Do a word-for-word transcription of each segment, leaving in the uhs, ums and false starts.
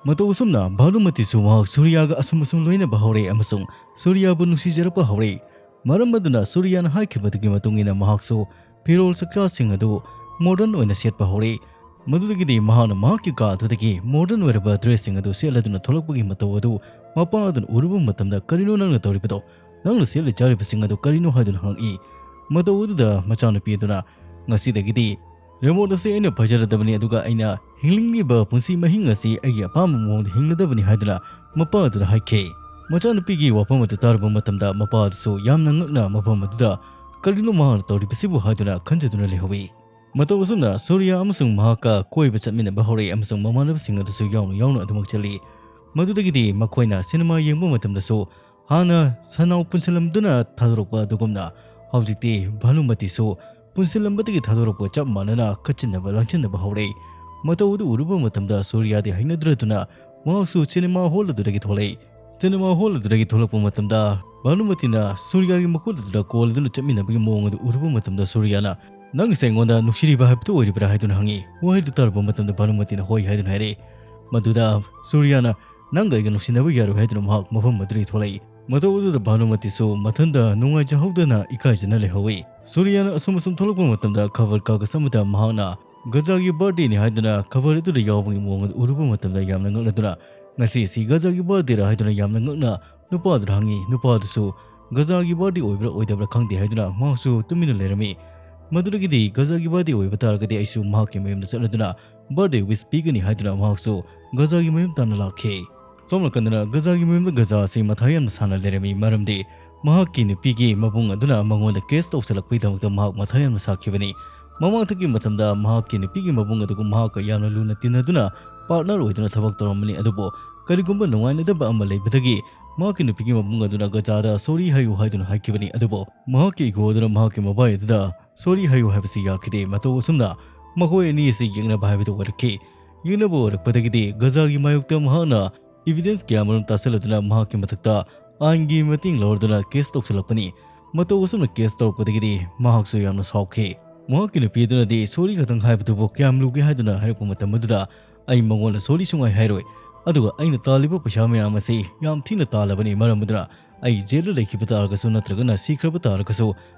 ꯃꯇꯧ ꯑꯁꯨꯝꯅ ꯚꯥꯅꯨꯃꯇꯤꯁꯨ ꯃꯍꯥꯛ ꯁꯨꯔꯤꯌꯥꯒ ꯑꯁꯨꯝ ꯑꯁꯨꯝ ꯂꯣꯏꯅꯕ ꯍꯧꯔꯦ ꯑꯃꯁꯨꯡ ꯁꯨꯔꯤꯌꯥꯕꯨ ꯅꯨꯡꯁꯤꯖꯔꯛꯄ ꯍꯧꯔꯦ꯫ ꯃꯔꯝ ꯑꯗꯨꯅ ꯁꯨꯔꯤꯌꯥꯅ ꯍꯥꯏꯈꯤꯕꯗꯨꯒꯤ ꯃꯇꯨꯡ ꯏꯟꯅ ꯃꯍꯥꯛꯁꯨ ꯐꯤꯔꯣꯜ ꯆꯛꯆꯥꯁꯤꯡ ꯑꯗꯨ ꯃꯣꯗꯔꯟ ꯑꯣꯏꯅ ꯁꯦꯠꯄ ꯍꯧꯔꯦ꯫ ꯃꯗꯨꯗꯒꯤꯗꯤ ꯃꯍꯥꯛꯅ ꯃꯍꯥꯛꯀꯤ ꯀꯥ ꯑꯗꯨꯗꯒꯤ ꯃꯣꯗꯔꯟ ꯑꯣꯏꯔꯕ ꯗ꯭ꯔꯦꯁꯁꯤꯡ ꯑꯗꯨ ꯁꯦꯠꯂꯗꯨꯅ ꯊꯣꯛꯂꯛꯄꯒꯤ ꯃꯇꯧ ꯑꯗꯨ ꯃꯄꯥ ꯑꯗꯨꯅ ꯎꯔꯨꯕ ꯃꯇꯝꯗ, "ꯀꯔꯤꯅꯣ ꯅꯪꯅ ꯇꯧꯔꯤꯕꯗꯣ? ꯅꯪꯅ ꯁꯦꯠꯂꯤ ꯆꯥꯔꯤꯕꯁꯤꯡ ꯑꯗꯨ ꯀꯔꯤꯅꯣ?" ꯍꯥꯏꯗꯨꯅ ꯍꯪꯉꯛꯏ꯫ ꯃꯇꯧ ꯑꯗꯨꯗ ꯃꯆꯥꯅꯨꯄꯤ ꯑꯗꯨꯅ, "ꯉꯁꯤꯗꯒꯤꯗꯤ ꯔꯦꯃꯣꯠ ꯑꯁꯤ ꯑꯩꯅ ꯄꯥꯏꯖꯔꯗꯕꯅꯤ, ꯑꯗꯨꯒ ꯑꯩꯅ ꯍꯤꯡꯅꯤꯡꯂꯤꯕ ꯄꯨꯟꯁꯤ ꯃꯍꯤꯡ ꯑꯁꯤ ꯑꯩꯒꯤ ꯑꯄꯥꯝꯕ ꯃꯑꯣꯡꯗ ꯍꯤꯡꯂꯗꯕꯅꯤ" ꯍꯥꯏꯗꯨꯅ ꯃꯄꯥ ꯑꯗꯨꯗ ꯍꯥꯏꯈꯤ꯫ ꯃꯆꯥꯅꯨꯄꯤꯒꯤ ꯋꯥꯐꯝ ꯑꯗꯨ ꯇꯥꯔꯨꯕ ꯃꯇꯝꯗ ꯃꯄꯥ ꯑꯗꯨꯁꯨ ꯌꯥꯝꯅ ꯉꯛꯅ ꯃꯐꯝ ꯑꯗꯨꯗ "ꯀꯔꯤꯅꯣ ꯃꯍꯥꯛꯅ ꯇꯧꯔꯤꯕꯁꯤꯕꯨ?" ꯍꯥꯏꯗꯨꯅ ꯈꯟꯖꯗꯨꯅ ꯂꯩꯍꯧꯏ꯫ ꯃꯇꯧ ꯑꯁꯨꯝꯅ ꯁꯨꯔꯤꯌꯥ ꯑꯃꯁꯨꯡ ꯃꯍꯥꯛꯀ ꯀꯣꯏꯕ ꯆꯠꯃꯤꯟꯅꯕ ꯍꯧꯔꯛꯏ ꯑꯃꯁꯨꯡ ꯃꯃꯥꯟꯅꯕꯁꯤꯡ ꯑꯗꯨꯁꯨ ꯌꯥꯎꯅ ꯌꯥꯎꯅ ꯑꯗꯨꯃꯛ ꯆꯠꯂꯤ꯫ ꯃꯗꯨꯗꯒꯤꯗꯤ ꯃꯈꯣꯏꯅ ꯁꯤꯅꯦꯃꯥ ꯌꯦꯡꯕ ꯃꯇꯝꯗꯁꯨ ꯍꯥꯟꯅ ꯁꯟꯅꯥꯎ ꯄꯨꯟꯁꯤꯜꯂꯝꯗꯨꯅ ꯊꯥꯗꯣꯔꯛꯄ ꯑꯗꯨꯒꯨꯝꯅ ꯍꯧꯖꯤꯛꯇꯤ ꯚꯥꯅꯨꯃꯇꯤꯁꯨ ꯄꯨꯟꯁꯤꯜꯂꯝꯕꯗꯒꯤ ꯊꯥꯗꯣꯔꯛꯄ ꯆꯞ ꯃꯥꯟꯅꯅ ꯈꯠꯆꯤꯟꯅꯕ ꯂꯥꯡꯁꯤꯟꯅꯕ ꯍꯧꯔꯛꯏ꯫ ꯃꯇꯧ ꯑꯗꯨ ꯎꯔꯨꯕ ꯃꯇꯝꯗ ꯁꯨꯔꯤꯌꯥꯗꯤ ꯍꯩꯅꯗ꯭ꯔꯗꯨꯅ ꯃꯍꯥꯛꯁꯨ ꯁꯤꯅꯦꯃꯥ ꯍꯣꯜ ꯑꯗꯨꯗꯒꯤ ꯊꯣꯛꯂꯛꯏ꯫ ꯁꯤꯅꯦꯃꯥ ꯍꯣꯜ ꯑꯗꯨꯗꯒꯤ ꯊꯣꯛꯂꯛꯄ ꯃꯇꯝꯗ ꯚꯥꯅꯨꯃꯇꯤꯅ ꯁꯨꯔꯤꯌꯥꯒꯤ ꯃꯈꯨꯠ ꯑꯗꯨꯗ ꯀꯣꯜꯗꯨꯅ ꯆꯠꯃꯤꯟꯅꯕꯒꯤ ꯃꯑꯣꯡ ꯑꯗꯨ ꯎꯔꯨꯕ ꯃꯇꯝꯗ ꯁꯨꯔꯤꯌꯥꯅ, "ꯅꯪꯁꯦ ꯑꯩꯉꯣꯟꯗ ꯅꯨꯡꯁꯤꯔꯤꯕ ꯍꯥꯏꯕꯗꯨ ꯑꯣꯏꯔꯤꯕ꯭ꯔꯥ?" ꯍꯥꯏꯗꯨꯅ ꯍꯪꯉꯤ꯫ ꯋꯥꯍꯩꯗꯨ ꯇꯥꯔꯨꯕ ꯃꯇꯝꯗ ꯚꯥꯅꯨꯃꯇꯤꯅ "ꯍꯣꯏ" ꯍꯥꯏꯗꯨꯅ ꯍꯥꯏꯔꯛꯏ꯫ ꯃꯗꯨꯗ ꯁꯨꯔꯤꯌꯥꯅ, "ꯅꯪꯒ ꯑꯩꯒ ꯅꯨꯡꯁꯤꯅꯕ ꯌꯥꯔꯣꯏ" ꯍꯥꯏꯗꯨꯅ ꯃꯍꯥꯛ ꯃꯐꯝ ꯑꯗꯨꯗꯒꯤ ꯊꯣꯛꯂꯛꯏ꯫ ꯃꯇꯧ ꯑꯗꯨꯗ ꯚꯥꯅꯨꯃꯇꯤꯁꯨ ꯃꯊꯟꯇ ꯅꯨꯡꯉꯥꯏꯖꯍꯧꯗꯅ ꯏꯀꯥꯏꯖꯅ ꯂꯩꯍꯧꯏ꯫ ꯁꯨꯔꯤꯌꯥꯅ ꯑꯁꯨꯝ ꯑꯁꯨꯝ ꯊꯣꯛꯂꯛꯄ ꯃꯇꯝꯗ ꯈꯕꯔ ꯀꯥꯒꯖ ꯑꯃꯗ ꯃꯍꯥꯛꯅ ꯒꯖꯥꯒꯤ ꯕꯥꯔꯗꯦꯅꯤ ꯍꯥꯏꯗꯨꯅ ꯈꯕꯔ ꯑꯗꯨꯗ ꯌꯥꯎꯕꯒꯤ ꯃꯑꯣꯡ ꯑꯗꯨ ꯎꯔꯨꯕ ꯃꯇꯝꯗ ꯌꯥꯝꯅ ꯉꯛꯅꯗꯨꯅ, "ꯉꯁꯤ ꯑꯁꯤ ꯒꯖꯥꯒꯤ ꯕꯥꯔꯗꯦꯔꯥ?" ꯍꯥꯏꯗꯨꯅ ꯌꯥꯝꯅ ꯉꯛꯅ ꯅꯨꯄꯥꯗꯨꯗ ꯍꯪꯉꯤ꯫ ꯅꯨꯄꯥꯗꯨꯁꯨ ꯒꯖꯥꯒꯤ ꯕꯥꯔꯗꯦ ꯑꯣꯏꯕ꯭ꯔꯥ ꯑꯣꯏꯗꯕ꯭ꯔꯥ ꯈꯪꯗꯦ ꯍꯥꯏꯗꯨꯅ ꯃꯍꯥꯛꯁꯨ ꯇꯨꯃꯤꯟꯅ ꯂꯩꯔꯝꯃꯤ꯫ ꯃꯗꯨꯗꯒꯤꯗꯤ ꯒꯖꯥꯒꯤ ꯕꯥꯔꯗꯦ ꯑꯣꯏꯕ ꯇꯥꯔꯒꯗꯤ ꯑꯩꯁꯨ ꯃꯍꯥꯛꯀꯤ ꯃꯌꯨꯝꯗ ꯆꯠꯂꯗꯨꯅ ꯕꯥꯔꯗꯦ ꯋꯤꯁ ꯄꯤꯒꯅꯤ ꯍꯥꯏꯗꯨꯅ ꯃꯍꯥꯛꯁꯨ ꯒꯖꯥꯒꯤ ꯃꯌꯨꯝ ꯇꯥꯟꯅ ꯂꯥꯛꯈꯤ꯫ ꯁꯣꯝ ꯅꯥꯀꯟꯗꯅ ꯒꯖꯥꯒꯤ ꯃꯌꯨꯝꯗ ꯒꯖꯥ ꯑꯁꯤ ꯃꯊꯥ ꯌꯥꯝꯅ ꯁꯥꯅ ꯂꯩꯔꯝꯃꯤ, ꯃꯔꯝꯗꯤ ꯃꯍꯥꯛꯀꯤ ꯅꯨꯄꯤꯒꯤ ꯃꯕꯨꯡ ꯑꯗꯨꯅ ꯃꯉꯣꯟꯗ ꯀꯦꯁ ꯇꯧꯁꯜꯂꯛꯄꯒꯤꯗꯃꯛꯇ ꯃꯍꯥꯛ ꯃꯊꯥ ꯌꯥꯝꯅ ꯁꯥꯈꯤꯕꯅꯤ꯫ ꯃꯃꯥꯡꯊꯛꯀꯤ ꯃꯇꯝꯗ ꯃꯍꯥꯛꯀꯤ ꯅꯨꯄꯤꯒꯤ ꯃꯕꯨꯡ ꯑꯗꯨꯒ ꯃꯍꯥꯛꯀ ꯌꯥꯝꯅ ꯂꯨꯅ ꯇꯤꯟꯅꯗꯨꯅ ꯄꯥꯔꯠꯅꯔ ꯑꯣꯏꯗꯨꯅ ꯊꯕꯛ ꯇꯧꯔꯝꯕꯅꯤ, ꯑꯗꯨꯕꯨ ꯀꯔꯤꯒꯨꯝꯕ ꯅꯨꯡꯉꯥꯏꯅꯗꯕ ꯑꯃ ꯂꯩꯕꯗꯒꯤ ꯃꯍꯥꯛꯀꯤ ꯅꯨꯄꯤꯒꯤ ꯃꯕꯨꯡ ꯑꯗꯨꯅ ꯒꯖꯥꯗ ꯁꯣꯔꯤ ꯍꯥꯏꯌꯨ ꯍꯥꯏꯗꯨꯅ ꯍꯥꯏꯈꯤꯕꯅꯤ, ꯑꯗꯨꯕꯨ ꯃꯍꯥꯛꯀꯤ ꯏꯒꯣ ꯑꯗꯨꯅ ꯃꯍꯥꯛꯀꯤ ꯃꯕꯥꯏ ꯑꯗꯨꯗ ꯁꯣꯔꯤ ꯍꯥꯏꯌꯨ ꯍꯥꯏꯕꯁꯤ ꯌꯥꯈꯤꯗꯦ꯫ ꯃꯇꯧ ꯑꯁꯨꯝꯅ ꯃꯈꯣꯏ ꯑꯅꯤ ꯑꯁꯤ ꯌꯦꯛꯅꯕ ꯍꯥꯏꯕꯗꯨ ꯑꯣꯏꯔꯛꯈꯤ꯫ ꯌꯦꯛꯅꯕ ꯑꯣꯏꯔꯛꯄꯗꯒꯤꯗꯤ ꯒꯖꯥꯒꯤ ꯃꯥꯌꯣꯛꯇ ꯃꯍꯥꯛꯅ ꯏꯕꯤꯗꯦꯟꯁ ꯀꯌꯥꯃꯔꯨꯝ ꯇꯥꯁꯤꯜꯂꯗꯨꯅ ꯃꯍꯥꯛꯀꯤ ꯃꯊꯛꯇ ꯑꯥꯏꯟꯒꯤ ꯃꯇꯦꯡ ꯂꯧꯔꯗꯨꯅ ꯀꯦꯁ ꯇꯧꯁꯤꯜꯂꯛꯄꯅꯤ꯫ ꯃꯇꯧ ꯑꯁꯨꯝꯅ ꯀꯦꯁ ꯇꯧꯔꯛꯄꯗꯒꯤꯗꯤ ꯃꯍꯥꯛꯁꯨ ꯌꯥꯝꯅ ꯁꯥꯎꯈꯤ꯫ ꯃꯍꯥꯛꯀꯤ ꯅꯨꯄꯤ ꯑꯗꯨꯅꯗꯤ ꯁꯣꯔꯤ ꯈꯛꯇꯪ ꯍꯥꯏꯕꯗꯨꯕꯨ ꯀꯌꯥꯝ ꯂꯨꯒꯦ ꯍꯥꯏꯗꯨꯅ ꯍꯥꯏꯔꯛꯄ ꯃꯇꯝ ꯑꯗꯨꯗ, "ꯑꯩ ꯃꯉꯣꯟꯗ ꯁꯣꯔꯤ ꯁꯨꯡꯍꯥꯏ ꯍꯥꯏꯔꯣꯏ꯫ ꯑꯗꯨꯒ ꯑꯩꯅ ꯇꯥꯜꯂꯤꯕ ꯄꯩꯁꯥ ꯃꯌꯥꯝ ꯑꯁꯤ ꯌꯥꯝ ꯊꯤꯅ ꯇꯥꯜꯂꯕꯅꯤ, ꯃꯔꯝ ꯑꯗꯨꯅ ꯑꯩ ꯖꯦꯜꯗ ꯂꯩꯈꯤꯕ ꯇꯥꯔꯒꯁꯨ ꯅꯠꯇ꯭ꯔꯒꯅ ꯁꯤꯈ꯭ꯔꯕ ꯇꯥꯔꯒꯁꯨ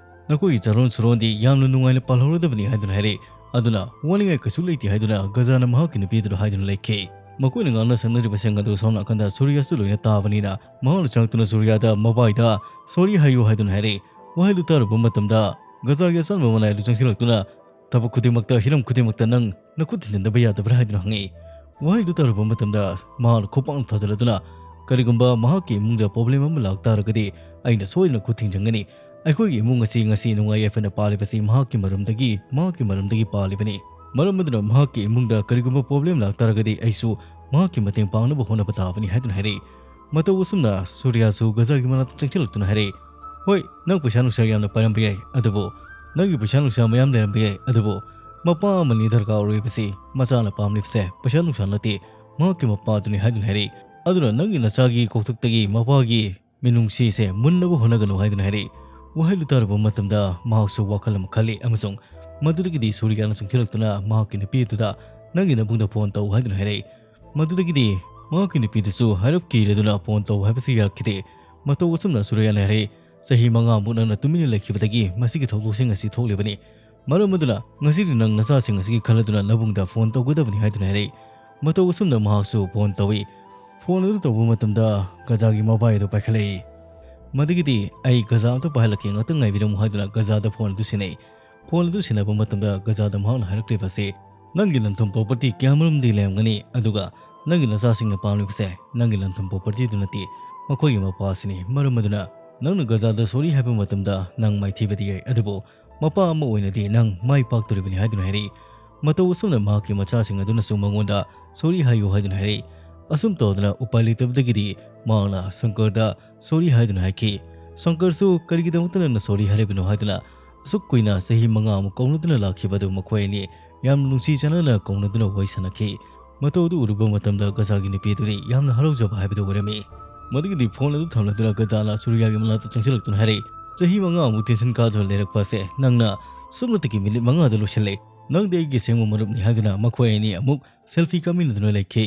ꯅꯈꯣꯏꯒꯤ ꯆꯥꯔꯣꯟ ꯁꯨꯔꯣꯟꯗꯤ ꯌꯥꯝꯅ ꯅꯨꯡꯉꯥꯏꯅ ꯄꯥꯜꯍꯧꯔꯗꯕꯅꯤ ꯍꯥꯏꯗꯨꯅ ꯍꯥꯏꯔꯛꯏ꯫ ꯑꯗꯨꯅ ꯋꯥꯅꯤꯡꯉꯥꯏ ꯀꯩꯁꯨ ꯂꯩꯇꯦ ꯍꯥꯏꯗꯨꯅ ꯒꯖꯥꯅ ꯃꯍꯥꯛꯀꯤ ꯅꯨꯄꯤ ꯑꯗꯨꯗ ꯍꯥꯏꯗꯨꯅ ꯂꯩꯈꯤ꯫ ꯃꯈꯣꯏꯅ ꯉꯥꯡꯅ ꯁꯛꯅꯔꯤꯕꯁꯤꯡ ꯑꯗꯨ ꯁꯣꯝ ꯅꯥꯀꯟꯗ ꯁꯨꯔꯤꯌꯥꯁꯨ ꯂꯣꯏꯅ ꯇꯥꯕꯅꯤꯅ ꯃꯍꯥꯛꯅ ꯆꯪꯂꯛꯇꯨꯅ ꯁꯨꯔꯤꯌꯥꯗ ꯃꯕꯥꯏꯗ "ꯁꯣꯔꯤ" ꯍꯥꯏꯌꯨ ꯍꯥꯏꯗꯨꯅ ꯍꯥꯏꯔꯛꯏ꯫ ꯋꯥꯍꯩꯗꯨ ꯇꯥꯔꯨꯕ ꯃꯇꯝꯗ ꯒꯖꯥꯒꯤ ꯑꯆꯝꯕ ꯃꯅꯥꯏ ꯑꯗꯨ ꯆꯪꯁꯤꯜꯂꯛꯇꯨꯅ "ꯊꯕꯛ ꯈꯨꯗꯤꯡꯃꯛꯇ, ꯍꯤꯔꯝ ꯈꯨꯗꯤꯡꯃꯛꯇ ꯅꯪ ꯅꯈꯨꯠ ꯊꯤꯟꯖꯤꯟꯗꯕ ꯌꯥꯗꯕ꯭ꯔꯥ?" ꯍꯥꯏꯗꯨꯅ ꯍꯪꯉꯛꯏ꯫ ꯋꯥꯍꯩꯗꯨ ꯇꯥꯔꯨꯕ ꯃꯇꯝꯗ ꯃꯍꯥꯛꯅ ꯈꯨꯄꯥꯛꯅ ꯊꯥꯖꯤꯜꯂꯗꯨꯅ, "ꯀꯔꯤꯒꯨꯝꯕ ꯃꯍꯥꯛꯀꯤ ꯏꯃꯨꯡꯗ ꯄ꯭ꯔꯣꯕ꯭ꯂꯦꯝ ꯑꯃ ꯂꯥꯛꯇꯥꯔꯒꯗꯤ ꯑꯩꯅ ꯁꯣꯏꯗꯅ ꯈꯨꯠ ꯊꯤꯡꯖꯤꯟꯒꯅꯤ꯫ ꯑꯩꯈꯣꯏꯒꯤ ꯏꯃꯨꯡ ꯑꯁꯤ ꯉꯁꯤ ꯅꯨꯡꯉꯥꯏ ꯌꯥꯏꯐꯅ ꯄꯥꯜꯂꯤꯕꯁꯤ ꯃꯍꯥꯛꯀꯤ ꯃꯔꯝꯗꯒꯤ, ꯃꯍꯥꯛꯀꯤ ꯃꯔꯝꯗꯒꯤ ꯄꯥꯜꯂꯤꯕꯅꯤ꯫ ꯃꯔꯝ ꯑꯗꯨꯅ ꯃꯍꯥꯛꯀꯤ ꯏꯃꯨꯡꯗ ꯀꯔꯤꯒꯨꯝꯕ ꯄ꯭ꯔꯣꯕ꯭ꯂꯦꯝ ꯂꯥꯛꯇꯥꯔꯒꯗꯤ ꯑꯩꯁꯨ ꯃꯍꯥꯛꯀꯤ ꯃꯇꯦꯡ ꯄꯥꯡꯅꯕ ꯍꯣꯠꯅꯕ ꯇꯥꯕꯅꯤ" ꯍꯥꯏꯗꯨꯅ ꯍꯥꯏꯔꯛꯏ꯫ ꯃꯇꯧ ꯑꯁꯨꯝꯅ ꯁꯨꯔꯤꯌꯥꯁꯨ ꯒꯖꯥꯒꯤ ꯃꯅꯥꯛꯇ ꯆꯪꯁꯤꯜꯂꯛꯇꯨꯅ ꯍꯥꯏꯔꯛꯏ, "ꯍꯣꯏ, ꯅꯪ ꯄꯩꯁꯥ ꯅꯨꯡꯁꯥ ꯌꯥꯝꯅ ꯄꯥꯏꯔꯝꯕ ꯌꯥꯏ, ꯑꯗꯨꯕꯨ ꯅꯪꯒꯤ ꯄꯩꯁꯥ ꯅꯨꯡꯁꯥ ꯃꯌꯥꯝ ꯂꯩꯔꯝꯕ ꯌꯥꯏ, ꯑꯗꯨꯕꯨ ꯃꯄꯥ ꯑꯃꯅꯤ ꯗꯔꯀꯥꯔ ꯑꯣꯏꯔꯤꯕꯁꯤ꯫ ꯃꯆꯥꯅ ꯄꯥꯝꯂꯤꯕꯁꯦ ꯄꯩꯁꯥ ꯅꯨꯡꯁꯥ ꯅꯠꯇꯦ, ꯃꯍꯥꯛꯀꯤ ꯃꯄꯥ ꯑꯗꯨꯅꯤ" ꯍꯥꯏꯗꯨꯅ ꯍꯥꯏꯔꯛꯏ꯫ "ꯑꯗꯨꯅ ꯅꯪꯒꯤ ꯅꯆꯥꯒꯤ ꯀꯣꯛꯊꯛꯇꯒꯤ ꯃꯄꯥꯒꯤ ꯃꯤꯅꯨꯡꯁꯤꯁꯦ ꯃꯨꯟꯅꯕ ꯍꯣꯠꯅꯒꯅꯨ" ꯍꯥꯏꯗꯨꯅ ꯍꯥꯏꯔꯛꯏ꯫ ꯋꯥꯍꯩꯗꯨ ꯇꯥꯔꯨꯕ ꯃꯇꯝꯗ ꯃꯍꯥꯛꯁꯨ ꯋꯥꯈꯜ ꯑꯃ ꯈꯜꯂꯤ ꯑꯃꯁꯨꯡ ꯃꯗꯨꯗꯒꯤꯗꯤ ꯁꯨꯔꯤꯌꯥꯅ ꯆꯪꯁꯤꯜꯂꯛꯇꯨꯅ ꯃꯍꯥꯛꯀꯤ ꯅꯨꯄꯤ ꯑꯗꯨꯗ "ꯅꯪꯒꯤ ꯅꯕꯨꯡꯗ ꯐꯣꯟ ꯇꯧ" ꯍꯥꯏꯗꯨꯅ ꯍꯥꯏꯔꯛꯏ꯫ ꯃꯗꯨꯗꯒꯤꯗꯤ ꯃꯍꯥꯛꯀꯤ ꯅꯨꯄꯤꯗꯨꯁꯨ ꯍꯥꯏꯔꯞ ꯀꯤꯔꯗꯨꯅ ꯐꯣꯟ ꯇꯧ ꯍꯥꯏꯕꯁꯤ ꯌꯥꯔꯛꯈꯤꯗꯦ꯫ ꯃꯇꯧ ꯑꯁꯨꯝꯅ ꯁꯨꯔꯤꯌꯥꯅ ꯍꯥꯏꯔꯛꯏ, "ꯆꯍꯤ ꯃꯉꯥꯃꯨꯛ ꯅꯪꯅ ꯇꯨꯃꯤꯟꯅ ꯂꯩꯈꯤꯕꯗꯒꯤ ꯃꯁꯤꯒꯤ ꯊꯧꯗꯣꯛꯁꯤꯡ ꯑꯁꯤ ꯊꯣꯛꯂꯤꯕꯅꯤ꯫ ꯃꯔꯝ ꯑꯗꯨꯅ ꯉꯁꯤꯗꯤ ꯅꯪ ꯅꯆꯥꯁꯤꯡ ꯑꯁꯤꯒꯤ ꯈꯜꯂꯗꯨꯅ ꯅꯕꯨꯡꯗ ꯐꯣꯟ ꯇꯧꯒꯗꯕꯅꯤ" ꯍꯥꯏꯗꯨꯅ ꯍꯥꯏꯔꯛꯏ꯫ ꯃꯇꯧ ꯑꯁꯨꯝꯅ ꯃꯍꯥꯛꯁꯨ ꯐꯣꯟ ꯇꯧꯏ꯫ ꯐꯣꯟ ꯑꯗꯨ ꯇꯧꯕ ꯃꯇꯝꯗ ꯒꯖꯥꯒꯤ ꯃꯕꯥꯏ ꯑꯗꯨ ꯄꯥꯏꯈꯠꯂꯛꯏ꯫ ꯃꯗꯨꯒꯤꯗꯤ "ꯑꯩ ꯒꯖꯥ ꯑꯝꯇ ꯄꯥꯏꯍꯜꯂꯛꯀꯦ, ꯉꯥꯛꯇꯪ ꯉꯥꯏꯕꯤꯔꯝꯃꯨ" ꯍꯥꯏꯗꯨꯅ ꯒꯖꯥꯗ ꯐꯣꯟ ꯑꯗꯨ ꯁꯤꯟꯅꯩ꯫ ꯐꯣꯟ ꯑꯗꯨ ꯁꯤꯟꯅꯕ ꯃꯇꯝꯗ ꯒꯖꯥꯗ ꯃꯍꯥꯛꯅ ꯍꯥꯏꯔꯛꯂꯤꯕ ꯑꯁꯤ, "ꯅꯪꯒꯤ ꯂꯟꯊꯨꯝ ꯄ꯭ꯔꯣꯄꯔꯇꯤ ꯀꯌꯥꯃꯔꯨꯝꯗꯤ ꯂꯩꯔꯝꯒꯅꯤ, ꯑꯗꯨꯒ ꯅꯪꯒꯤ ꯅꯆꯥꯁꯤꯡꯅ ꯄꯥꯝꯂꯤꯕꯁꯦ ꯅꯪꯒꯤ ꯂꯟꯊꯨꯝ ꯄ꯭ꯔꯣꯄꯔꯇꯤꯗꯨ ꯅꯠꯇꯦ, ꯃꯈꯣꯏꯒꯤ ꯃꯄꯥꯁꯤꯅꯤ꯫ ꯃꯔꯝ ꯑꯗꯨꯅ ꯅꯪꯅ ꯒꯖꯥꯗ ꯁꯣꯔꯤ ꯍꯥꯏꯕ ꯃꯇꯝꯗ ꯅꯪ ꯃꯥꯏꯊꯤꯕꯗꯤ ꯌꯥꯏ, ꯑꯗꯨꯕꯨ ꯃꯄꯥ ꯑꯃ ꯑꯣꯏꯅꯗꯤ ꯅꯪ ꯃꯥꯏ ꯄꯥꯛꯇꯣꯔꯤꯕꯅꯤ" ꯍꯥꯏꯗꯨꯅ ꯍꯥꯏꯔꯛꯏ꯫ ꯃꯇꯧ ꯑꯁꯨꯝꯅ ꯃꯍꯥꯛꯀꯤ ꯃꯆꯥꯁꯤꯡ ꯑꯗꯨꯅꯁꯨ ꯃꯉꯣꯟꯗ "ꯁꯣꯔꯤ" ꯍꯥꯏꯌꯨ ꯍꯥꯏꯗꯨꯅ ꯍꯥꯏꯔꯛꯏ꯫ ꯑꯁꯨꯝ ꯇꯧꯗꯅ ꯎꯄꯥꯏ ꯂꯩꯇꯕꯗꯒꯤꯗꯤ ꯃꯍꯥꯛꯅ ꯁꯪꯀꯔꯗ "ꯁꯣꯔꯤ" ꯍꯥꯏꯗꯨꯅ ꯍꯥꯏꯈꯤ꯫ ꯁꯪꯀꯔꯁꯨ "ꯀꯔꯤꯒꯤꯗꯃꯛꯇ ꯅꯪꯅ ꯁꯣꯔꯤ ꯍꯥꯏꯔꯤꯕꯅꯣ?" ꯍꯥꯏꯗꯨꯅ ꯑꯁꯨꯛ ꯀꯨꯏꯅ ꯆꯍꯤ ꯃꯉꯥꯃꯨꯛ ꯀꯧꯅꯗꯨꯅ ꯂꯥꯛꯈꯤꯕ ꯑꯗꯨ ꯃꯈꯣꯏ ꯑꯅꯤ ꯌꯥꯝꯅ ꯅꯨꯡꯁꯤ ꯆꯥꯟꯅꯅ ꯀꯧꯅꯗꯨꯅ ꯋꯥꯔꯤ ꯁꯥꯟꯅꯈꯤ꯫ ꯃꯇꯧ ꯑꯗꯨ ꯎꯔꯨꯕ ꯃꯇꯝꯗ ꯒꯖꯥꯒꯤ ꯅꯨꯄꯤ ꯑꯗꯨꯗꯤ ꯌꯥꯝꯅ ꯍꯔꯥꯎꯖꯕ ꯍꯥꯏꯕꯗꯨ ꯑꯣꯏꯔꯝꯃꯤ꯫ ꯃꯗꯨꯒꯤꯗꯤ ꯐꯣꯟ ꯑꯗꯨ ꯊꯝꯂꯗꯨꯅ ꯒꯖꯥꯅ ꯁꯨꯔꯤꯌꯥꯒꯤ ꯃꯅꯥꯛꯇ ꯆꯪꯁꯤꯜꯂꯛꯇꯨꯅ ꯍꯥꯏꯔꯛꯏ, "ꯆꯍꯤ ꯃꯉꯥꯃꯨꯛ ꯇꯦꯟꯁꯟ ꯀꯥꯗꯨꯅ ꯂꯩꯔꯛꯄ ꯑꯁꯦ ꯅꯪꯅ ꯁꯨꯞꯅꯇꯒꯤ ꯃꯤꯅꯤꯠ ꯃꯉꯥꯗ ꯂꯣꯏꯁꯤꯜꯂꯦ꯫ ꯅꯪꯗꯤ ꯑꯩꯒꯤ ꯑꯁꯦꯡꯕ ꯃꯔꯨꯞꯅꯤ" ꯍꯥꯏꯗꯨꯅ ꯃꯈꯣꯏ ꯑꯅꯤ ꯑꯃꯨꯛ ꯁꯦꯜꯐꯤ ꯀꯥꯞꯃꯤꯟꯅꯗꯨꯅ ꯂꯩꯈꯤ꯫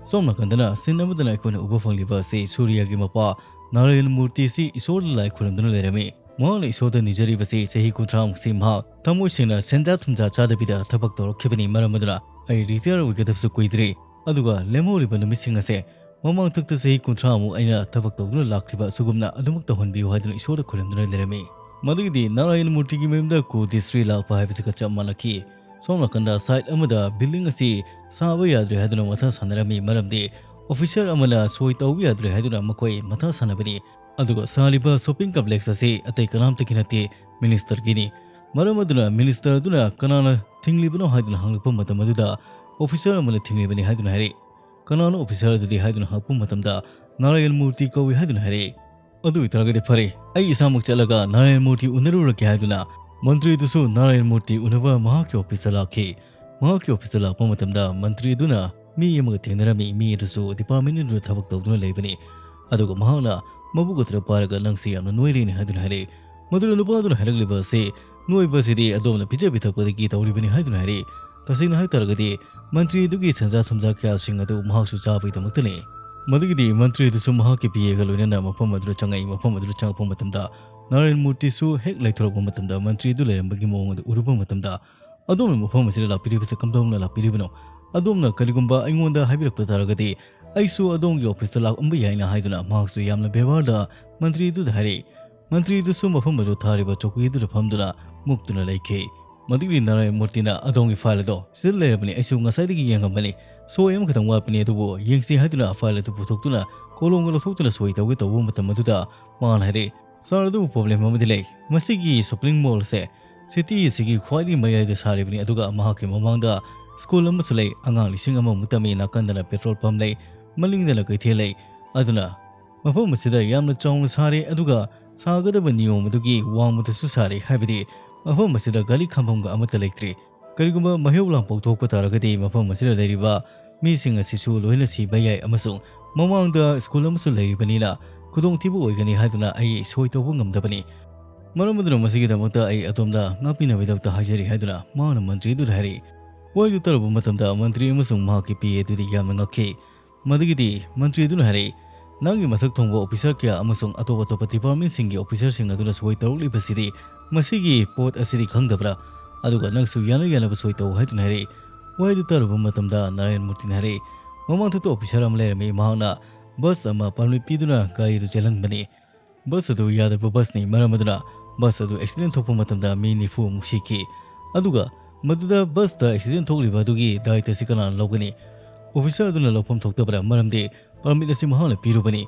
ꯁꯣꯝ ꯅꯥꯀꯟꯗꯅ scene ꯑꯃꯗꯅ ꯑꯩꯈꯣꯏꯅ ꯎꯕ ꯐꯪꯂꯤꯕ ꯑꯁꯤ ꯁꯨꯔꯤꯌꯥꯒꯤ ꯃꯄꯥ ꯅꯥꯔꯥꯌꯟ ꯃꯨꯔꯇꯤꯁꯤ ꯏꯁꯣꯔꯗ ꯂꯥꯏ ꯈꯨꯔꯨꯝꯗꯨꯅ ꯂꯩꯔꯝꯃꯤ꯫ ꯃꯍꯥꯛꯅ ꯏꯁꯣꯔꯗ ꯅꯤꯖꯔꯤꯕꯁꯤ ꯆꯍꯤ ꯀꯨꯟꯊ꯭ꯔꯥ ꯃꯨꯛꯁꯤ ꯃꯍꯥꯛ ꯊꯃꯣꯏ ꯁꯦꯡꯅ ꯁꯦꯟꯖꯥ ꯊꯨꯝꯖꯥ ꯆꯥꯗꯕꯤꯗ ꯊꯕꯛ ꯇꯧꯔꯛꯈꯤꯕꯅꯤ꯫ ꯃꯔꯝ ꯑꯗꯨꯅ ꯑꯩ retire ꯑꯣꯏꯒꯗꯕꯁꯨ ꯀꯨꯏꯗ꯭ꯔꯤ꯫ ꯑꯗꯨꯒ ꯂꯦꯝꯍꯧꯔꯤꯕ ꯅꯨꯃꯤꯠꯁꯤꯡ ꯑꯁꯦ ꯃꯃꯥꯡꯊꯛꯇ ꯆꯍꯤ ꯀꯨꯟꯊ꯭ꯔꯥ ꯃꯨꯛ ꯑꯩꯅ ꯊꯕꯛ ꯇꯧꯗꯨꯅ ꯂꯥꯛꯈꯤꯕ ꯑꯁꯤꯒꯨꯝꯅ ꯑꯗꯨꯃꯛ ꯇꯧꯍꯟꯕꯤꯌꯨ ꯍꯥꯏꯗꯨꯅ ꯏꯁꯣꯔꯗ ꯈꯨꯔꯨꯝꯗꯨꯅ ꯂꯩꯔꯝꯃꯤ꯫ ꯃꯗꯨꯒꯤꯗꯤ ꯅꯥꯔꯥꯌꯟ ꯃꯨꯔꯇꯤꯒꯤ ꯃꯌꯨꯝꯗ ꯀꯨ ꯗꯤꯁꯇ꯭ꯔꯤ ꯂꯥꯛꯄ ꯍꯥꯏꯕꯁꯤꯒ ꯆꯞ ꯃꯥꯟꯅꯈꯤ꯫ ꯁꯣꯝ ꯅꯥꯀꯟꯗ site ꯑꯃꯗ building ꯑꯁꯤ ꯁꯥꯕ ꯌꯥꯗ꯭ꯔꯦ ꯍꯥꯏꯗꯨꯅ ꯃꯊꯥ ꯁꯥꯟꯅꯔꯝꯃꯤ, ꯃꯔꯝꯗꯤ officer ꯑꯃꯅ ꯁꯣꯏ ꯇꯧꯕ ꯌꯥꯗ꯭ꯔꯦ ꯍꯥꯏꯗꯨꯅ ꯃꯈꯣꯏ ꯃꯊꯥ ꯁꯥꯟꯅꯕꯅꯤ꯫ ꯑꯗꯨꯒ ꯁꯥꯔꯤꯕ shopping complex ꯑꯁꯤ ꯑꯇꯩ ꯀꯅꯥꯝꯇꯒꯤ ꯅꯠꯇꯦ, ministerꯒꯤꯅꯤ꯫ ꯃꯔꯝ ꯑꯗꯨꯅ minister ꯑꯗꯨꯅ ꯀꯅꯥꯅ ꯊꯤꯡꯂꯤꯕꯅꯣ ꯍꯥꯏꯗꯨꯅ ꯍꯪꯂꯛꯄ ꯃꯇꯝ ꯑꯗꯨꯗ officer ꯑꯃꯅ ꯊꯤꯡꯂꯤꯕꯅꯤ ꯍꯥꯏꯗꯨꯅ ꯍꯥꯏꯔꯛꯏ꯫ ꯀꯅꯥꯅꯣ officer ꯑꯗꯨꯗꯤ ꯍꯥꯏꯗꯨꯅ ꯍꯪꯂꯛꯄ ꯃꯇꯝꯗ ꯅꯥꯔꯥꯌꯟ ꯃꯨꯔꯇꯤ ꯀꯧꯏ ꯍꯥꯏꯗꯨꯅ ꯍꯥꯏꯔꯛꯏ꯫ ꯑꯗꯨ ꯑꯣꯏꯇꯥꯔꯒꯗꯤ ꯐꯔꯦ, ꯑꯩ ꯏꯁꯥꯃꯛ ꯆꯠꯂꯒ ꯅꯥꯔꯥꯌꯟ ꯃꯨꯔꯇꯤ ꯎꯅꯔꯨꯔꯒꯦ ꯍꯥꯏꯗꯨꯅ ꯃꯟꯇ꯭ꯔꯤ ꯑꯗꯨꯁꯨ ꯅꯥꯔꯥꯌꯟ ꯃꯨꯔꯇꯤ ꯎꯅꯕ ꯃꯍꯥꯛꯀꯤ officeꯇ ꯂꯥꯛꯈꯤ꯫ ꯃꯍꯥꯛꯀꯤ officeꯇ ꯂꯥꯛꯄ ꯃꯇꯝꯗ ꯃꯟꯇ꯭ꯔꯤ ꯑꯗꯨꯅ ꯃꯤ ꯑꯃꯒ ꯊꯦꯡꯅꯔꯝꯃꯤ꯫ ꯃꯤ ꯑꯗꯨꯁꯨ department ꯑꯗꯨꯗ ꯊꯕꯛ ꯇꯧꯗꯨꯅ ꯂꯩꯕꯅꯤ꯫ ꯑꯗꯨꯒ ꯃꯍꯥꯛꯅ ꯃꯕꯨꯛ ꯑꯗꯨꯗ ꯄꯥꯏꯔꯒ, "ꯅꯪꯁꯤ ꯌꯥꯝꯅ ꯅꯣꯏꯔꯦꯅꯦ" ꯍꯥꯏꯗꯨꯅ ꯍꯥꯏꯔꯛꯏ꯫ ꯃꯗꯨꯗ ꯅꯨꯄꯥ ꯑꯗꯨꯅ ꯍꯥꯏꯔꯛꯂꯤꯕ ꯑꯁꯤ, "ꯅꯣꯏꯕ ꯑꯁꯤꯗꯤ ꯑꯗꯣꯝꯅ ꯄꯤꯖ ꯄꯤꯊꯛꯄꯗꯒꯤ ꯇꯧꯔꯤꯕꯅꯤ" ꯍꯥꯏꯗꯨꯅ ꯍꯥꯏꯔꯛꯏ꯫ ꯇꯁꯦꯡꯅ ꯍꯥꯏꯇꯥꯔꯒꯗꯤ ꯃꯟꯇ꯭ꯔꯤ ꯑꯗꯨꯒꯤ ꯁꯦꯟꯖꯥ ꯊꯨꯝꯖꯥ ꯀꯌꯥꯁꯤꯡ ꯑꯗꯨ ꯃꯍꯥꯛꯁꯨ ꯆꯥꯕꯒꯤꯗꯃꯛꯇꯅꯤ꯫ ꯃꯗꯨꯒꯤꯗꯤ ꯃꯟꯇ꯭ꯔꯤ ꯑꯗꯨꯁꯨ ꯃꯍꯥꯛꯀꯤ PAꯒ ꯂꯣꯏꯅꯅ ꯃꯐꯝ ꯑꯗꯨꯗ ꯆꯪꯉꯛꯏ꯫ ꯃꯐꯝ ꯑꯗꯨꯗ ꯆꯪꯉꯛꯄ ꯃꯇꯝꯗ ꯅꯥꯔꯥꯌꯟ ꯃꯨꯔꯇꯤꯁꯨ ꯍꯦꯛ ꯂꯩꯊꯣꯔꯛꯄ ꯃꯇꯝꯗ ꯃꯟꯇ꯭ꯔꯤ ꯑꯗꯨ ꯂꯩꯔꯝꯕꯒꯤ ꯃꯑꯣꯡ ꯑꯗꯨ ꯎꯔꯨꯕ ꯃꯇꯝꯗ, "ꯑꯗꯣꯝꯅ ꯃꯐꯝ ꯑꯁꯤꯗ ꯂꯥꯛꯄꯤꯔꯤꯕꯁꯤ ꯀꯝꯗꯧꯅ ꯂꯥꯛꯄꯤꯔꯤꯕꯅꯣ? ꯑꯗꯣꯝꯅ ꯀꯔꯤꯒꯨꯝꯕ ꯑꯩꯉꯣꯟꯗ ꯍꯥꯏꯕꯤꯔꯛꯄ ꯇꯥꯔꯒꯗꯤ ꯑꯩꯁꯨ ꯑꯗꯣꯝꯒꯤ officeꯇ ꯂꯥꯛꯂꯝꯕ ꯌꯥꯏꯅ" ꯍꯥꯏꯗꯨꯅ ꯃꯍꯥꯛꯁꯨ ꯌꯥꯝꯅ ꯕꯦꯕꯥꯔꯗ ꯃꯟꯇ꯭ꯔꯤ ꯑꯗꯨꯗ ꯍꯥꯏꯔꯛꯏ꯫ ꯃꯟꯇ꯭ꯔꯤ ꯑꯗꯨꯁꯨ ꯃꯐꯝ ꯑꯗꯨ ꯊꯥꯔꯤꯕ ꯆꯧꯀꯤ ꯑꯗꯨꯗ ꯐꯝꯗꯨꯅ ꯃꯨꯛꯇꯨꯅ ꯂꯩꯈꯤ꯫ ꯃꯗꯨꯒꯤ ꯅꯥꯔꯥꯌꯟ ꯃꯨꯔꯇꯤꯅ, "ꯑꯗꯣꯝꯒꯤ file ꯑꯗꯣ ꯁꯤꯗ ꯂꯩꯔꯕꯅꯤ, ꯑꯩꯁꯨ ꯉꯁꯥꯏꯗꯒꯤ ꯌꯦꯡꯉꯝꯕꯅꯤ꯫ ꯁꯣꯏ ꯑꯃꯈꯛꯇꯪ ꯋꯥꯠꯄꯅꯤ, ꯑꯗꯨꯕꯨ ꯌꯦꯡꯁꯤ" ꯍꯥꯏꯗꯨꯅ file ꯑꯗꯨ ꯄꯨꯊꯣꯛꯇꯨꯅ ꯀꯣꯂꯣꯝꯒ ꯂꯧꯊꯣꯛꯇꯨꯅ ꯁꯣꯏ ꯇꯧꯒꯦ ꯇꯧꯕ ꯃꯇꯝ ꯑꯗꯨꯗ ꯃꯥꯅ ꯍꯥꯏꯔꯛꯏ, "Sir, ꯑꯗꯨꯕꯨ problem ꯑꯃꯗꯤ ꯂꯩ꯫ ꯃꯁꯤꯒꯤ shopping mallꯁꯦ city ꯑꯁꯤꯒꯤ ꯈ꯭ꯋꯥꯏꯗꯒꯤ ꯃꯌꯥꯏꯗ ꯁꯥꯔꯤꯕꯅꯤ, ꯑꯗꯨꯒ ꯃꯍꯥꯛꯀꯤ ꯃꯃꯥꯡꯗ school ꯑꯃꯁꯨ ꯂꯩ, ꯑꯉꯥꯡ ꯂꯤꯁꯤꯡ ꯑꯃꯃꯨꯛ ꯇꯝꯃꯤ, ꯅꯥꯀꯟꯗꯅ petrol pump ꯂꯩ, ꯃꯅꯤꯡꯗꯅ ꯀꯩꯊꯦꯜ ꯂꯩ꯫ ꯑꯗꯨꯅ ꯃꯐꯝ ꯑꯁꯤꯗ ꯌꯥꯝꯅ ꯆꯥꯎꯅ ꯁꯥꯔꯦ, ꯑꯗꯨꯒ ꯁꯥꯒꯗꯕ ꯅꯤꯌꯣꯝ ꯑꯗꯨꯒꯤ ꯋꯥꯡꯃꯗꯁꯨ ꯁꯥꯔꯦ, ꯍꯥꯏꯕꯗꯤ ꯃꯐꯝ ꯑꯁꯤꯗ ꯒꯥꯔꯤ ꯈꯥꯝꯐꯝꯒ ꯑꯃꯠꯇ ꯂꯩꯇ꯭ꯔꯦ꯫ ꯀꯔꯤꯒꯨꯝꯕ ꯃꯩꯍꯧ ꯂꯥꯡꯄꯣꯛ ꯊꯣꯛꯄ ꯇꯥꯔꯒꯗꯤ ꯃꯐꯝ ꯑꯁꯤꯗ ꯂꯩꯔꯤꯕ ꯃꯤꯁꯤꯡ ꯑꯁꯤꯁꯨ ꯂꯣꯏꯅ ꯁꯤꯕ ꯌꯥꯏ, ꯑꯃꯁꯨꯡ ꯃꯃꯥꯡꯗ school ꯑꯃꯁꯨ ꯂꯩꯔꯤꯕꯅꯤꯅ ꯈꯨꯗꯣꯡꯊꯤꯕ ꯑꯣꯏꯒꯅꯤ ꯍꯥꯏꯗꯨꯅ ꯑꯩ ꯁꯣꯏ ꯇꯧꯕ ꯉꯝꯗꯕꯅꯤ꯫ ꯃꯔꯝ ꯑꯗꯨꯅ ꯃꯁꯤꯒꯤꯗꯃꯛꯇ ꯑꯩ ꯑꯗꯣꯝꯗ ꯉꯥꯛꯄꯤꯅꯕꯒꯤꯗꯃꯛꯇ ꯍꯥꯏꯖꯔꯤ" ꯍꯥꯏꯗꯨꯅ ꯃꯍꯥꯛꯅ ꯃꯟꯇ꯭ꯔꯤ ꯑꯗꯨꯗ ꯍꯥꯏꯔꯛꯏ꯫ ꯋꯥꯍꯩꯗꯨ ꯇꯥꯔꯨꯕ ꯃꯇꯝꯗ ꯃꯟꯇ꯭ꯔꯤ ꯑꯃꯁꯨꯡ ꯃꯍꯥꯛꯀꯤ PA ꯑꯗꯨꯗꯤ ꯌꯥꯝꯅ ꯉꯛꯈꯤ꯫ ꯃꯗꯨꯒꯤꯗꯤ ꯃꯟꯇ꯭ꯔꯤ ꯑꯗꯨꯅ ꯍꯥꯏꯔꯛꯏ, "ꯅꯪꯒꯤ ꯃꯊꯛ ꯊꯣꯡꯕ ꯑꯣꯐꯤꯁꯔ ꯀꯌꯥ ꯑꯃꯁꯨꯡ ꯑꯇꯣꯞ ꯑꯇꯣꯞꯄ ꯗꯤꯄꯥꯔꯠꯃꯦꯟꯁꯤꯡꯒꯤ ꯑꯣꯐꯤꯁꯔꯁꯤꯡ ꯑꯗꯨꯅ ꯁꯣꯏ ꯇꯧꯔꯛꯂꯤꯕꯁꯤꯗꯤ, ꯃꯁꯤꯒꯤ ꯄꯣꯠ ꯑꯁꯤꯗꯤ ꯈꯪꯗꯕ꯭ꯔꯥ? ꯑꯗꯨꯒ ꯅꯪꯁꯨ ꯌꯥꯅ ꯌꯥꯅꯕ ꯁꯣꯏ ꯇꯧ" ꯍꯥꯏꯗꯨꯅ ꯍꯥꯏꯔꯛꯏ꯫ ꯋꯥꯍꯩꯗꯨ ꯇꯥꯔꯨꯕ ꯃꯇꯝꯗ ꯅꯥꯔꯥꯌꯟ ꯃꯨꯔꯇꯤꯅ ꯍꯥꯏꯔꯛꯏ, "ꯃꯃꯥꯡꯊꯛꯇ ꯑꯣꯐꯤꯁꯔ ꯑꯃ ꯂꯩꯔꯝꯃꯤ, ꯃꯍꯥꯛꯅ ꯕꯁ ꯑꯃ ꯄꯥꯔꯃꯤꯠ ꯄꯤꯗꯨꯅ ꯒꯥꯔꯤ ꯑꯗꯨ ꯆꯦꯜꯍꯟꯕꯅꯤ꯫ ꯕꯁ ꯑꯗꯨ ꯌꯥꯗꯕ ꯕꯁꯅꯤ, ꯃꯔꯝ ꯑꯗꯨꯅ ꯕꯁ ꯑꯗꯨ ꯑꯦꯛꯁꯤꯗꯦꯟ ꯊꯣꯛꯄ ꯃꯇꯝꯗ ꯃꯤ ꯅꯤꯐꯨ ꯃꯨꯛ ꯁꯤꯈꯤ꯫ ꯑꯗꯨꯒ ꯃꯗꯨꯗ ꯕꯁꯇ ꯑꯦꯛꯁꯤꯗꯦꯟ ꯊꯣꯛꯂꯤꯕ ꯑꯗꯨꯒꯤ ꯗꯥꯏꯇ ꯑꯁꯤ ꯀꯅꯥꯅ ꯂꯧꯒꯅꯤ? ꯑꯣꯐꯤꯁꯔ ꯑꯗꯨꯅ ꯂꯧꯐꯝ ꯊꯣꯛꯇꯕ꯭ꯔꯥ? ꯃꯔꯝꯗꯤ ꯄꯥꯔꯃꯤꯠ ꯑꯁꯤ ꯃꯍꯥꯛꯅ ꯄꯤꯔꯨꯕꯅꯤ꯫"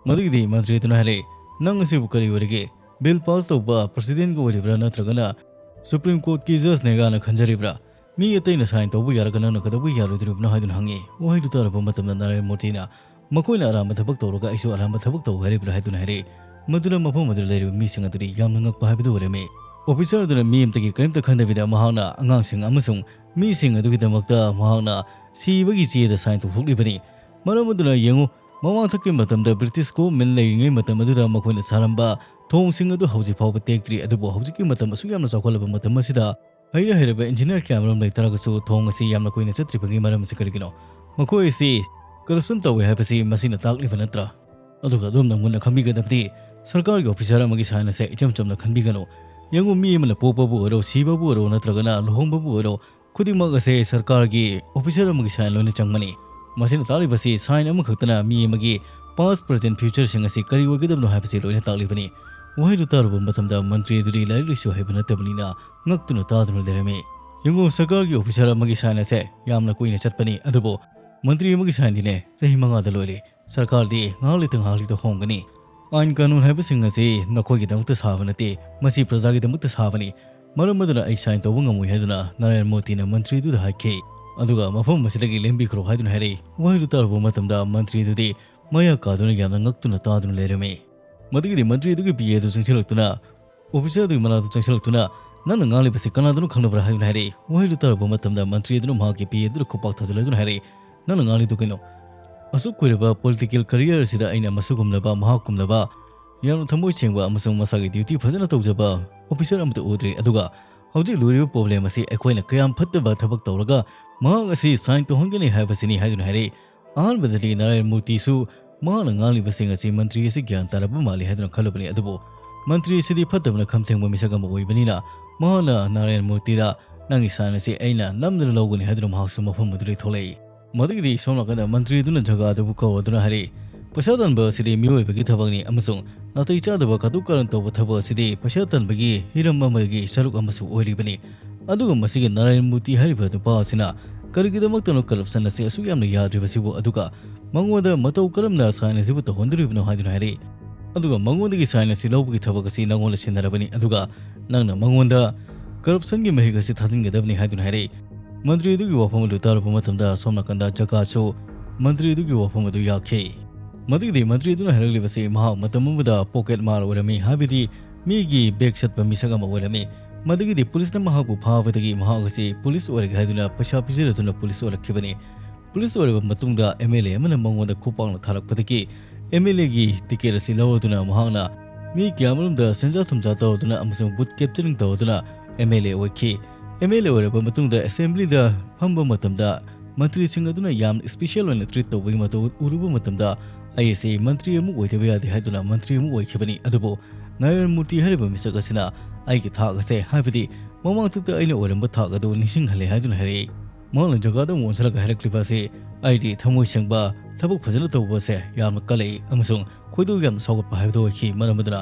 ꯃꯗꯨꯒꯤꯗꯤ ꯃꯟꯇ꯭ꯔꯤ ꯑꯗꯨꯅ ꯍꯥꯏꯔꯛꯏ, "ꯅꯪ ꯑꯁꯤꯕꯨ ꯀꯔꯤ ꯑꯣꯏꯔꯒꯦ? ꯕꯤꯜ ꯄꯥꯁ ꯇꯧꯕ ꯄ꯭ꯔꯁꯤꯗꯦꯟꯒ ꯑꯣꯏꯔꯤꯕ꯭ꯔꯥ, ꯅꯠꯇ꯭ꯔꯒꯅ ꯁꯨꯄ꯭ꯔꯤꯝ ꯀꯣꯔꯠꯀꯤ ꯖꯖꯅꯦ ꯀꯥꯏꯅ ꯈꯟꯖꯔꯤꯕ꯭ꯔꯥ? ꯃꯤ ꯑꯇꯩꯅ ꯁꯥꯏꯟ ꯇꯧꯕ ꯌꯥꯔꯒ ꯅꯪꯅ ꯀꯩꯗꯧꯕ ꯌꯥꯔꯣꯏꯗꯣꯔꯤꯕꯅꯣ?" ꯍꯥꯏꯗꯨꯅ ꯍꯪꯉꯤ꯫ ꯋꯥꯍꯩꯗꯨ ꯇꯥꯔꯕ ꯃꯇꯝꯗ ꯅꯥꯔꯥꯌꯟ ꯃꯨꯔꯇꯤꯅ, "ꯃꯈꯣꯏꯅ ꯑꯔꯥꯟꯕ ꯊꯕꯛ ꯇꯧꯔꯒ ꯑꯩꯁꯨ ꯑꯔꯥꯟꯕ ꯊꯕꯛ ꯇꯧ ꯍꯥꯏꯔꯤꯕ꯭ꯔꯥ?" ꯍꯥꯏꯗꯨꯅ ꯍꯥꯏꯔꯛꯏ꯫ ꯃꯗꯨꯅ ꯃꯐꯝ ꯑꯗꯨꯗ ꯂꯩꯔꯤꯕ ꯃꯤꯁꯤꯡ ꯑꯗꯨꯗꯤ ꯌꯥꯝꯅ ꯉꯛꯄ ꯍꯥꯏꯕꯗꯨ ꯑꯣꯏꯔꯝꯃꯤ꯫ ꯑꯣꯐꯤꯁꯔ ꯑꯗꯨꯅ ꯃꯤ ꯑꯃꯠꯇꯒꯤ ꯀꯔꯤꯝꯇ ꯈꯟꯗꯕꯤꯗ ꯃꯍꯥꯛꯅ ꯑꯉꯥꯡꯁꯤꯡ ꯑꯃꯁꯨꯡ ꯃꯤꯁꯤꯡ ꯑꯗꯨꯒꯤꯗꯃꯛꯇ ꯃꯍꯥꯛꯅ ꯁꯤꯕꯒꯤ ꯆꯦꯗ ꯁꯥꯏꯟ ꯇꯧꯊꯣꯛꯂꯤꯕꯅꯤ꯫ ꯃꯔꯝ ꯑꯗꯨꯅ ꯌꯦꯡꯉꯨ, ꯃꯃꯥꯡꯊꯛꯀꯤ ꯃꯇꯝꯗ ꯕ꯭ꯔꯤꯇꯤꯁ ꯒꯣꯚꯔꯟꯃꯦꯟꯠ ꯂꯩꯔꯤꯉꯩ ꯃꯇꯝ ꯑꯗꯨꯗ ꯃꯈꯣꯏꯅ ꯁꯥꯔꯝꯕ ꯊꯣꯡꯁꯤꯡ ꯑꯗꯨ ꯍꯧꯖꯤꯛ ꯐꯥꯎꯕ ꯇꯦꯛꯇ꯭ꯔꯤ, ꯑꯗꯨꯕꯨ ꯍꯧꯖꯤꯛꯀꯤ ꯃꯇꯝ ꯑꯁꯨꯛ ꯌꯥꯝꯅ ꯆꯥꯎꯈꯠꯂꯕ ꯃꯇꯝ ꯑꯁꯤꯗ ꯍꯩꯔ ꯍꯩꯔꯕ ꯏꯟꯖꯤꯅꯤꯌꯔ ꯀꯌꯥꯃꯔꯨꯝ ꯂꯩꯇꯥꯔꯒꯁꯨ ꯊꯣꯡ ꯑꯁꯤ ꯌꯥꯝꯅ ꯀꯨꯏꯅ ꯆꯠꯇ꯭ꯔꯤꯕꯒꯤ ꯃꯔꯝ ꯑꯁꯤ ꯀꯔꯤꯒꯤꯅꯣ? ꯃꯈꯣꯏ ꯑꯁꯤ ꯀꯔꯞꯁꯟ ꯇꯧꯏ ꯍꯥꯏꯕꯁꯤ ꯃꯁꯤꯅ ꯇꯥꯛꯂꯤꯕ ꯅꯠꯇ꯭ꯔꯥ? ꯑꯗꯨꯒ ꯑꯗꯣꯝꯅ ꯃꯨꯟꯅ ꯈꯪꯕꯤꯒꯗꯕꯗꯤ, ꯁꯔꯀꯥꯔꯒꯤ ꯑꯣꯐꯤꯁꯥꯔ ꯑꯃꯒꯤ ꯁꯥꯏꯟ ꯑꯁꯦ ꯏꯆꯝ ꯆꯝꯅ ꯈꯟꯕꯤꯒꯅꯨ꯫ ꯌꯦꯡꯉꯨ, ꯃꯤ ꯑꯃꯅ ꯄꯣꯛꯄꯕꯨ ꯑꯣꯏꯔꯣ, ꯁꯤꯕꯕꯨ ꯑꯣꯏꯔꯣ, ꯅꯠꯇ꯭ꯔꯒꯅ ꯂꯨꯍꯣꯡꯕꯕꯨ ꯑꯣꯏꯔꯣ, ꯈꯨꯗꯤꯡꯃꯛ ꯑꯁꯦ ꯁꯔꯀꯥꯔꯒꯤ ꯑꯣꯐꯤꯁꯥꯔ ꯑꯃꯒꯤ ꯁꯥꯏꯟ ꯂꯣꯏꯅ ꯆꯪꯕꯅꯤ꯫ ꯃꯁꯤꯅ ꯇꯥꯛꯂꯤꯕꯁꯤ ꯁꯥꯏꯟ ꯑꯃꯈꯛꯇꯅ ꯃꯤ ꯑꯃꯒꯤ past, present, futureꯁꯤꯡ ꯑꯁꯤ ꯀꯔꯤ ꯑꯣꯏꯒꯗꯕꯅꯣ ꯍꯥꯏꯕꯁꯤ ꯂꯣꯏꯅ ꯇꯥꯛꯂꯤꯕꯅꯤ꯫ ꯋꯥꯍꯩꯗꯨ ꯇꯥꯔꯨꯕ ꯃꯇꯝꯗ ꯃꯟꯇ꯭ꯔꯤ ꯑꯗꯨꯗꯤ ꯂꯥꯏꯔꯤꯛ ꯂꯥꯏꯁꯨ ꯍꯩꯕ ꯅꯠꯇꯕꯅꯤꯅ ꯉꯛꯇꯨꯅ ꯇꯥꯗꯨꯅ ꯂꯩꯔꯝꯃꯤ꯫ ꯌꯦꯡꯉꯨ, ꯁꯔꯀꯥꯔꯒꯤ ꯑꯣꯐꯤꯁꯥꯔ ꯑꯃꯒꯤ ꯁꯥꯏꯟ ꯑꯁꯦ ꯌꯥꯝꯅ ꯀꯨꯏꯅ ꯆꯠꯄꯅꯤ, ꯑꯗꯨꯕꯨ ꯃꯟꯇ꯭ꯔꯤ ꯑꯃꯒꯤ ꯁꯥꯏꯟꯗꯤꯅꯦ ꯆꯍꯤ ꯃꯉꯥꯗ ꯂꯣꯏꯔꯦ꯫ ꯁꯔꯀꯥꯔꯗꯤ ꯉꯥꯏꯍꯥꯛ ꯂꯩꯇ ꯉꯥꯏꯍꯥꯛ ꯂꯩꯇ ꯍꯣꯡꯒꯅꯤ꯫ ꯑꯥꯏꯟ ꯀꯥꯅꯨꯟ ꯍꯥꯏꯕꯁꯤꯡ ꯑꯁꯤ ꯅꯈꯣꯏꯒꯤꯗꯃꯛꯇ ꯁꯥꯕ ꯅꯠꯇꯦ, ꯃꯁꯤ ꯄ꯭ꯔꯖꯥꯒꯤꯗꯃꯛꯇ ꯁꯥꯕꯅꯤ꯫ ꯃꯔꯝ ꯑꯗꯨꯅ ꯑꯩ ꯁꯥꯏꯟ ꯇꯧꯕ ꯉꯝꯃꯣꯏ ꯍꯥꯏꯗꯨꯅ ꯅꯥꯔꯥꯌꯟ ꯃꯨꯔꯇꯤꯅ ꯃꯟꯇ꯭ꯔꯤ ꯑꯗꯨꯗ ꯍꯥꯏꯈꯤ꯫ ꯑꯗꯨꯒ ꯃꯐꯝ ꯑꯁꯤꯗꯒꯤ ꯂꯦꯡꯕꯤꯈ꯭ꯔꯣ ꯍꯥꯏꯗꯨꯅ ꯍꯥꯏꯔꯛꯏ꯫ ꯋꯥꯍꯩꯗꯨ ꯇꯥꯔꯨꯕ ꯃꯇꯝꯗ ꯃꯟꯇ꯭ꯔꯤ ꯑꯗꯨꯗꯤ ꯃꯌꯥ ꯀꯥꯗꯨꯅ ꯌꯥꯝꯅ ꯉꯛꯇꯨꯅ ꯇꯥꯗꯨꯅ ꯂꯩꯔꯝꯃꯤ꯫ ꯃꯗꯨꯒꯤꯗꯤ ꯃꯟꯇ꯭ꯔꯤ ꯑꯗꯨꯒꯤ ꯄꯤ ꯑꯦ ꯑꯗꯨ ꯆꯪꯁꯤꯜꯂꯛꯇꯨꯅ, ꯑꯣꯐꯤꯁꯥꯔ ꯑꯗꯨꯒꯤ ꯃꯅꯥꯛꯇ ꯆꯪꯁꯤꯜꯂꯛꯇꯨꯅ, "ꯅꯪꯅ ꯉꯥꯡꯂꯤꯕꯁꯤ ꯀꯅꯥꯗꯅꯣ ꯈꯪꯅꯕ꯭ꯔꯥ?" ꯍꯥꯏꯗꯨꯅ ꯍꯥꯏꯔꯛꯏ꯫ ꯋꯥꯍꯩꯗꯨ ꯇꯥꯔꯨꯕ ꯃꯇꯝꯗ ꯃꯟꯇ꯭ꯔꯤ ꯑꯗꯨꯅ ꯃꯍꯥꯛꯀꯤ ꯄꯤ ꯑꯦ ꯑꯗꯨꯗ ꯈꯨꯄꯥꯛ ꯊꯥꯖꯤꯜꯂꯗꯨꯅ ꯍꯥꯏꯔꯛꯏ, "ꯅꯪꯅ ꯉꯥꯡꯂꯤꯗꯨ ꯀꯩꯅꯣ? ꯑꯁꯨꯛ ꯀꯨꯏꯔꯕ ꯄꯣꯂꯤꯇꯤꯀꯦꯜ ꯀꯦꯔꯤꯌꯔ ꯑꯁꯤꯗ ꯑꯩꯅ ꯃꯁꯤꯒꯨꯝꯂꯕ, ꯃꯍꯥꯛꯀꯨꯝꯂꯕ ꯌꯥꯝꯅ ꯊꯃꯣꯏ ꯁꯦꯡꯕ ꯑꯃꯁꯨꯡ ꯃꯁꯥꯒꯤ ꯗ꯭ꯌꯨꯇꯤ ꯐꯖꯅ ꯇꯧꯖꯕ ꯑꯣꯐꯤꯁꯥꯔ ꯑꯃꯠꯇ ꯎꯗ꯭ꯔꯤ꯫ ꯑꯗꯨꯒ ꯍꯧꯖꯤꯛ ꯂꯨꯔꯤꯕ ꯄ꯭ꯔꯣꯕ꯭ꯂꯦꯝ ꯑꯁꯤ ꯑꯩꯈꯣꯏꯅ ꯀꯌꯥꯝ ꯐꯠꯇꯕ ꯊꯕꯛ ꯇꯧꯔꯒ ꯃꯍꯥꯛ ꯑꯁꯤ ꯁꯥꯏꯟ ꯇꯧꯍꯟꯒꯅꯤ ꯍꯥꯏꯕꯁꯤꯅꯤ" ꯍꯥꯏꯗꯨꯅ ꯍꯥꯏꯔꯛꯏ꯫ ꯑꯍꯥꯟꯕꯗꯗꯤ ꯅꯥꯔꯥꯌꯟ ꯃꯨꯔꯇꯤꯁꯨ ꯃꯍꯥꯛꯅ ꯉꯥꯡꯂꯤꯕꯁꯤꯡ ꯑꯁꯤ ꯃꯟꯇ꯭ꯔꯤ ꯑꯁꯤ ꯒ꯭ꯌꯥꯟ ꯇꯥꯔꯕ ꯃꯥꯜꯂꯤ ꯍꯥꯏꯗꯨꯅ ꯈꯜꯂꯨꯕꯅꯤ, ꯑꯗꯨꯕꯨ ꯃꯟꯇ꯭ꯔꯤ ꯑꯁꯤꯗꯤ ꯐꯠꯇꯕꯅ ꯈꯝ ꯊꯦꯡꯕ ꯃꯤꯁꯛ ꯑꯃ ꯑꯣꯏꯕꯅꯤꯅ ꯃꯍꯥꯛꯅ ꯅꯥꯔꯥꯌꯟ ꯃꯨꯔꯇꯤꯗ "ꯅꯪꯒꯤ ꯁꯥꯏꯟ ꯑꯁꯤ ꯑꯩꯅ ꯅꯝꯗꯅ ꯂꯧꯒꯅꯤ" ꯍꯥꯏꯗꯨꯅ ꯃꯍꯥꯛꯁꯨ ꯃꯐꯝ ꯑꯗꯨꯗꯒꯤ ꯊꯣꯛꯂꯛꯏ꯫ ꯃꯗꯨꯒꯤꯗꯤ ꯁꯣꯝ ꯅꯥꯀꯟꯗ ꯃꯟꯇ꯭ꯔꯤ ꯑꯗꯨꯅ ꯖꯒꯥ ꯑꯗꯨꯕꯨ ꯀꯧꯔꯗꯨꯅ ꯍꯥꯏꯔꯛꯏ, "ꯄꯩꯁꯥ ꯇꯥꯟꯕ ꯑꯁꯤꯗꯤ ꯃꯤꯑꯣꯏꯕꯒꯤ ꯊꯕꯛꯅꯤ ꯑꯃꯁꯨꯡ ꯅꯥꯇꯩ ꯆꯥꯗꯕ ꯀꯇꯨ ꯀꯥꯔꯟ ꯇꯧꯕ ꯊꯕꯛ ꯑꯁꯤꯗꯤ ꯄꯩꯁꯥ ꯇꯥꯟꯕꯒꯤ ꯍꯤꯔꯝ ꯑꯃꯒꯤ ꯁꯔꯨꯛ ꯑꯃꯁꯨ ꯑꯣꯏꯔꯤꯕꯅꯤ꯫ ꯑꯗꯨꯒ ꯃꯁꯤꯒꯤ ꯅꯥꯔꯥꯌꯟ ꯃꯨꯔꯇꯤ ꯍꯥꯏꯔꯤꯕ ꯅꯨꯄꯥ ꯑꯁꯤꯅ ꯀꯔꯤꯒꯤꯗꯃꯛꯇꯅꯣ ꯀꯔꯞꯁꯟ ꯑꯁꯤ ꯑꯁꯨꯛ ꯌꯥꯝꯅ ꯌꯥꯗ꯭ꯔꯤꯕꯁꯤꯕꯨ, ꯑꯗꯨꯒ ꯃꯉꯣꯟꯗ ꯃꯇꯧ ꯀꯔꯝꯅ ꯁꯥꯏꯟ ꯑꯁꯤꯕꯨ ꯇꯧꯍꯟꯗꯣꯔꯤꯕꯅꯣ?" ꯍꯥꯏꯗꯨꯅ ꯍꯥꯏꯔꯛꯏ꯫ ꯑꯗꯨꯒ ꯃꯉꯣꯟꯗꯒꯤ ꯁꯥꯏꯟ ꯑꯁꯤ ꯂꯧꯕꯒꯤ ꯊꯕꯛ ꯑꯁꯤ ꯅꯉꯣꯟꯗ ꯁꯤꯟꯅꯔꯕꯅꯤ, ꯑꯗꯨꯒ ꯅꯪꯅ ꯃꯉꯣꯟꯗ ꯀꯔꯞꯁꯟꯒꯤ ꯃꯍꯤꯛ ꯑꯁꯤ ꯊꯥꯖꯤꯟꯒꯗꯕꯅꯤ ꯍꯥꯏꯗꯨꯅ ꯍꯥꯏꯔꯛꯏ꯫ ꯃꯟꯇ꯭ꯔꯤ ꯑꯗꯨꯒꯤ ꯋꯥꯐꯝ ꯑꯗꯨ ꯇꯥꯔꯨꯕ ꯃꯇꯝꯗ ꯁꯣꯝ ꯅꯥꯀꯟꯗ ꯖꯒꯥꯁꯨ ꯃꯟꯇ꯭ꯔꯤ ꯑꯗꯨꯒꯤ ꯋꯥꯐꯝ ꯑꯗꯨ ꯌꯥꯈꯤ꯫ ꯃꯗꯨꯒꯤꯗꯤ ꯃꯟꯇ꯭ꯔꯤ ꯑꯗꯨꯅ ꯍꯥꯏꯔꯛꯂꯤꯕꯁꯤ ꯃꯍꯥꯛ ꯃꯇꯝ ꯑꯃꯗ ꯄꯣꯀꯦꯠ ꯃꯥꯔ ꯑꯣꯏꯔꯝꯃꯤ, ꯍꯥꯏꯕꯗꯤ ꯃꯤꯒꯤ ꯕꯦꯒ ꯆꯠꯄ ꯃꯤꯁꯛ ꯑꯃ ꯑꯣꯏꯔꯝꯃꯤ꯫ ꯃꯗꯨꯒꯤꯗꯤ ꯄꯨꯂꯤꯁꯅ ꯃꯍꯥꯛꯄꯨ ꯐꯥꯕꯗꯒꯤ ꯃꯍꯥꯛ ꯑꯁꯤ ꯄꯨꯂꯤꯁ ꯑꯣꯏꯔꯒꯦ ꯍꯥꯏꯗꯨꯅ ꯄꯩꯁꯥ ꯄꯤꯖꯔꯗꯨꯅ ꯄꯨꯂꯤꯁ ꯑꯣꯏꯔꯛꯈꯤꯕꯅꯤ꯫ ꯄꯨꯂꯤꯁ ꯑꯣꯏꯔꯕ ꯃꯇꯨꯡꯗ ꯑꯦꯝ ꯑꯦꯜ ꯑꯦ ꯑꯃꯅ ꯃꯉꯣꯟꯗ ꯈꯨꯄꯥꯛꯅ ꯊꯥꯔꯛꯄꯗꯒꯤ ꯑꯦꯝ ꯑꯦꯜ ꯑꯦꯒꯤ ꯇꯤꯀꯦꯠ ꯑꯁꯤ ꯂꯧꯔꯗꯨꯅ ꯃꯍꯥꯛꯅ ꯃꯤ ꯀꯌꯥꯃꯔꯨꯝꯗ ꯁꯦꯟꯖꯥ ꯊꯨꯝꯖꯥ ꯇꯧꯔꯗꯨꯅ ꯑꯃꯁꯨꯡ ꯕꯨꯠ ꯀꯦꯞꯆꯔꯤꯡ ꯇꯧꯔꯗꯨꯅ ꯑꯦꯝ ꯑꯦꯜ ꯑꯦ ꯑꯣꯏꯈꯤ꯫ ꯑꯦꯝ ꯑꯦꯜ ꯑꯦ ꯑꯣꯏꯔꯕ ꯃꯇꯨꯡꯗ ꯑꯦꯁꯦꯝꯕ꯭ꯂꯤꯗ ꯐꯝꯕ ꯃꯇꯝꯗ ꯃꯟꯇ꯭ꯔꯤꯁꯤꯡ ꯑꯗꯨꯅ ꯌꯥꯝ ꯏꯁꯄꯤꯁꯦꯜ ꯑꯣꯏꯅ ꯇ꯭ꯔꯤꯠ ꯇꯧꯕꯒꯤ ꯃꯇꯧ ꯎꯔꯨꯕ ꯃꯇꯝꯗ "ꯑꯩ ꯑꯁꯤ ꯃꯟꯇ꯭ꯔꯤ ꯑꯃ ꯑꯣꯏꯗꯕ ꯌꯥꯗꯦ" ꯍꯥꯏꯗꯨꯅ ꯃꯟꯇ꯭ꯔꯤ ꯑꯃ ꯑꯣꯏꯈꯤꯕꯅꯤ꯫ ꯑꯗꯨꯕꯨ ꯅꯥꯔꯥꯌꯟ ꯃꯨꯔꯇꯤ ꯍꯥꯏꯔꯤꯕ ꯃꯤꯁꯛ ꯑꯁꯤꯅ ꯑꯩꯒꯤ ꯊꯥꯛ ꯑꯁꯦ, ꯍꯥꯏꯕꯗꯤ ꯃꯃꯥꯡꯊꯛꯇ ꯑꯩꯅ ꯑꯣꯏꯔꯝꯕ ꯊꯥꯛ ꯑꯗꯨ ꯅꯤꯡꯁꯤꯡꯍꯜꯂꯦ ꯍꯥꯏꯗꯨꯅ ꯍꯥꯏꯔꯛꯏ꯫ ꯃꯍꯥꯛꯅ ꯖꯒꯥꯗ ꯑꯃꯨꯛ ꯑꯣꯟꯁꯤꯜꯂꯒ ꯍꯥꯏꯔꯛꯂꯤꯕ ꯑꯁꯤ, "ꯑꯩꯗꯤ ꯊꯃꯣꯏ ꯁꯦꯡꯕ, ꯊꯕꯛ ꯐꯖꯅ ꯇꯧꯕ ꯑꯁꯦ ꯌꯥꯝꯅ ꯀꯜꯂꯛꯏ ꯑꯃꯁꯨꯡ ꯈꯣꯏꯗꯧ ꯌꯥꯝꯅ ꯁꯥꯎꯒꯠꯄ ꯍꯥꯏꯕꯗꯨ ꯑꯣꯏꯈꯤ꯫ ꯃꯔꯝ ꯑꯗꯨꯅ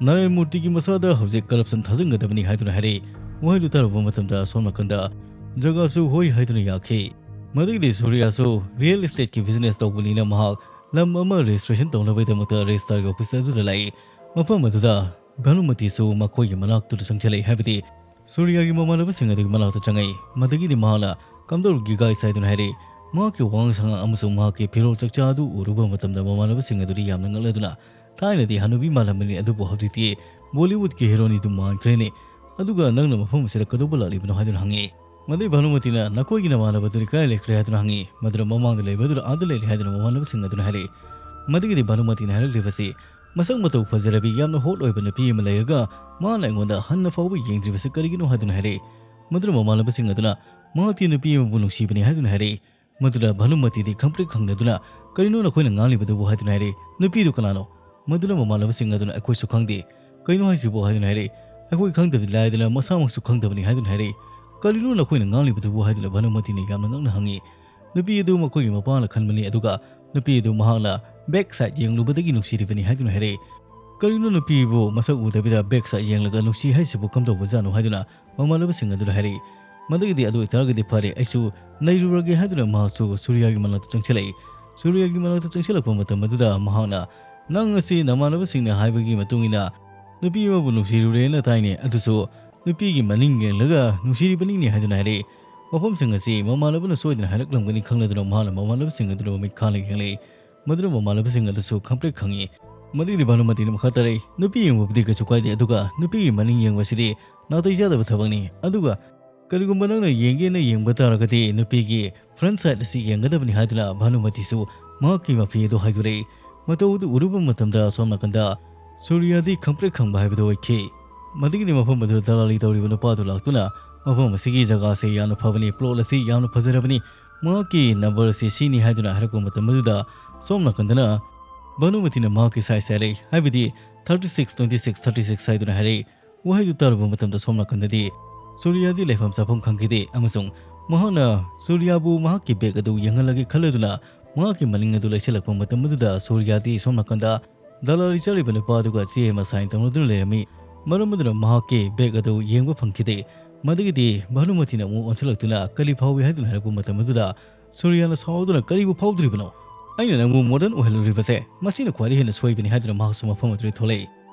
ꯅꯥꯔꯥꯌꯟ ꯃꯨꯔꯇꯤꯒꯤ ꯃꯁꯥꯗ ꯍꯧꯖꯤꯛ ꯀꯔꯞꯁꯟ ꯊꯥꯖꯤꯟꯒꯗꯕꯅꯤ" ꯍꯥꯏꯗꯨꯅ ꯍꯥꯏꯔꯛꯏ꯫ ꯋꯥꯍꯩꯗꯨ ꯇꯥꯔꯨꯕ ꯃꯇꯝꯗ ꯁꯣꯝ ꯅꯥꯀꯟꯗ ꯖꯒꯥꯁꯨ ꯍꯣꯏ ꯍꯥꯏꯗꯨꯅ ꯌꯥꯈꯤ꯫ ꯃꯗꯨꯒꯤꯗꯤ ꯁꯨꯔꯤꯌꯥꯁꯨ ꯔꯤꯌꯦꯜ ꯏꯁꯇꯦꯠꯀꯤ ꯕꯤꯖꯤꯅꯦꯁ ꯇꯧꯕꯅꯤꯅ ꯃꯍꯥꯛ ꯂꯝ ꯑꯃ ꯔꯦꯖꯤꯁꯇ꯭ꯔꯦꯁꯟ ꯇꯧꯅꯕꯒꯤꯗꯃꯛꯇ ꯔꯦꯖꯤꯁꯇ꯭ꯔꯥꯔꯒꯤ ꯑꯣꯐꯤꯁ ꯑꯗꯨꯗ ꯂꯥꯛꯏ꯫ ꯃꯐꯝ ꯑꯗꯨꯗ ꯚꯥꯅꯨꯃꯇꯤꯁꯨ ꯃꯈꯣꯏꯒꯤ ꯃꯅꯥꯛꯇꯨꯗ ꯆꯪꯁꯤꯜꯂꯛꯏ, ꯍꯥꯏꯕꯗꯤ ꯁꯨꯔꯤꯌꯥꯒꯤ ꯃꯃꯥꯟꯅꯕꯁꯤꯡ ꯑꯗꯨꯒꯤ ꯃꯅꯥꯛꯇ ꯆꯪꯉꯛꯏ꯫ ꯃꯗꯨꯒꯤꯗꯤ ꯃꯍꯥꯛꯅ "ꯀꯝꯗꯧꯔꯒꯦ ꯒꯥꯏꯁ?" ꯍꯥꯏꯗꯨꯅ ꯍꯥꯏꯔꯛꯏ꯫ ꯃꯍꯥꯛꯀꯤ ꯋꯥꯉꯥꯡ ꯁꯉꯥꯡ ꯑꯃꯁꯨꯡ ꯃꯍꯥꯛꯀꯤ ꯐꯤꯔꯣꯜ ꯆꯛꯆꯥ ꯑꯗꯨ ꯎꯔꯨꯕ ꯃꯇꯝꯗ ꯃꯃꯥꯟꯅꯕꯁꯤꯡ ꯑꯗꯨꯗꯤ ꯌꯥꯝꯅ ꯉꯛꯂꯗꯨꯅ, "ꯊꯥꯏꯅꯗꯤ ꯍꯅꯨꯕꯤ ꯃꯥꯜꯂꯝꯕꯅꯤ, ꯑꯗꯨꯕꯨ ꯍꯧꯖꯤꯛꯇꯤ ꯕꯣꯂꯤꯋꯨꯗꯀꯤ ꯍꯦꯔꯣꯅꯤꯗꯨ ꯃꯥꯟꯈ꯭ꯔꯦꯅꯦ꯫ ꯑꯗꯨꯒ ꯅꯪꯅ ꯃꯐꯝ ꯑꯁꯤꯗ ꯀꯩꯗꯧꯕ ꯂꯥꯛꯂꯤꯕꯅꯣ?" ꯍꯥꯏꯗꯨꯅ ꯍꯪꯉꯤ꯫ ꯃꯗꯨꯒꯤ ꯚꯥꯅꯨꯃꯇꯤꯅ, "ꯅꯈꯣꯏꯒꯤ ꯅꯃꯥꯟꯅꯕꯗꯨꯗꯤ ꯀꯗꯥꯏ ꯂꯩꯈ꯭ꯔꯦ?" ꯍꯥꯏꯗꯨꯅ ꯍꯪꯉꯤ꯫ ꯃꯗꯨꯗ ꯃꯃꯥꯡꯗ ꯂꯩꯕꯗꯨꯅ ꯑꯥꯗ ꯂꯩꯔꯦ ꯍꯥꯏꯗꯨꯅ ꯃꯃꯥꯟꯅꯕꯁꯤꯡ ꯑꯗꯨꯅ ꯍꯥꯏꯔꯛꯏ꯫ ꯃꯗꯨꯒꯤꯗꯤ ꯚꯥꯅꯨꯃꯇꯤꯅ ꯍꯥꯏꯔꯛꯂꯤꯕꯁꯤ, "ꯃꯁꯛ ꯃꯇꯧ ꯐꯖꯔꯕꯤ, ꯌꯥꯝꯅ ꯍꯣꯠ ꯑꯣꯏꯕ ꯅꯨꯄꯤ ꯑꯃ ꯂꯩꯔꯒ ꯃꯥꯅ ꯑꯩꯉꯣꯟꯗ ꯍꯟꯅ ꯐꯥꯎꯕ ꯌꯦꯡꯗ꯭ꯔꯤꯕꯁꯤ ꯀꯔꯤꯒꯤꯅꯣ?" ꯍꯥꯏꯗꯨꯅ ꯍꯥꯏꯔꯛꯏ꯫ ꯃꯗꯨꯅ ꯃꯃꯥꯟꯅꯕꯁꯤꯡ ꯑꯗꯨꯅ, "ꯃꯍꯥꯛꯇꯤ ꯅꯨꯄꯤ ꯑꯃꯕꯨ ꯅꯨꯡꯁꯤꯕꯅꯤ" ꯍꯥꯏꯗꯨꯅ ꯍꯥꯏꯔꯛꯏ꯫ ꯃꯗꯨꯗ ꯚꯥꯅꯨꯃꯇꯤꯗꯤ ꯈꯪꯄ꯭ꯔꯦꯛ ꯈꯪꯅꯗꯨꯅ, "ꯀꯔꯤꯅꯣ ꯅꯈꯣꯏꯅ ꯉꯥꯡꯂꯤꯕꯗꯨꯕꯨ?" ꯍꯥꯏꯗꯨꯅ ꯍꯥꯏꯔꯛꯏ꯫ "ꯅꯨꯄꯤꯗꯨ ꯀꯅꯥꯅꯣ?" ꯃꯗꯨꯅ ꯃꯃꯥꯟꯅꯕꯁꯤꯡ ꯑꯗꯨꯅ, "ꯑꯩꯈꯣꯏꯁꯨ ꯈꯪꯗꯦ꯫ ꯀꯩꯅꯣ ꯍꯥꯏꯁꯤꯕꯨ?" ꯍꯥꯏꯗꯨꯅ ꯍꯥꯏꯔꯛꯏ꯫ "ꯑꯩꯈꯣꯏ ꯈꯪꯗꯕꯗꯤ ꯂꯥꯏꯗꯅ ꯃꯁꯥꯃꯛꯁꯨ ꯈꯪꯗꯕꯅꯤ" ꯍꯥꯏꯗꯨꯅ ꯍꯥꯏꯔꯛꯏ꯫ "ꯀꯔꯤꯅꯣ ꯅꯈꯣꯏꯅ ꯉꯥꯡꯂꯤꯕꯗꯨꯕꯨ?" ꯍꯥꯏꯗꯨꯅ ꯚꯥꯅꯨꯃꯇꯤꯅ ꯌꯥꯝꯅ ꯉꯛꯅ ꯍꯪꯉꯤ꯫ "ꯅꯨꯄꯤ ꯑꯗꯨ ꯃꯈꯣꯏꯒꯤ ꯃꯄꯥꯅ ꯈꯟꯕꯅꯤ, ꯑꯗꯨꯒ ꯅꯨꯄꯤ ꯑꯗꯨ ꯃꯍꯥꯛꯅ ꯕꯦꯛ ꯁꯥꯏꯠ ꯌꯦꯡꯂꯨꯕꯗꯒꯤ ꯅꯨꯡꯁꯤꯔꯤꯕꯅꯤ" ꯍꯥꯏꯗꯨꯅ ꯍꯥꯏꯔꯛꯏ꯫ "ꯀꯔꯤꯅꯣ ꯅꯨꯄꯤꯕꯨ ꯃꯁꯛ ꯎꯗꯕꯤꯗ ꯕꯦꯛ ꯁꯥꯏꯠ ꯌꯦꯡꯂꯒ ꯅꯨꯡꯁꯤ ꯍꯥꯏꯁꯤꯕꯨ ꯀꯝꯗꯧꯕꯖꯥꯠꯅꯣ?" ꯍꯥꯏꯗꯨꯅ ꯃꯃꯥꯟꯅꯕꯁꯤꯡ ꯑꯗꯨꯅ ꯍꯥꯏꯔꯛꯏ꯫ ꯃꯗꯨꯒꯤꯗꯤ "ꯑꯗꯨ ꯑꯣꯏꯇꯥꯔꯒꯗꯤ ꯐꯔꯦ, ꯑꯩꯁꯨ ꯅꯩꯔꯨꯔꯒꯦ" ꯍꯥꯏꯗꯨꯅ ꯃꯍꯥꯛꯁꯨ ꯁꯨꯔꯤꯌꯥꯒꯤ ꯃꯅꯥꯛꯇ ꯆꯪꯁꯤꯜꯂꯛꯏ꯫ ꯁꯨꯔꯤꯌꯥꯒꯤ ꯃꯅꯥꯛꯇ ꯆꯪꯁꯤꯜꯂꯛꯄ ꯃꯇꯝ ꯑꯗꯨꯗ ꯃꯍꯥꯛꯅ, "ꯅꯪ ꯑꯁꯤ ꯅꯃꯥꯟꯅꯕꯁꯤꯡꯅ ꯍꯥꯏꯕꯒꯤ ꯃꯇꯨꯡ ꯏꯟꯅ ꯅꯨꯄꯤ ꯑꯃꯕꯨ ꯅꯨꯡꯁꯤꯔꯨꯔꯦꯅ ꯇꯥꯏꯅꯦ, ꯑꯗꯨꯁꯨ ꯅꯨꯄꯤꯒꯤ ꯃꯅꯤꯡ ꯌꯦꯡꯂꯒ ꯅꯨꯡꯁꯤꯔꯤꯕꯅꯤꯅꯦ" ꯍꯥꯏꯗꯨꯅ ꯍꯥꯏꯔꯛꯏ꯫ ꯃꯐꯝꯁꯤꯡ ꯑꯁꯤ ꯃꯃꯥꯟꯅꯕꯅ ꯁꯣꯏꯗꯅ ꯍꯥꯏꯔꯛꯂꯝꯒꯅꯤ ꯈꯪꯂꯗꯨꯅ ꯃꯍꯥꯛꯅ ꯃꯃꯥꯟꯅꯕꯁꯤꯡ ꯑꯗꯨꯗ ꯃꯃꯤꯠ ꯈꯥꯅ ꯌꯦꯡꯂꯛꯏ꯫ ꯃꯗꯨꯅ ꯃꯃꯥꯟꯅꯕꯁꯤꯡ ꯑꯗꯨꯁꯨ ꯈꯪꯄ꯭ꯔꯦꯛ ꯈꯪꯉꯤ꯫ ꯃꯗꯨꯒꯤꯗꯤ ꯚꯥꯅꯨꯃꯇꯤꯅ ꯃꯈꯥ ꯇꯥꯔꯛꯏ, "ꯅꯨꯄꯤ ꯌꯦꯡꯕꯕꯨꯗꯤ ꯀꯩꯁꯨ ꯀꯥꯏꯗꯦ, ꯑꯗꯨꯒ ꯅꯨꯄꯤꯒꯤ ꯃꯅꯤꯡ ꯌꯦꯡꯕꯁꯤꯗꯤ ꯅꯥꯇꯩ ꯆꯥꯗꯕ ꯊꯕꯛꯅꯤ꯫ ꯑꯗꯨꯒ ꯀꯔꯤꯒꯨꯝꯕ ꯅꯪꯅ ꯌꯦꯡꯒꯦꯅ ꯌꯦꯡꯕ ꯇꯥꯔꯒꯗꯤ ꯅꯨꯄꯤꯒꯤ ꯐ꯭ꯔꯟꯠ ꯁꯥꯏꯠ ꯑꯁꯤ ꯌꯦꯡꯒꯗꯕꯅꯤ" ꯍꯥꯏꯗꯨꯅ ꯚꯥꯅꯨꯃꯇꯤꯁꯨ ꯃꯍꯥꯛꯀꯤ ꯃꯐꯤ ꯑꯗꯨ ꯍꯥꯏꯗꯣꯔꯛꯏ꯫ ꯃꯇꯧ ꯑꯗꯨ ꯎꯔꯨꯕ ꯃꯇꯝꯗ ꯁꯣꯝ ꯅꯥꯀꯟꯗ ꯁꯨꯔꯤꯌꯥꯗꯤ ꯈꯪꯄ꯭ꯔꯦꯛ ꯈꯪꯕ ꯍꯥꯏꯕꯗꯨ ꯑꯣꯏꯈꯤ꯫ ꯃꯗꯨꯒꯤꯗꯤ ꯃꯐꯝ ꯑꯗꯨꯗ ꯗꯂꯥꯂꯤ ꯇꯧꯔꯤꯕ ꯅꯨꯄꯥꯗꯨ ꯂꯥꯛꯇꯨꯅ, "ꯃꯐꯝ ꯑꯁꯤꯒꯤ ꯖꯒꯥ ꯑꯁꯤ ꯌꯥꯝꯅ ꯐꯕꯅꯤ, ꯄ꯭ꯂꯣꯠ ꯑꯁꯤ ꯌꯥꯝꯅ ꯐꯖꯔꯕꯅꯤ, ꯃꯍꯥꯛꯀꯤ ꯅꯝꯕꯔ ꯑꯁꯤ ꯁꯤꯅꯤ" ꯍꯥꯏꯗꯨꯅ ꯍꯥꯏꯔꯛꯄ ꯃꯇꯝ ꯑꯗꯨꯗ ꯁꯣꯝ ꯅꯥꯀꯟꯗꯅ ꯚꯥꯅꯨꯃꯇꯤꯅ ꯃꯍꯥꯛꯀꯤ ꯁꯥꯏꯖ ꯍꯥꯏꯔꯛꯏ, ꯍꯥꯏꯕꯗꯤ thirty six twenty six thirty six ꯍꯥꯏꯗꯨꯅ ꯍꯥꯏꯔꯛꯏ꯫ ꯋꯥꯍꯩꯗꯨ ꯇꯥꯔꯨꯕ ꯃꯇꯝꯗ ꯁꯣꯝ ꯅꯥꯀꯟꯗꯗꯤ ꯁꯨꯔꯤꯌꯥꯗꯤ ꯂꯩꯐꯝ ꯆꯥꯐꯝ ꯈꯪꯈꯤꯗꯦ ꯑꯃꯁꯨꯡ ꯃꯍꯥꯛꯅ ꯁꯨꯔꯤꯌꯥꯕꯨ ꯃꯍꯥꯛꯀꯤ ꯕꯦꯒ ꯑꯗꯨ ꯌꯦꯡꯍꯜꯂꯒꯦ ꯈꯜꯂꯗꯨꯅ ꯃꯍꯥꯛꯀꯤ ꯃꯅꯤꯡ ꯑꯗꯨ ꯂꯩꯁꯤꯜꯂꯛꯄ ꯃꯇꯝ ꯑꯗꯨꯗ ꯁꯨꯔꯤꯌꯥꯗꯤ ꯁꯣꯝ ꯅꯥꯀꯟꯗ ꯗꯂꯥꯂꯤ ꯆꯥꯔꯤꯕ ꯅꯨꯄꯥ ꯑꯗꯨꯒ ꯆꯦ ꯑꯃ ꯁꯥꯏꯟ ꯇꯧꯅꯗꯨꯅ ꯂꯩꯔꯝꯃꯤ꯫ ꯃꯔꯝ ꯑꯗꯨꯅ ꯃꯍꯥꯛꯀꯤ ꯕꯦꯒ ꯑꯗꯨ ꯌꯦꯡꯕ ꯐꯪꯈꯤꯗꯦ꯫ ꯃꯗꯨꯒꯤꯗꯤ ꯚꯥꯅꯨꯃꯇꯤꯅ ꯑꯃꯨꯛ ꯑꯣꯟꯁꯤꯜꯂꯛꯇꯨꯅ ꯀꯔꯤ ꯐꯥꯎꯏ ꯍꯥꯏꯗꯨꯅ ꯍꯥꯏꯔꯛꯄ ꯃꯇꯝ ꯑꯗꯨꯗ ꯁꯨꯔꯤꯌꯥꯅ ꯁꯥꯎꯗꯨꯅ, "ꯀꯔꯤꯕꯨ ꯐꯥꯎꯗ꯭ꯔꯤꯕꯅꯣ? ꯑꯩꯅ ꯅꯪꯕꯨ ꯃꯣꯗꯔꯟ ꯑꯣꯏꯍꯜꯂꯨꯔꯤꯕꯁꯦ ꯃꯁꯤꯅ ꯈ꯭ꯋꯥꯏꯗꯒꯤ ꯍꯦꯟꯅ ꯁꯣꯏꯕꯅꯤ" ꯍꯥꯏꯗꯨꯅ ꯃꯍꯥꯛꯁꯨ ꯃꯐꯝ ꯑꯗꯨꯗꯒꯤ ꯊꯣꯛꯂꯛꯏ꯫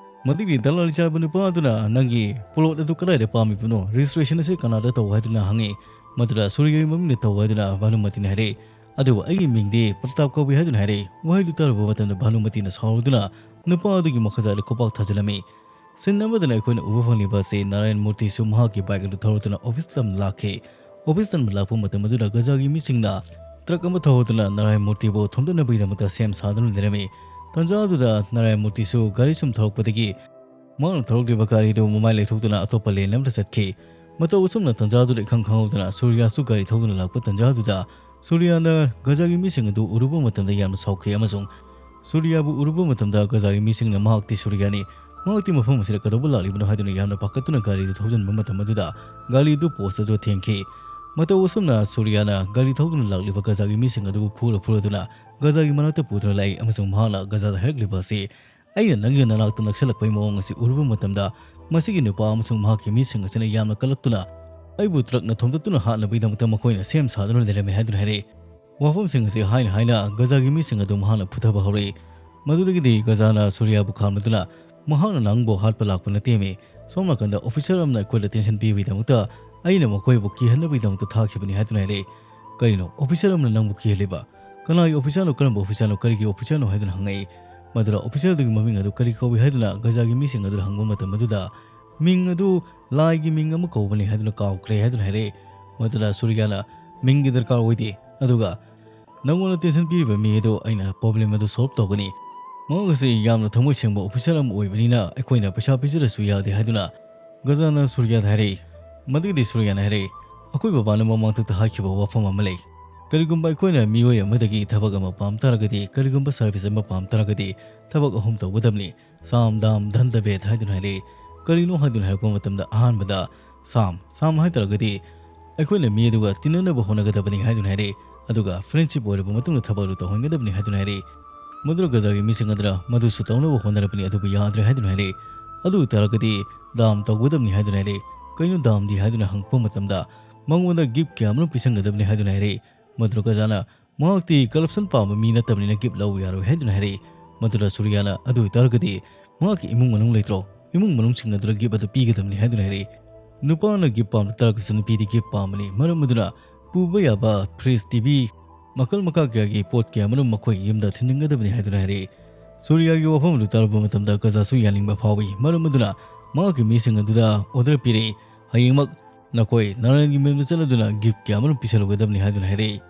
ꯃꯗꯨꯒꯤ ꯗꯂꯥꯂꯤ ꯆꯥꯔꯕ ꯅꯨꯄꯥ ꯑꯗꯨꯅ, "ꯅꯪꯒꯤ ꯄ꯭ꯂꯣꯠ ꯑꯗꯨ ꯀꯗꯥꯏꯗ ꯄꯥꯝꯃꯤꯕꯅꯣ? ꯔꯦꯖꯤꯁꯇ꯭ꯔꯦꯁꯟ ꯑꯁꯤ ꯀꯅꯥꯗ ꯇꯧ?" ꯍꯥꯏꯗꯨꯅ ꯍꯪꯉꯤ꯫ ꯃꯗꯨꯗ ꯁꯨꯔꯤꯌꯥꯒꯤ ꯃꯃꯤꯡꯗ ꯇꯧ ꯍꯥꯏꯗꯨꯅ ꯚꯥꯅꯨꯃꯇꯤꯅ ꯍꯥꯏꯔꯛꯏ꯫ "ꯑꯗꯨꯕꯨ ꯑꯩꯒꯤ ꯃꯤꯡꯗꯤ ꯄ꯭ꯔꯇꯥꯞ ꯀꯧꯏ" ꯍꯥꯏꯗꯨꯅ ꯍꯥꯏꯔꯛꯏ꯫ ꯋꯥꯍꯩꯗꯨ ꯇꯥꯔꯨꯕ ꯃꯇꯝꯗ ꯚꯥꯅꯨꯃꯇꯤꯅ ꯁꯥꯎꯔꯗꯨꯅ ꯅꯨꯄꯥ ꯑꯗꯨꯒꯤ ꯃꯈꯥꯖꯥꯏꯗ ꯈꯨꯄꯥꯛ ꯊꯥꯖꯤꯜꯂꯝꯃꯤ꯫ ꯁꯤꯟ ꯑꯃꯗꯅ ꯑꯩꯈꯣꯏꯅ ꯎꯕ ꯐꯪꯂꯤꯕ ꯑꯁꯤ ꯅꯥꯔꯥꯌꯟ ꯃꯨꯔꯇꯤꯁꯨ ꯃꯍꯥꯛꯀꯤ ꯕꯥꯏꯛ ꯑꯗꯨ ꯊꯧꯔꯗꯨꯅ ꯑꯣꯐꯤꯁ ꯇꯝꯅ ꯂꯥꯛꯈꯤ꯫ ꯑꯣꯐꯤꯁ ꯇꯝꯅ ꯂꯥꯛꯄ ꯃꯇꯝ ꯑꯗꯨꯗ ꯒꯖꯥꯒꯤ ꯃꯤꯁꯤꯡꯅ ꯇ꯭ꯔꯛ ꯑꯃ ꯊꯧꯗꯨꯅ ꯅꯥꯔꯥꯌꯟ ꯃꯨꯔꯇꯤꯕꯨ ꯊꯣꯝꯗꯠꯅꯕꯒꯤꯗꯃꯛꯇ ꯁꯦꯝ ꯁꯥꯗꯨꯅ ꯂꯩꯔꯝꯃꯤ꯫ ꯇꯥꯟꯖꯥ ꯑꯗꯨꯗ ꯅꯥꯔꯥꯌꯟ ꯃꯨꯔꯇꯤꯁꯨ ꯒꯥꯔꯤ ꯁꯨꯝ ꯊꯧꯔꯛꯄꯗꯒꯤ ꯃꯍꯥꯛꯅ ꯊꯧꯔꯛꯂꯤꯕ ꯒꯥꯔꯤꯗꯨ ꯃꯃꯥꯏ ꯂꯩꯊꯣꯛꯇꯨꯅ ꯑꯇꯣꯞꯄ ꯂꯦꯟ ꯑꯃꯗ ꯆꯠꯈꯤ꯫ ꯃꯇꯧ ꯑꯁꯨꯝꯅ ꯇꯥꯟꯖꯥ ꯑꯗꯨꯗ ꯏꯈꯪ ꯈꯪꯍꯧꯗꯅ ꯁꯨꯔꯤꯌꯥꯁꯨ ꯒꯥꯔꯤ ꯊꯧꯗꯨꯅ ꯂꯥꯛꯄ ꯇꯥꯟꯖꯥ ꯑꯗꯨꯗ ꯁꯨꯔꯤꯌꯥꯅ ꯒꯖꯥꯒꯤ ꯃꯤꯁꯤꯡ ꯑꯗꯨ ꯎꯔꯨꯕ ꯃꯇꯝꯗ ꯌꯥꯝꯅ ꯁꯥꯎꯈꯤ ꯑꯃꯁꯨꯡ ꯁꯨꯔꯤꯌꯥꯕꯨ ꯎꯔꯨꯕ ꯃꯇꯝꯗ ꯒꯖꯥꯒꯤ ꯃꯤꯁꯤꯡꯅ ꯃꯍꯥꯛꯇꯤ ꯁꯨꯔꯤꯌꯥꯅꯤ, ꯃꯍꯥꯛꯇꯤ ꯃꯐꯝ ꯑꯁꯤꯗ ꯀꯩꯗꯧꯕ ꯂꯥꯛꯂꯤꯕꯅꯣ ꯍꯥꯏꯗꯨꯅ ꯌꯥꯝꯅ ꯄꯥꯈꯠꯇꯨꯅ ꯒꯥꯔꯤꯗꯨ ꯊꯧꯖꯤꯟꯕ ꯃꯇꯝ ꯑꯗꯨꯗ ꯒꯥꯔꯤꯗꯨ ꯄꯣꯁ ꯑꯗꯨ ꯊꯦꯡꯈꯤ꯫ ꯃꯇꯧ ꯑꯁꯨꯝꯅ ꯁꯨꯔꯤꯌꯥꯅ ꯒꯥꯔꯤ ꯊꯧꯗꯨꯅ ꯂꯥꯛꯂꯤꯕ ꯒꯖꯥꯒꯤ ꯃꯤꯁꯤꯡ ꯑꯗꯨꯕꯨ ꯐꯨꯔ ꯐꯨꯔꯗꯨꯅ ꯒꯖꯥꯒꯤ ꯃꯅꯥꯛꯇ ꯄꯨꯗꯨꯅ ꯂꯥꯛꯏ ꯑꯃꯁꯨꯡ ꯃꯍꯥꯛꯅ ꯒꯖꯥꯗ ꯍꯥꯏꯔꯛꯂꯤꯕ ꯑꯁꯤ, "ꯑꯩꯅ ꯅꯪꯒꯤ ꯅꯅꯥꯛꯇ ꯅꯛꯁꯜꯂꯛꯄꯒꯤ ꯃꯑꯣꯡ ꯑꯁꯤ ꯎꯔꯨꯕ ꯃꯇꯝꯗ ꯃꯁꯤꯒꯤ ꯅꯨꯄꯥ ꯑꯃꯁꯨꯡ ꯃꯍꯥꯛꯀꯤ ꯃꯤꯁꯤꯡ ꯑꯁꯤꯅ ꯌꯥꯝꯅ ꯀꯜꯂꯛꯇꯨꯅ ꯑꯩꯕꯨ ꯇ꯭ꯔꯛꯅ ꯊꯣꯝꯗꯠꯇꯨꯅ ꯍꯥꯠꯅꯕꯒꯤꯗꯃꯛꯇ ꯃꯈꯣꯏꯅ ꯁꯦꯝ ꯁꯥꯗꯨꯅ ꯂꯩꯔꯝꯃꯤ" ꯍꯥꯏꯗꯨꯅ ꯍꯥꯏꯔꯛꯏ꯫ ꯋꯥꯐꯝꯁꯤꯡ ꯑꯁꯤ ꯍꯥꯏꯅ ꯍꯥꯏꯅ ꯒꯖꯥꯒꯤ ꯃꯤꯁꯤꯡ ꯑꯗꯨ ꯃꯍꯥꯛꯅ ꯐꯨꯊꯕ ꯍꯧꯔꯛꯏ꯫ ꯃꯗꯨꯗꯒꯤꯗꯤ ꯒꯖꯥꯅ ꯁꯨꯔꯤꯌꯥꯕꯨ ꯈꯥꯝꯂꯗꯨꯅ, "ꯃꯍꯥꯛꯅ ꯅꯪꯕꯨ ꯍꯥꯠꯄ ꯂꯥꯛꯄ ꯅꯠꯇꯦꯃꯤ꯫ ꯁꯣꯝ ꯅꯥꯀꯟꯗ ꯑꯣꯐꯤꯁꯔ ꯑꯃꯅ ꯑꯩꯈꯣꯏꯗ ꯇꯦꯟꯁꯟ ꯄꯤꯕꯒꯤꯗꯃꯛꯇ ꯑꯩꯅ ꯃꯈꯣꯏꯕꯨ ꯀꯤꯍꯟꯅꯕꯒꯤꯗꯃꯛꯇ ꯊꯥꯈꯤꯕꯅꯤ" ꯍꯥꯏꯗꯨꯅ ꯍꯥꯏꯔꯛꯏ꯫ "ꯀꯔꯤꯅꯣ? ꯑꯣꯐꯤꯁꯔ ꯑꯃꯅ ꯅꯪꯕꯨ ꯀꯤꯍꯜꯂꯤꯕ? ꯀꯅꯥꯒꯤ ꯑꯣꯐꯤꯁꯔꯅꯣ? ꯀꯔꯝꯕ ꯑꯣꯐꯤꯁꯔꯅꯣ? ꯀꯔꯤꯒꯤ ꯑꯣꯐꯤꯁꯔꯅꯣ?" ꯍꯥꯏꯗꯨꯅ ꯍꯪꯉꯛꯏ꯫ ꯃꯗꯨꯗ ꯑꯣꯐꯤꯁꯔ ꯑꯗꯨꯒꯤ ꯃꯃꯤꯡ ꯑꯗꯨ ꯀꯔꯤ ꯀꯧꯏ ꯍꯥꯏꯗꯨꯅ ꯒꯖꯥꯒꯤ ꯃꯤꯁꯤꯡ ꯑꯗꯨꯗ ꯍꯪꯕ ꯃꯇꯝ ꯑꯗꯨꯗ, "ꯃꯤꯡ ꯑꯗꯨ ꯂꯥꯏꯒꯤ ꯃꯤꯡ ꯑꯃ ꯀꯧꯕꯅꯤ" ꯍꯥꯏꯗꯨꯅ ꯀꯥꯎꯈ꯭ꯔꯦ ꯍꯥꯏꯗꯨꯅ ꯍꯥꯏꯔꯛꯏ꯫ ꯃꯗꯨꯗ ꯁꯨꯔꯤꯌꯥꯅ, "ꯃꯤꯡꯒꯤ ꯗꯔꯀꯥꯔ ꯑꯣꯏꯗꯦ, ꯑꯗꯨꯒ ꯅꯪꯉꯣꯟꯗ ꯇꯦꯟꯁꯟ ꯄꯤꯔꯤꯕ ꯃꯤ ꯑꯗꯨ ꯑꯩꯅ ꯄ꯭ꯔꯣꯕ꯭ꯂꯦꯝ ꯑꯗꯨ ꯁꯣꯜꯕ ꯇꯧꯒꯅꯤ꯫ ꯃꯍꯥꯛ ꯑꯁꯤ ꯌꯥꯝꯅ ꯊꯃꯣꯏ ꯁꯦꯡꯕ ꯑꯣꯐꯤꯁꯔ ꯑꯃ ꯑꯣꯏꯕꯅꯤꯅ ꯑꯩꯈꯣꯏꯅ ꯄꯩꯁꯥ ꯄꯤꯖꯔꯁꯨ ꯌꯥꯗꯦ" ꯍꯥꯏꯗꯨꯅ ꯒꯖꯥꯅ ꯁꯨꯔꯤꯌꯥꯗ ꯍꯥꯏꯔꯛꯏ꯫ ꯃꯗꯨꯒꯤꯗꯤ ꯁꯨꯔꯤꯌꯥꯅ ꯍꯥꯏꯔꯛꯏ, "ꯑꯩꯈꯣꯏ ꯕꯕꯥꯅ ꯃꯃꯥꯡꯗ ꯍꯥꯏꯈꯤꯕ ꯋꯥꯐꯝ ꯑꯃ ꯂꯩ꯫ ꯀꯔꯤꯒꯨꯝꯕ ꯑꯩꯈꯣꯏꯅ ꯃꯤꯑꯣꯏ ꯑꯃꯗꯒꯤ ꯊꯕꯛ ꯑꯃ ꯄꯥꯝ ꯇꯥꯔꯒꯗꯤ, ꯀꯔꯤꯒꯨꯝꯕ ꯁꯔꯚꯤꯁ ꯑꯃ ꯄꯥꯝ ꯇꯥꯔꯒꯗꯤ, ꯊꯕꯛ ꯑꯍꯨꯝ ꯇꯧꯒꯗꯕꯅꯤ꯫ ꯁꯥꯝ, ꯗꯥꯝ, ꯙꯟ, ꯗꯕꯦꯠ" ꯍꯥꯏꯗꯨꯅ ꯍꯥꯏꯔꯛꯏ꯫ ꯀꯔꯤꯅꯣ ꯍꯥꯏꯗꯨꯅ ꯍꯥꯏꯔꯛꯄ ꯃꯇꯝꯗ ꯑꯍꯥꯟꯕꯗ ꯁꯥꯝ, ꯁꯥꯝ ꯍꯥꯏ ꯇꯥꯔꯒꯗꯤ ꯑꯩꯈꯣꯏꯅ ꯃꯤ ꯑꯗꯨꯒ ꯇꯤꯟꯅꯅꯕ ꯍꯣꯠꯅꯒꯗꯕꯅꯤ ꯍꯥꯏꯗꯨꯅ ꯍꯥꯏꯔꯛꯏ꯫ ꯑꯗꯨꯒ ꯐ꯭ꯔꯦꯟꯁꯤꯞ ꯑꯣꯏꯔꯕ ꯃꯇꯨꯡꯗ ꯊꯕꯛ ꯑꯗꯨ ꯇꯧꯍꯟꯒꯗꯕꯅꯤ ꯍꯥꯏꯗꯨꯅ ꯍꯥꯏꯔꯛꯏ꯫ ꯃꯗꯨꯗ ꯒꯖꯥꯒꯤ ꯃꯤꯁꯤꯡ ꯑꯗꯨꯅ ꯃꯗꯨꯁꯨ ꯇꯧꯅꯕ ꯍꯣꯠꯅꯔꯕꯅꯤ, ꯑꯗꯨꯕꯨ ꯌꯥꯗ꯭ꯔꯦ ꯍꯥꯏꯗꯨꯅ ꯍꯥꯏꯔꯛꯏ꯫ ꯑꯗꯨ ꯑꯣꯏꯇꯥꯔꯒꯗꯤ ꯗꯥꯝ ꯇꯧꯒꯗꯕꯅꯤ ꯍꯥꯏꯗꯨꯅ ꯍꯥꯏꯔꯛꯏ꯫ "ꯀꯩꯅꯣ ꯗꯥꯝꯗꯤ?" ꯍꯥꯏꯗꯨꯅ ꯍꯪꯉꯛꯄ ꯃꯇꯝꯗ ꯃꯉꯣꯟꯗ ꯒꯤꯐ ꯀꯌꯥ ꯑꯃꯔꯣꯝ ꯄꯤꯁꯟꯒꯗꯕꯅꯤ ꯍꯥꯏꯗꯨꯅ ꯍꯥꯏꯔꯛꯏ꯫ ꯃꯗꯨꯗ ꯒꯖꯥꯅ ꯃꯍꯥꯛꯇꯤ ꯀꯔꯞꯁꯟ ꯄꯥꯝꯕ ꯃꯤ ꯅꯠꯇꯕꯅꯤꯅ ꯒꯤꯐ ꯂꯧꯕ ꯌꯥꯔꯣꯏ ꯍꯥꯏꯗꯨꯅ ꯍꯥꯏꯔꯛꯏ꯫ ꯃꯗꯨꯗ ꯁꯨꯔꯤꯌꯥꯅ, "ꯑꯗꯨ ꯑꯣꯏꯇꯥꯔꯒꯗꯤ ꯃꯍꯥꯛꯀꯤ ꯏꯃꯨꯡ ꯃꯅꯨꯡ ꯂꯩꯇ꯭ꯔꯣ? ꯏꯃꯨꯡ ꯃꯅꯨꯡꯁꯤꯡ ꯑꯗꯨꯗ ꯒꯤꯐ ꯑꯗꯨ ꯄꯤꯒꯗꯕꯅꯤ" ꯍꯥꯏꯗꯨꯅ ꯍꯥꯏꯔꯛꯏ꯫ ꯅꯨꯄꯥꯅ ꯒꯤꯐ ꯄꯥꯝꯗ ꯇꯥꯔꯒꯁꯨ ꯅꯨꯄꯤꯗꯤ ꯒꯤꯐ ꯄꯥꯝꯕꯅꯤ꯫ ꯃꯔꯝ ꯑꯗꯨꯅ ꯄꯨꯕ ꯌꯥꯕ ꯐ꯭ꯔꯤꯖ, ꯇꯤ ꯚꯤ, ꯃꯈꯜ ꯃꯈꯥ ꯀꯌꯥꯒꯤ ꯄꯣꯠ ꯀꯌꯥ ꯑꯃꯔꯣꯝ ꯃꯈꯣꯏꯒꯤ ꯌꯨꯝꯗ ꯊꯤꯟꯖꯤꯟꯒꯗꯕꯅꯤ ꯍꯥꯏꯗꯨꯅ ꯍꯥꯏꯔꯛꯏ꯫ ꯁꯨꯔꯤꯌꯥꯒꯤ ꯋꯥꯐꯝ ꯑꯗꯨ ꯇꯥꯔꯨꯕ ꯃꯇꯝꯗ ꯒꯖꯥꯁꯨ ꯌꯥꯅꯤꯡꯕ ꯐꯥꯎꯏ꯫ ꯃꯔꯝ ꯑꯗꯨꯅ ꯃꯍꯥꯛꯀꯤ ꯃꯤꯁꯤꯡ ꯑꯗꯨꯗ ꯑꯣꯔꯗꯔ ꯄꯤꯔꯛꯏ, "ꯍꯌꯦꯡꯃꯛ ꯅꯈꯣꯏ ꯅꯥꯔꯥꯌꯟꯒꯤ ꯃꯌꯨꯝꯗ ꯆꯠꯂꯗꯨꯅ ꯒꯤꯐ ꯀꯌꯥ ꯑꯃꯔꯣꯝ ꯄꯤꯁꯜꯂꯨꯒꯗꯕꯅꯤ" ꯍꯥꯏꯗꯨꯅ ꯍꯥꯏꯔꯛꯏ꯫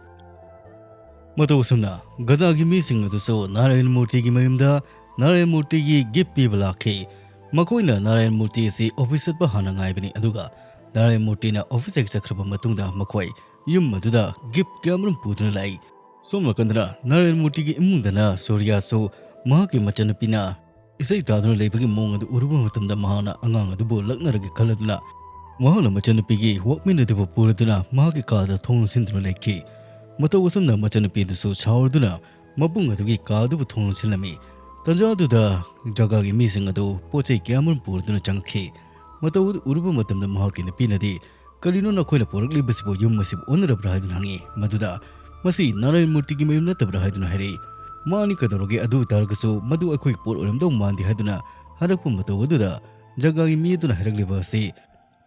ꯃꯇꯧ ꯑꯁꯨꯝꯅ ꯒꯖꯥꯒꯤ ꯃꯤꯁꯤꯡ ꯑꯗꯨꯁꯨ ꯅꯥꯔꯥꯌꯟ ꯃꯨꯔꯇꯤꯒꯤ ꯃꯌꯨꯝꯗ ꯅꯥꯔꯥꯌꯟ ꯃꯨꯔꯇꯤꯒꯤ ꯒꯤꯐ ꯄꯤꯕ ꯂꯥꯛꯈꯤ꯫ ꯃꯈꯣꯏꯅ ꯅꯥꯔꯥꯌꯟ ꯃꯨꯔꯇꯤ ꯑꯁꯤ ꯑꯣꯐꯤꯁ ꯆꯠꯄ ꯍꯥꯟꯅ ꯉꯥꯏꯕꯅꯤ, ꯑꯗꯨꯒ ꯅꯥꯔꯥꯌꯟ ꯃꯨꯔꯇꯤꯅ ꯑꯣꯐꯤꯁ ꯍꯦꯛ ꯆꯠꯈ꯭ꯔꯕ ꯃꯇꯨꯡꯗ ꯃꯈꯣꯏ ꯌꯨꯝ ꯑꯗꯨꯗ ꯒꯤꯐ ꯀꯌꯥꯃꯔꯨꯝ ꯄꯨꯗꯨꯅ ꯂꯥꯛꯏ꯫ ꯁꯣꯝ ꯅꯥꯀꯟꯗꯅ ꯅꯥꯔꯥꯌꯟ ꯃꯨꯔꯇꯤꯒꯤ ꯏꯃꯨꯡꯗꯅ ꯁꯨꯔꯤꯌꯥꯁꯨ ꯃꯍꯥꯛꯀꯤ ꯃꯆꯟꯅꯨꯄꯤꯅ ꯏꯁꯩ ꯇꯥꯗꯨꯅ ꯂꯩꯕꯒꯤ ꯃꯑꯣꯡ ꯑꯗꯨ ꯎꯔꯨꯕ ꯃꯇꯝꯗ ꯃꯍꯥꯛꯅ ꯑꯉꯥꯡ ꯑꯗꯨꯕꯨ ꯂꯛꯅꯔꯒꯦ ꯈꯜꯂꯗꯨꯅ ꯃꯍꯥꯛꯅ ꯃꯆꯟꯅꯨꯄꯤꯒꯤ ꯋꯥꯛꯃꯦꯟ ꯑꯗꯨꯕꯨ ꯄꯨꯔꯗꯨꯅ ꯃꯍꯥꯛꯀꯤ ꯀꯥꯗ ꯊꯣꯡ ꯂꯣꯟꯁꯤꯟꯗꯨꯅ ꯂꯩꯈꯤ꯫ ꯃꯇꯧ ꯑꯁꯨꯝꯅ ꯃꯆꯟꯅꯨꯄꯤ ꯑꯗꯨꯁꯨ ꯁꯥꯎꯔꯗꯨꯅ ꯃꯕꯨꯡ ꯑꯗꯨꯒꯤ ꯀꯥ ꯑꯗꯨꯕꯨ ꯊꯣꯡ ꯂꯣꯟꯁꯤꯜꯂꯝꯃꯤ꯫ ꯇꯟꯖꯥ ꯑꯗꯨꯗ ꯖꯒꯥꯒꯤ ꯃꯤꯁꯤꯡ ꯑꯗꯨ ꯄꯣꯠ ꯆꯩ ꯀꯌꯥꯃꯔꯨꯝ ꯄꯨꯔꯗꯨꯅ ꯆꯪꯉꯛꯈꯤ꯫ ꯃꯇꯧ ꯑꯗꯨ ꯎꯔꯨꯕ ꯃꯇꯝꯗ ꯃꯍꯥꯛꯀꯤ ꯅꯨꯄꯤꯅꯗꯤ, "ꯀꯔꯤꯅꯣ ꯅꯈꯣꯏꯅ ꯄꯨꯔꯛꯂꯤꯕꯁꯤꯕꯨ? ꯌꯨꯝ ꯑꯁꯤꯕꯨ ꯑꯣꯟꯅꯔꯕ꯭ꯔꯥ?" ꯍꯥꯏꯗꯨꯅ ꯍꯪꯉꯤ꯫ ꯃꯗꯨꯗ, "ꯃꯁꯤ ꯅꯥꯔꯥꯌꯟ ꯃꯨꯔꯇꯤꯒꯤ ꯃꯌꯨꯝ ꯅꯠꯇꯕ꯭ꯔꯥ?" ꯍꯥꯏꯗꯨꯅ ꯍꯥꯏꯔꯛꯏ꯫ "ꯃꯥꯅꯤ, ꯀꯩꯗꯧꯔꯒꯦ? ꯑꯗꯨ ꯑꯣꯏꯇꯥꯔꯒꯁꯨ ꯃꯗꯨ ꯑꯩꯈꯣꯏꯒꯤ ꯄꯣꯠ ꯑꯣꯏꯔꯝꯗꯧ ꯃꯥꯟꯗꯦ" ꯍꯥꯏꯗꯨꯅ ꯍꯥꯏꯔꯛꯄ ꯃꯇꯧ ꯑꯗꯨꯗ ꯖꯒꯥꯒꯤ ꯃꯤ ꯑꯗꯨꯅ ꯍꯥꯏꯔꯛꯂꯤꯕ ꯑꯁꯤ,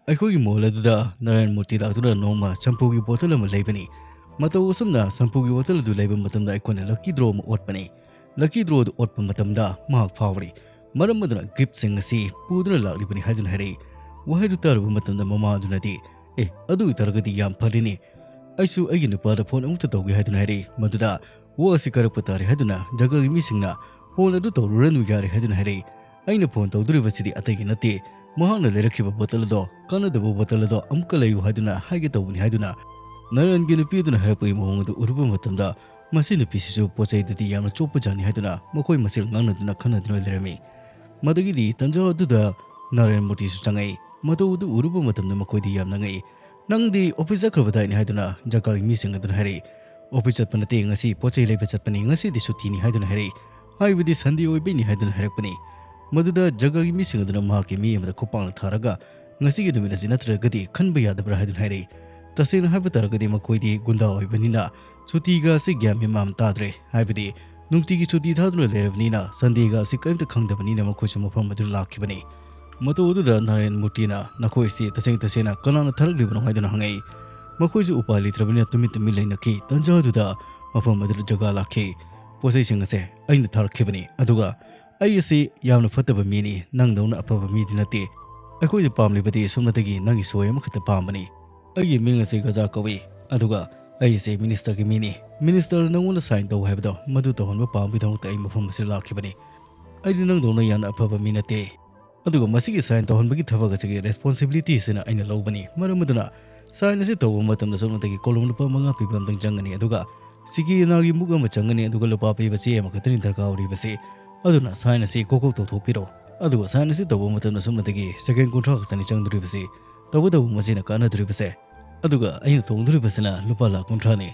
"ꯑꯩꯈꯣꯏꯒꯤ ꯃꯣꯜ ꯑꯗꯨꯗ ꯅꯥꯔꯥꯌꯟ ꯃꯨꯔꯇꯤ ꯂꯥꯛꯇꯨꯅ ꯅꯣꯡꯃ ꯁꯝꯄꯨꯒꯤ ꯕꯣꯇꯜ ꯑꯃ ꯂꯩꯕꯅꯤ꯫ ꯃꯇꯧ ꯑꯁꯨꯝꯅ ꯁꯝꯄꯨꯒꯤ ꯕꯣꯇꯜ ꯑꯗꯨ ꯂꯩꯕ ꯃꯇꯝꯗ ꯑꯩꯈꯣꯏꯅ ꯂꯛꯀꯤ ꯗ꯭ꯔꯣ ꯑꯃ ꯑꯣꯠꯄꯅꯤ꯫ ꯂꯛꯀꯤ ꯗ꯭ꯔꯣ ꯑꯗꯨ ꯑꯣꯠꯄ ꯃꯇꯝꯗ ꯃꯍꯥꯛ ꯐꯥꯎꯔꯤ꯫ ꯃꯔꯝ ꯑꯗꯨꯅ ꯒꯤꯐꯁꯤꯡ ꯑꯁꯤ ꯄꯨꯗꯨꯅ ꯂꯥꯛꯂꯤꯕꯅꯤ" ꯍꯥꯏꯗꯨꯅ ꯍꯥꯏꯔꯛꯏ꯫ ꯋꯥꯍꯩꯗꯨ ꯇꯥꯔꯨꯕ ꯃꯇꯝꯗ ꯃꯃꯥ ꯑꯗꯨꯅꯗꯤ, "ꯑꯦ, ꯑꯗꯨ ꯑꯣꯏꯇꯥꯔꯒꯗꯤ ꯌꯥꯝ ꯐꯔꯦꯅꯦ꯫ ꯑꯩꯁꯨ ꯑꯩꯒꯤ ꯅꯨꯄꯥꯗ ꯐꯣꯟ ꯑꯃꯨꯛꯇ ꯇꯧꯒꯦ" ꯍꯥꯏꯗꯨꯅ ꯍꯥꯏꯔꯛꯏ꯫ ꯃꯗꯨꯗ ꯋꯥ ꯑꯁꯤ ꯀꯥꯔꯛꯄ ꯇꯥꯔꯦ ꯍꯥꯏꯗꯨꯅ ꯖꯒꯥꯒꯤ ꯃꯤꯁꯤꯡꯅ, "ꯐꯣꯟ ꯑꯗꯨ ꯇꯧꯔꯨꯔꯅꯨ, ꯌꯥꯔꯦ" ꯍꯥꯏꯗꯨꯅ ꯍꯥꯏꯔꯛꯏ꯫ "ꯑꯩꯅ ꯐꯣꯟ ꯇꯧꯗꯣꯔꯤꯕꯁꯤꯗꯤ ꯑꯇꯩꯒꯤ ꯅꯠꯇꯦ, ꯃꯍꯥꯛꯅ ꯂꯩꯔꯛꯈꯤꯕ ꯕꯣꯇꯜ ꯑꯗꯣ, ꯀꯥꯟꯅꯗꯕ ꯕꯣꯇꯜ ꯑꯗꯣ ꯑꯃꯨꯛꯀ ꯂꯩꯌꯨ ꯍꯥꯏꯗꯨꯅ ꯍꯥꯏꯒꯦ ꯇꯧꯕꯅꯤ" ꯍꯥꯏꯗꯨꯅ ꯅꯥꯔꯥꯌꯟꯒꯤ ꯅꯨꯄꯤ ꯑꯗꯨꯅ ꯍꯥꯏꯔꯛꯄꯒꯤ ꯃꯑꯣꯡ ꯑꯗꯨ ꯎꯔꯨꯕ ꯃꯇꯝꯗ, ꯃꯁꯤ ꯅꯨꯄꯤꯁꯤꯁꯨ ꯄꯣꯠ ꯆꯩꯗꯗꯤ ꯌꯥꯝꯅ ꯆꯣꯞꯄ ꯖꯥꯠꯅꯤ ꯍꯥꯏꯗꯨꯅ ꯃꯈꯣꯏ ꯃꯁꯦꯜ ꯉꯥꯡꯅꯗꯨꯅ ꯈꯟꯅꯗꯨꯅ ꯂꯩꯔꯝꯃꯤ꯫ ꯃꯗꯨꯒꯤꯗꯤ ꯇꯟꯖꯥ ꯑꯗꯨꯗ ꯅꯥꯔꯥꯌꯟ ꯃꯨꯔꯇꯤꯁꯨ ꯆꯪꯉꯛꯏ꯫ ꯃꯇꯧ ꯑꯗꯨ ꯎꯔꯨꯕ ꯃꯇꯝꯗ ꯃꯈꯣꯏꯗꯤ ꯌꯥꯝꯅ ꯉꯛꯏ꯫ "ꯅꯪꯗꯤ ꯑꯣꯐꯤꯁ ꯆꯠꯈ꯭ꯔꯕꯗꯥꯏꯅꯦ?" ꯍꯥꯏꯗꯨꯅ ꯖꯒꯥꯒꯤ ꯃꯤꯁꯤꯡ ꯑꯗꯨꯅ ꯍꯥꯏꯔꯛꯏ꯫ "ꯑꯣꯐꯤꯁ ꯆꯠꯄ ꯅꯠꯇꯦ, ꯉꯁꯤ ꯄꯣꯠ ꯆꯩ ꯂꯩꯕ ꯆꯠꯄꯅꯤ, ꯉꯁꯤꯗꯤ ꯁꯨꯇꯤꯅꯤ" ꯍꯥꯏꯗꯨꯅ ꯍꯥꯏꯔꯛꯏ꯫ ꯍꯥꯏꯕꯗꯤ ꯁꯟꯗꯦ ꯑꯣꯏꯕꯩꯅꯤ ꯍꯥꯏꯗꯨꯅ ꯍꯥꯏꯔꯛꯄꯅꯤ꯫ ꯃꯗꯨꯗ ꯖꯒꯥꯒꯤ ꯃꯤꯁꯤꯡ ꯑꯗꯨꯅ ꯃꯍꯥꯛꯀꯤ ꯃꯤ ꯑꯃꯗ ꯈꯨꯄꯥꯛꯅ ꯊꯥꯔꯒ, "ꯉꯁꯤꯒꯤ ꯅꯨꯃꯤꯠ ꯑꯁꯤ ꯅꯠꯇ꯭ꯔꯒꯗꯤ ꯈꯟꯕ ꯌꯥꯗꯕ꯭ꯔꯥ?" ꯍꯥꯏꯗꯨꯅ ꯍꯥꯏꯔꯛꯏ꯫ ꯇꯁꯦꯡꯅ ꯍꯥꯏꯕ ꯇꯥꯔꯒꯗꯤ ꯃꯈꯣꯏꯗꯤ ꯒꯨꯟꯗꯥ ꯑꯣꯏꯕꯅꯤꯅ ꯁꯨꯇꯤꯒ ꯑꯁꯤ ꯒ꯭ꯌꯥꯟ ꯃꯦꯟ ꯃꯥꯟ ꯇꯥꯗ꯭ꯔꯦ꯫ ꯍꯥꯏꯕꯗꯤ ꯅꯨꯡꯇꯤꯒꯤ ꯁꯨꯇꯤ ꯊꯥꯗꯨꯅ ꯂꯩꯔꯕꯅꯤꯅ ꯁꯟꯗꯦꯒ ꯑꯁꯤ ꯀꯔꯤꯝꯇ ꯈꯪꯗꯕꯅꯤꯅ ꯃꯈꯣꯏꯁꯨ ꯃꯐꯝ ꯑꯗꯨꯗ ꯂꯥꯛꯈꯤꯕꯅꯤ꯫ ꯃꯇꯧ ꯑꯗꯨꯗ ꯅꯥꯔꯥꯌꯟ ꯃꯨꯔꯇꯤꯅ, "ꯅꯈꯣꯏꯁꯤ ꯇꯁꯦꯡ ꯇꯁꯦꯡꯅ ꯀꯅꯥꯅ ꯊꯥꯔꯛꯂꯤꯕꯅꯣ?" ꯍꯥꯏꯗꯨꯅ ꯍꯪꯉꯛꯏ꯫ ꯃꯈꯣꯏꯁꯨ ꯎꯄꯥꯏ ꯂꯩꯇ꯭ꯔꯕꯅꯤꯅ ꯇꯨꯃꯤꯟ ꯇꯨꯃꯤꯟ ꯂꯩꯅꯈꯤ꯫ ꯇꯟꯖꯥ ꯑꯗꯨꯗ ꯃꯐꯝ ꯑꯗꯨꯗ ꯖꯒꯥ ꯂꯥꯛꯈꯤ꯫ "ꯄꯣꯠꯆꯩꯁꯤꯡ ꯑꯁꯦ ꯑꯩꯅ ꯊꯥꯔꯛꯈꯤꯕꯅꯤ, ꯑꯗꯨꯒ ꯑꯩ ꯑꯁꯤ ꯌꯥꯝꯅ ꯐꯠꯇꯕ ꯃꯤꯅꯤ, ꯅꯪꯗꯧꯅ ꯑꯐꯕ ꯃꯤꯗꯤ ꯅꯠꯇꯦ꯫ ꯑꯩꯈꯣꯏꯅ ꯄꯥꯝꯂꯤꯕꯗꯤ ꯁꯨꯞꯅꯇꯒꯤ ꯅꯪꯒꯤ ꯁꯣꯏ ꯑꯃꯈꯛꯇ ꯄꯥꯝꯕꯅꯤ꯫ ꯑꯩꯒꯤ ꯃꯤꯡ ꯑꯁꯤ ꯒꯖꯥ ꯀꯧꯏ, ꯑꯗꯨꯒ ꯑꯩ ꯑꯁꯤ ꯃꯤꯅꯤꯁꯇꯔꯒꯤ ꯃꯤꯅꯤ꯫ ꯃꯤꯅꯤꯁꯇꯔꯅ ꯅꯪꯉꯣꯟꯗ ꯁꯥꯏꯟ ꯇꯧ ꯍꯥꯏꯕꯗꯣ ꯃꯗꯨ ꯇꯧꯍꯟꯕ ꯄꯥꯝꯕꯒꯤꯗꯃꯛꯇ ꯑꯩ ꯃꯐꯝ ꯑꯁꯤꯗ ꯂꯥꯛꯈꯤꯕꯅꯤ꯫ ꯑꯩꯗꯤ ꯅꯪꯗꯧꯅ ꯌꯥꯝꯅ ꯑꯐꯕ ꯃꯤ ꯅꯠꯇꯦ꯫ ꯑꯗꯨꯒ ꯃꯁꯤꯒꯤ ꯁꯥꯏꯟ ꯇꯧꯍꯟꯕꯒꯤ ꯊꯕꯛ ꯑꯁꯤꯒꯤ ꯔꯦꯁꯄꯣꯟꯁꯤꯕꯤꯂꯤꯇꯤ ꯑꯁꯤꯅ ꯑꯩꯅ ꯂꯧꯕꯅꯤ꯫ ꯃꯔꯝ ꯑꯗꯨꯅ Sign ꯑꯁꯤ ꯇꯧꯕ ꯃꯇꯝꯗ ꯁꯣꯝꯅꯗꯒꯤ ꯀꯣꯂꯣꯝ ꯂꯨꯄꯥ ꯃꯉꯥ ꯄꯤꯕ ꯑꯃꯇꯪ ꯆꯪꯒꯅꯤ, ꯑꯗꯨꯒ ꯁꯤꯒꯤ ꯅꯥꯒꯤ ꯃꯨꯛ ꯑꯃ ꯆꯪꯒꯅꯤ, ꯑꯗꯨꯒ ꯂꯨꯄꯥ ꯄꯤꯕ ꯆꯦ ꯑꯃꯈꯛꯇꯅꯤ ꯗꯔꯀꯥꯔ ꯑꯣꯏꯔꯤꯕꯁꯤ꯫ ꯑꯗꯨꯅ sign ꯑꯁꯤ ꯀꯣꯛ ꯀꯣꯛ ꯇꯧꯊꯣꯛꯄꯤꯔꯣ꯫ ꯑꯗꯨꯒ sign ꯑꯁꯤ ꯇꯧꯕ ꯃꯇꯝꯗ ꯁꯣꯝꯅꯗꯒꯤ second ꯀꯨꯟꯊ꯭ꯔꯥ ꯈꯛꯇꯅꯤ ꯆꯪꯗꯣꯔꯤꯕꯁꯤ꯫ ꯇꯧꯕꯇꯕꯨ ꯃꯁꯤꯅ ꯀꯥꯟꯅꯗꯣꯔꯤꯕꯁꯦ꯫ ꯑꯗꯨꯒ ꯑꯩꯅ ꯇꯣꯡꯗꯣꯔꯤꯕꯁꯤꯅ ꯂꯨꯄꯥ ꯂꯥꯈ ꯀꯨꯟꯊ꯭ꯔꯥꯅꯤ꯫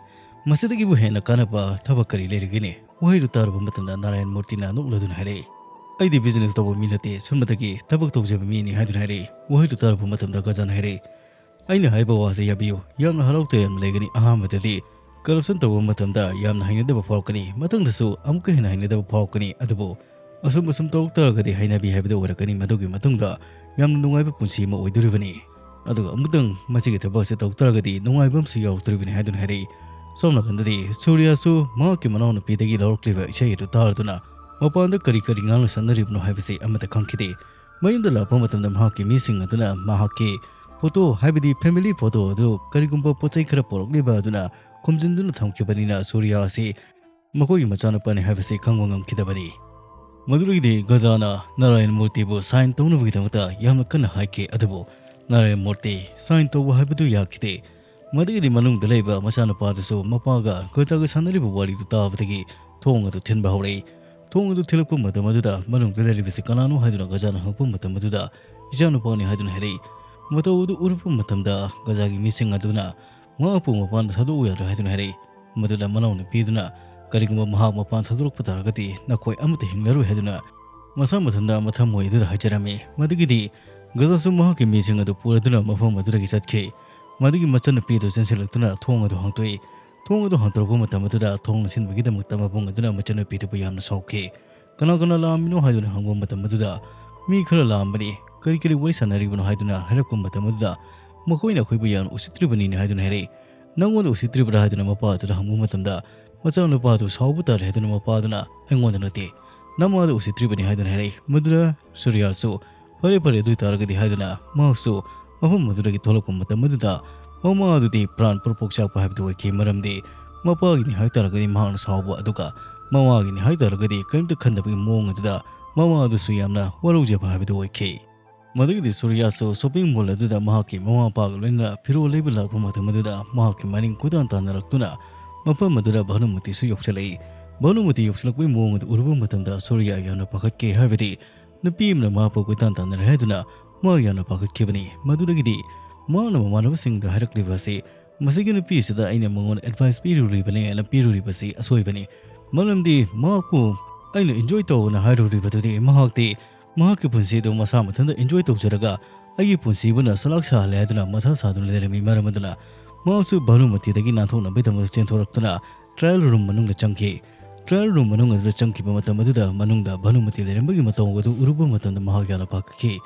ꯃꯁꯤꯗꯒꯤꯕꯨ ꯍꯦꯟꯅ ꯀꯥꯟꯅꯕ ꯊꯕꯛ ꯀꯔꯤ ꯂꯩꯔꯤꯒꯅꯤ? ꯋꯥꯍꯩꯗꯨ ꯇꯥꯔꯨꯕ ꯃꯇꯝꯗ ꯅꯥꯔꯥꯌꯟ ꯃꯨꯔꯇꯤꯅ ꯅꯣꯛꯂꯗꯨꯅ ꯍꯥꯏꯔꯛꯏ, "ꯑꯩꯗꯤ business ꯇꯧꯕ ꯃꯤ ꯅꯠꯇꯦ, ꯁꯣꯝꯗꯒꯤ ꯊꯕꯛ ꯇꯧꯖꯕ ꯃꯤꯅꯤ" ꯍꯥꯏꯗꯨꯅ ꯍꯥꯏꯔꯛꯏ꯫ ꯋꯥꯍꯩꯗꯨ ꯇꯥꯔꯨꯕ ꯃꯇꯝꯗ ꯒꯖꯥꯅ ꯍꯥꯏꯔꯛꯏ, "ꯑꯩꯅ ꯍꯥꯏꯕ ꯋꯥꯁꯦ ꯌꯥꯕꯤꯌꯨ, ꯌꯥꯝꯅ ꯍꯔꯥꯎ ꯇꯌꯥꯝꯅ ꯂꯩꯒꯅꯤ꯫ ꯑꯍꯥꯟꯕꯗꯗꯤ corruption ꯇꯧꯕ ꯃꯇꯝꯗ ꯌꯥꯝꯅ ꯍꯩꯅꯗꯕ ꯐꯥꯎꯔꯛꯀꯅꯤ, ꯃꯊꯪꯗꯁꯨ ꯑꯃꯨꯛꯀ ꯍꯦꯟꯅ ꯍꯩꯅꯗꯕ ꯐꯥꯎꯔꯛꯀꯅꯤ, ꯑꯗꯨꯕꯨ ꯑꯁꯨꯝ ꯑꯁꯨꯝ ꯇꯧꯔꯛ ꯇꯥꯔꯒꯗꯤ ꯍꯩꯅꯕꯤ ꯍꯥꯏꯕꯗꯨ ꯑꯣꯏꯔꯛꯀꯅꯤ, ꯃꯗꯨꯒꯤ ꯃꯇꯨꯡꯗ ꯌꯥꯝꯅ ꯅꯨꯡꯉꯥꯏꯕ ꯄꯨꯟꯁꯤ ꯑꯃ ꯑꯣꯏꯗꯣꯔꯤꯕꯅꯤ꯫ ꯑꯗꯨꯒ ꯑꯃꯨꯛꯇꯪ ꯃꯁꯤꯒꯤ ꯊꯕꯛ ꯑꯁꯤ ꯇꯧ ꯇꯥꯔꯒꯗꯤ ꯅꯨꯡꯉꯥꯏꯕ ꯑꯃꯁꯨ ꯌꯥꯎꯔꯛꯇꯣꯔꯤꯕꯅꯤ" ꯍꯥꯏꯗꯨꯅ ꯍꯥꯏꯔꯛꯏ꯫ ꯁꯣꯝ ꯅꯥꯀꯟꯗꯗꯤ ꯁꯨꯔꯤꯌꯥꯁꯨ ꯃꯍꯥꯛꯀꯤ ꯃꯅꯥꯎꯅꯨꯄꯤꯗꯒꯤ ꯂꯧꯔꯛꯂꯤꯕ ꯏꯁꯩ ꯑꯗꯨ ꯇꯥꯔꯗꯨꯅ ꯃꯄꯥꯟꯗ ꯀꯔꯤ ꯀꯔꯤ ꯉꯥꯡꯅ ꯁꯛꯅꯔꯤꯕꯅꯣ ꯍꯥꯏꯕꯁꯤ ꯑꯃꯠꯇ ꯈꯪꯈꯤꯗꯦ꯫ ꯃꯌꯨꯝꯗ ꯂꯥꯛꯄ ꯃꯇꯝꯗ ꯃꯍꯥꯛꯀꯤ ꯃꯤꯁꯤꯡ ꯑꯗꯨꯅ ꯃꯍꯥꯛꯀꯤ photo, ꯍꯥꯏꯕꯗꯤ family photo ꯑꯗꯨ ꯀꯔꯤꯒꯨꯝꯕ ꯄꯣꯠ ꯆꯩ ꯈꯔ ꯄꯨꯔꯛꯂꯤꯕ ꯑꯗꯨꯅ ꯈꯨꯝꯖꯤꯟꯗꯨꯅ ꯊꯝꯈꯤꯕꯅꯤꯅ ꯁꯨꯔꯤꯌꯥ ꯑꯁꯤ ꯃꯈꯣꯏꯒꯤ ꯃꯆꯥꯅꯨꯄꯥꯅꯤ ꯍꯥꯏꯕꯁꯤ ꯈꯪꯕ ꯉꯝꯈꯤꯗꯕꯅꯤ꯫ ꯃꯗꯨꯗꯒꯤꯗꯤ ꯒꯖꯥꯅ ꯅꯥꯔꯥꯌꯟ ꯃꯨꯔꯇꯤꯕꯨ sign ꯇꯧꯅꯕꯒꯤꯗꯃꯛꯇ ꯌꯥꯝꯅ ꯀꯟꯅ ꯍꯥꯏꯈꯤ, ꯑꯗꯨꯕꯨ ꯅꯥꯔꯥꯌꯟ ꯃꯨꯔꯇꯤ sign ꯇꯧꯕ ꯍꯥꯏꯕꯗꯨ ꯌꯥꯈꯤꯗꯦ꯫ ꯃꯗꯨꯒꯤꯗꯤ ꯃꯅꯨꯡꯗ ꯂꯩꯕ ꯃꯆꯥꯅꯨꯄꯥꯗꯨꯁꯨ ꯃꯄꯥꯒ ꯒꯖꯥꯒ ꯁꯥꯟꯅꯔꯤꯕ ꯋꯥꯔꯤꯗꯨ ꯇꯥꯕꯗꯒꯤ ꯊꯣꯡ ꯑꯗꯨ ꯊꯤꯟꯕ ꯍꯧꯔꯛꯏ꯫ ꯊꯣꯡ ꯑꯗꯨ ꯊꯤꯜꯂꯛꯄ ꯃꯇꯝ ꯑꯗꯨꯗ ꯃꯅꯨꯡꯗ ꯂꯩꯔꯤꯕꯁꯤ ꯀꯅꯥꯅꯣ ꯍꯥꯏꯗꯨꯅ ꯒꯖꯥꯅ ꯍꯪꯉꯛꯄ ꯃꯇꯝ ꯑꯗꯨꯗ ꯏꯆꯥꯅꯨꯄꯥꯅꯤ ꯍꯥꯏꯗꯨꯅ ꯍꯥꯏꯔꯛꯏ꯫ ꯃꯇꯧ ꯑꯗꯨ ꯎꯔꯛꯄ ꯃꯇꯝꯗ ꯒꯖꯥꯒꯤ ꯃꯤꯁꯤꯡ ꯑꯗꯨꯅ ꯃꯍꯥꯛꯄꯨ ꯃꯄꯥꯟꯗ ꯊꯥꯗꯣꯛꯎ ꯌꯥꯗ꯭ꯔꯥ ꯍꯥꯏꯗꯨꯅ ꯍꯥꯏꯔꯛꯏ꯫ ꯃꯗꯨꯗ ꯃꯅꯥꯎꯅꯨꯄꯤꯗꯨꯅ ꯀꯔꯤꯒꯨꯝꯕ ꯃꯍꯥꯛ ꯃꯄꯥꯟ ꯊꯥꯗꯣꯔꯛꯄ ꯇꯥꯔꯒꯗꯤ ꯅꯈꯣꯏ ꯑꯃꯠꯇ ꯍꯤꯡꯂꯔꯣꯏ ꯍꯥꯏꯗꯨꯅ ꯃꯁꯥ ꯃꯊꯟꯇ ꯃꯊꯃꯣꯏ ꯑꯗꯨꯗ ꯍꯥꯏꯖꯔꯝꯃꯤ꯫ ꯃꯗꯨꯒꯤꯗꯤ ꯒꯖꯥꯁꯨ ꯃꯍꯥꯛꯀꯤ ꯃꯤꯁꯤꯡ ꯑꯗꯨ ꯄꯨꯔꯗꯨꯅ ꯃꯐꯝ ꯑꯗꯨꯗꯒꯤ ꯆꯠꯈꯤ꯫ ꯃꯗꯨꯒꯤ ꯃꯆꯟꯅꯨꯄꯤ ꯑꯗꯨ ꯆꯦꯟꯁꯤꯜꯂꯛꯇꯨꯅ ꯊꯣꯡ ꯑꯗꯨ ꯍꯥꯡꯗꯣꯛꯏ꯫ ꯊꯣꯡ ꯑꯗꯨ ꯍꯥꯡꯗꯣꯔꯛꯄ ꯃꯇꯝ ꯑꯗꯨꯗ ꯊꯣꯡ ꯂꯣꯟꯁꯤꯟꯕꯒꯤꯗꯃꯛꯇ ꯃꯕꯨꯡ ꯑꯗꯨꯅ ꯃꯆꯟꯅꯨꯄꯤꯗꯨꯕꯨ ꯌꯥꯝꯅ ꯁꯥꯎꯈꯤ꯫ "ꯀꯅꯥ ꯀꯅꯥ ꯂꯥꯛꯑꯝꯃꯤꯅꯣ?" ꯍꯥꯏꯗꯨꯅ ꯍꯪꯕ ꯃꯇꯝ ꯑꯗꯨꯗ, "ꯃꯤ ꯈꯔ ꯂꯥꯛꯑꯝꯕꯅꯤ, ꯀꯔꯤ ꯀꯔꯤ ꯋꯥꯔꯤ ꯁꯥꯟꯅꯔꯤꯕꯅꯣ?" ꯍꯥꯏꯗꯨꯅ ꯍꯥꯏꯔꯛꯄ ꯃꯇꯝ ꯑꯗꯨꯗ, "ꯃꯈꯣꯏꯅ ꯑꯩꯈꯣꯏꯕꯨ ꯌꯥꯝꯅ ꯎꯁꯤꯠꯇ꯭ꯔꯤꯕꯅꯤꯅꯦ" ꯍꯥꯏꯗꯨꯅ ꯍꯥꯏꯔꯛꯏ꯫ "ꯅꯪꯉꯣꯟꯗ ꯎꯁꯤꯠꯇ꯭ꯔꯤꯕ꯭ꯔꯥ?" ꯍꯥꯏꯗꯨꯅ ꯃꯄꯥ ꯑꯗꯨꯗ ꯍꯪꯕ ꯃꯇꯝꯗ, ꯃꯆꯥꯅꯨꯄꯥ ꯑꯗꯨ ꯁꯥꯎꯕ ꯇꯥꯔꯦ ꯍꯥꯏꯗꯨꯅ ꯃꯄꯥ ꯑꯗꯨꯅ, "ꯑꯩꯉꯣꯟꯗ ꯅꯠꯇꯦ, ꯅꯃꯥꯗ ꯎꯁꯤꯠꯇ꯭ꯔꯤꯕꯅꯤ" ꯍꯥꯏꯗꯨꯅ ꯍꯥꯏꯔꯛꯏ꯫ ꯃꯗꯨꯗ ꯁꯨꯔꯤꯌꯥꯁꯨ, "ꯐꯔꯦ ꯐꯔꯦ, ꯑꯗꯨ ꯑꯣꯏꯇꯥꯔꯒꯗꯤ" ꯍꯥꯏꯗꯨꯅ ꯃꯍꯥꯛꯁꯨ ꯃꯐꯝ ꯑꯗꯨꯗꯒꯤ ꯊꯣꯛꯂꯛꯄ ꯃꯇꯝ ꯑꯗꯨꯗ, ꯃꯃꯥ ꯑꯗꯨꯗꯤ ꯄ꯭ꯔꯥꯟ ꯄꯨꯔ ꯄꯣꯛꯆꯥꯛꯄ ꯍꯥꯏꯕꯗꯨ ꯑꯣꯏꯈꯤ꯫ ꯃꯔꯝꯗꯤ ꯃꯄꯥꯒꯤꯅꯤ ꯍꯥꯏ ꯇꯥꯔꯒꯗꯤ ꯃꯍꯥꯛꯅ ꯁꯥꯎꯕ, ꯑꯗꯨꯒ ꯃꯃꯥꯒꯤꯅꯤ ꯍꯥꯏ ꯇꯥꯔꯒꯗꯤ ꯀꯔꯤꯝꯇ ꯈꯟꯗꯕꯒꯤ ꯃꯑꯣꯡ ꯑꯗꯨꯗ ꯃꯃꯥ ꯑꯗꯨꯁꯨ ꯌꯥꯝꯅ ꯋꯥꯔꯧꯖꯕ ꯍꯥꯏꯕꯗꯨ ꯑꯣꯏꯈꯤ꯫ ꯃꯗꯨꯒꯤꯗꯤ ꯁꯨꯔꯤꯌꯥꯁꯨ ꯁꯣꯄꯤꯡ ꯃꯣꯜ ꯑꯗꯨꯗ ꯃꯍꯥꯛꯀꯤ ꯃꯃꯥ ꯃꯄꯥꯒ ꯂꯣꯏꯅꯅ ꯐꯤꯔꯣꯜ ꯂꯩꯕ ꯂꯥꯛꯄ ꯃꯇꯝ ꯑꯗꯨꯗ ꯃꯍꯥꯛꯀꯤ ꯃꯅꯤꯡ ꯀꯣꯏꯇꯥꯟ ꯇꯥꯟꯅꯔꯛꯇꯨꯅ ꯃꯐꯝ ꯑꯗꯨꯗ ꯚꯥꯅꯨꯃꯇꯤꯁꯨ ꯌꯧꯁꯤꯜꯂꯛꯏ꯫ ꯚꯥꯅꯨꯃꯇꯤ ꯌꯧꯁꯤꯜꯂꯛꯄꯒꯤ ꯃꯑꯣꯡ ꯑꯗꯨ ꯎꯔꯨꯕ ꯃꯇꯝꯗ ꯁꯨꯔꯤꯌꯥ ꯌꯥꯝꯅ ꯄꯥꯈꯠꯈꯤ, ꯍꯥꯏꯕꯗꯤ ꯅꯨꯄꯤ ꯑꯃꯅ ꯃꯍꯥꯛꯄꯨ ꯀꯣꯏꯇꯥꯟ ꯇꯥꯟꯅꯔꯦ ꯍꯥꯏꯗꯨꯅ ꯃꯍꯥꯛ ꯌꯥꯝꯅ ꯄꯥꯈꯠꯈꯤꯕꯅꯤ꯫ ꯃꯗꯨꯗꯒꯤꯗꯤ ꯃꯍꯥꯛꯅ ꯃꯃꯥꯟꯅꯕꯁꯤꯡꯗ ꯍꯥꯏꯔꯛꯂꯤꯕ ꯑꯁꯤ, "ꯃꯁꯤꯒꯤ ꯅꯨꯄꯤꯁꯤꯗ ꯑꯩꯅ ꯃꯉꯣꯟꯗ ꯑꯦꯗꯚꯥꯏꯁ ꯄꯤꯔꯨꯔꯤꯕꯅꯦꯅ ꯄꯤꯔꯨꯔꯤꯕꯁꯤ ꯑꯁꯣꯏꯕꯅꯤ, ꯃꯔꯝꯗꯤ ꯃꯍꯥꯛꯄꯨ ꯑꯩꯅ ꯏꯟꯖꯣꯏ ꯇꯧꯅ ꯍꯥꯏꯔꯨꯔꯤꯕꯗꯨꯗꯤ ꯃꯍꯥꯛꯇꯤ ꯃꯍꯥꯛꯀꯤ ꯄꯨꯟꯁꯤꯗꯨ ꯃꯁꯥ ꯃꯊꯟꯇ ꯏꯟꯖꯣꯏ ꯇꯧꯖꯔꯒ ꯑꯩꯒꯤ ꯄꯨꯟꯁꯤꯕꯨꯅ ꯁꯂꯥꯛ ꯁꯥꯍꯜꯂꯦ" ꯍꯥꯏꯗꯨꯅ ꯃꯊꯥ ꯁꯥꯗꯨꯅ ꯂꯩꯔꯝꯃꯤ꯫ ꯃꯔꯝ ꯑꯗꯨꯅ ꯃꯍꯥꯛꯁꯨ ꯚꯥꯅꯨꯃꯇꯤꯗꯒꯤ ꯅꯥꯟꯊꯣꯛꯅꯕꯒꯤꯗꯃꯛꯇ ꯆꯦꯟꯊꯣꯔꯛꯇꯨꯅ ꯇ꯭ꯔꯥꯌꯦꯜ ꯔꯨꯝ ꯃꯅꯨꯡꯗ ꯆꯪꯈꯤ꯫ ꯇ꯭ꯔꯥꯌꯦꯜ ꯔꯨꯝ ꯃꯅꯨꯡ ꯑꯗꯨꯗ ꯆꯪꯈꯤꯕ ꯃꯇꯝ ꯑꯗꯨꯗ ꯃꯅꯨꯡꯗ ꯚꯥꯅꯨꯃꯇꯤ ꯂꯩꯔꯝꯕꯒꯤ ꯃꯇꯧ ꯑꯗꯨ ꯎꯔꯨꯕ ꯃꯇꯝꯗ ꯃꯍꯥꯛ ꯌꯥꯝꯅ ꯄꯥꯈꯠꯈꯤ꯫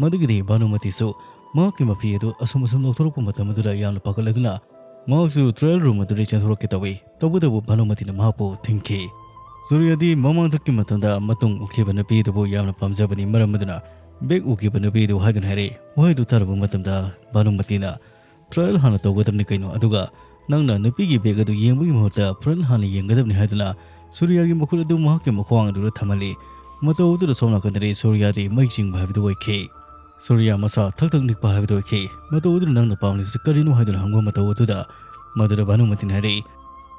ꯃꯗꯨꯒꯤꯗꯤ ꯚꯥꯅꯨꯃꯇꯤꯁꯨ ꯃꯍꯥꯛꯀꯤ ꯃꯐꯤ ꯑꯗꯨ ꯑꯁꯨꯝ ꯑꯁꯨꯝ ꯂꯧꯊꯣꯔꯛꯄ ꯃꯇꯝ ꯑꯗꯨꯗ ꯌꯥꯝꯅ ꯄꯥꯈꯠꯂꯗꯨꯅ ꯃꯍꯥꯛꯁꯨ ꯇ꯭ꯔꯥꯌꯦꯜ ꯔꯨꯝ ꯑꯗꯨꯗꯒꯤ ꯆꯦꯟꯊꯣꯔꯛꯀꯦ ꯇꯧꯏ꯫ ꯇꯧꯕꯇꯕꯨ ꯚꯥꯅꯨꯃꯇꯤꯅ ꯃꯍꯥꯛꯄꯨ ꯊꯤꯡꯈꯤ꯫ ꯁꯨꯔꯤꯌꯥꯗꯤ ꯃꯃꯥꯡꯊꯛꯀꯤ ꯃꯇꯝꯗ ꯃꯇꯨꯡ ꯎꯈꯤꯕ ꯅꯨꯄꯤ ꯑꯗꯨꯕꯨ ꯌꯥꯝꯅ ꯄꯥꯝꯖꯕꯅꯤ꯫ ꯃꯔꯝ ꯑꯗꯨꯅ ꯕꯦꯛ ꯎꯈꯤꯕ ꯅꯨꯄꯤ ꯑꯗꯨ ꯍꯥꯏꯗꯨꯅ ꯍꯥꯏꯔꯛꯏ꯫ ꯋꯥꯍꯩꯗꯨ ꯇꯥꯔꯨꯕ ꯃꯇꯝꯗ ꯚꯥꯅꯨꯃꯇꯤꯅ, "ꯇ꯭ꯔꯥꯌꯦꯜ ꯍꯥꯟꯅ ꯇꯧꯒꯗꯕꯅꯤ ꯀꯩꯅꯣ, ꯑꯗꯨꯒ ꯅꯪꯅ ꯅꯨꯄꯤꯒꯤ ꯕꯦꯛ ꯑꯗꯨ ꯌꯦꯡꯕꯒꯤ ꯃꯍꯨꯠꯇ ꯐ꯭ꯔꯟ ꯍꯥꯟꯅ ꯌꯦꯡꯒꯗꯕꯅꯤ" ꯍꯥꯏꯗꯨꯅ ꯁꯨꯔꯤꯌꯥꯒꯤ ꯃꯈꯨꯠ ꯑꯗꯨ ꯃꯍꯥꯛꯀꯤ ꯃꯈ꯭ꯋꯥꯡ ꯑꯗꯨꯗ ꯊꯝꯍꯜꯂꯤ꯫ ꯃꯇꯧ ꯑꯗꯨꯗ ꯁꯣꯝ ꯅꯥꯀꯟꯗꯗꯤ ꯁꯨꯔꯤꯌꯥꯗꯤ ꯃꯩ ꯆꯤꯡꯕ ꯍꯥꯏꯕꯗꯨ ꯑꯣꯏꯈꯤ꯫ ꯁꯨꯔꯤꯌꯥ ꯃꯁꯥ ꯊꯛ ꯊꯛ ꯅꯤꯛꯄ ꯍꯥꯏꯕꯗꯨ ꯑꯣꯏꯈꯤ꯫ "ꯃꯇꯧ ꯑꯗꯨꯗ ꯅꯪꯅ ꯄꯥꯝꯂꯤꯕꯁꯤ ꯀꯔꯤꯅꯣ?" ꯍꯥꯏꯗꯨꯅ ꯍꯪꯕ ꯃꯇꯧ ꯑꯗꯨꯗ ꯃꯗꯨꯗ ꯚꯥꯅꯨꯃꯇꯤꯅ ꯍꯥꯏꯔꯛꯏ,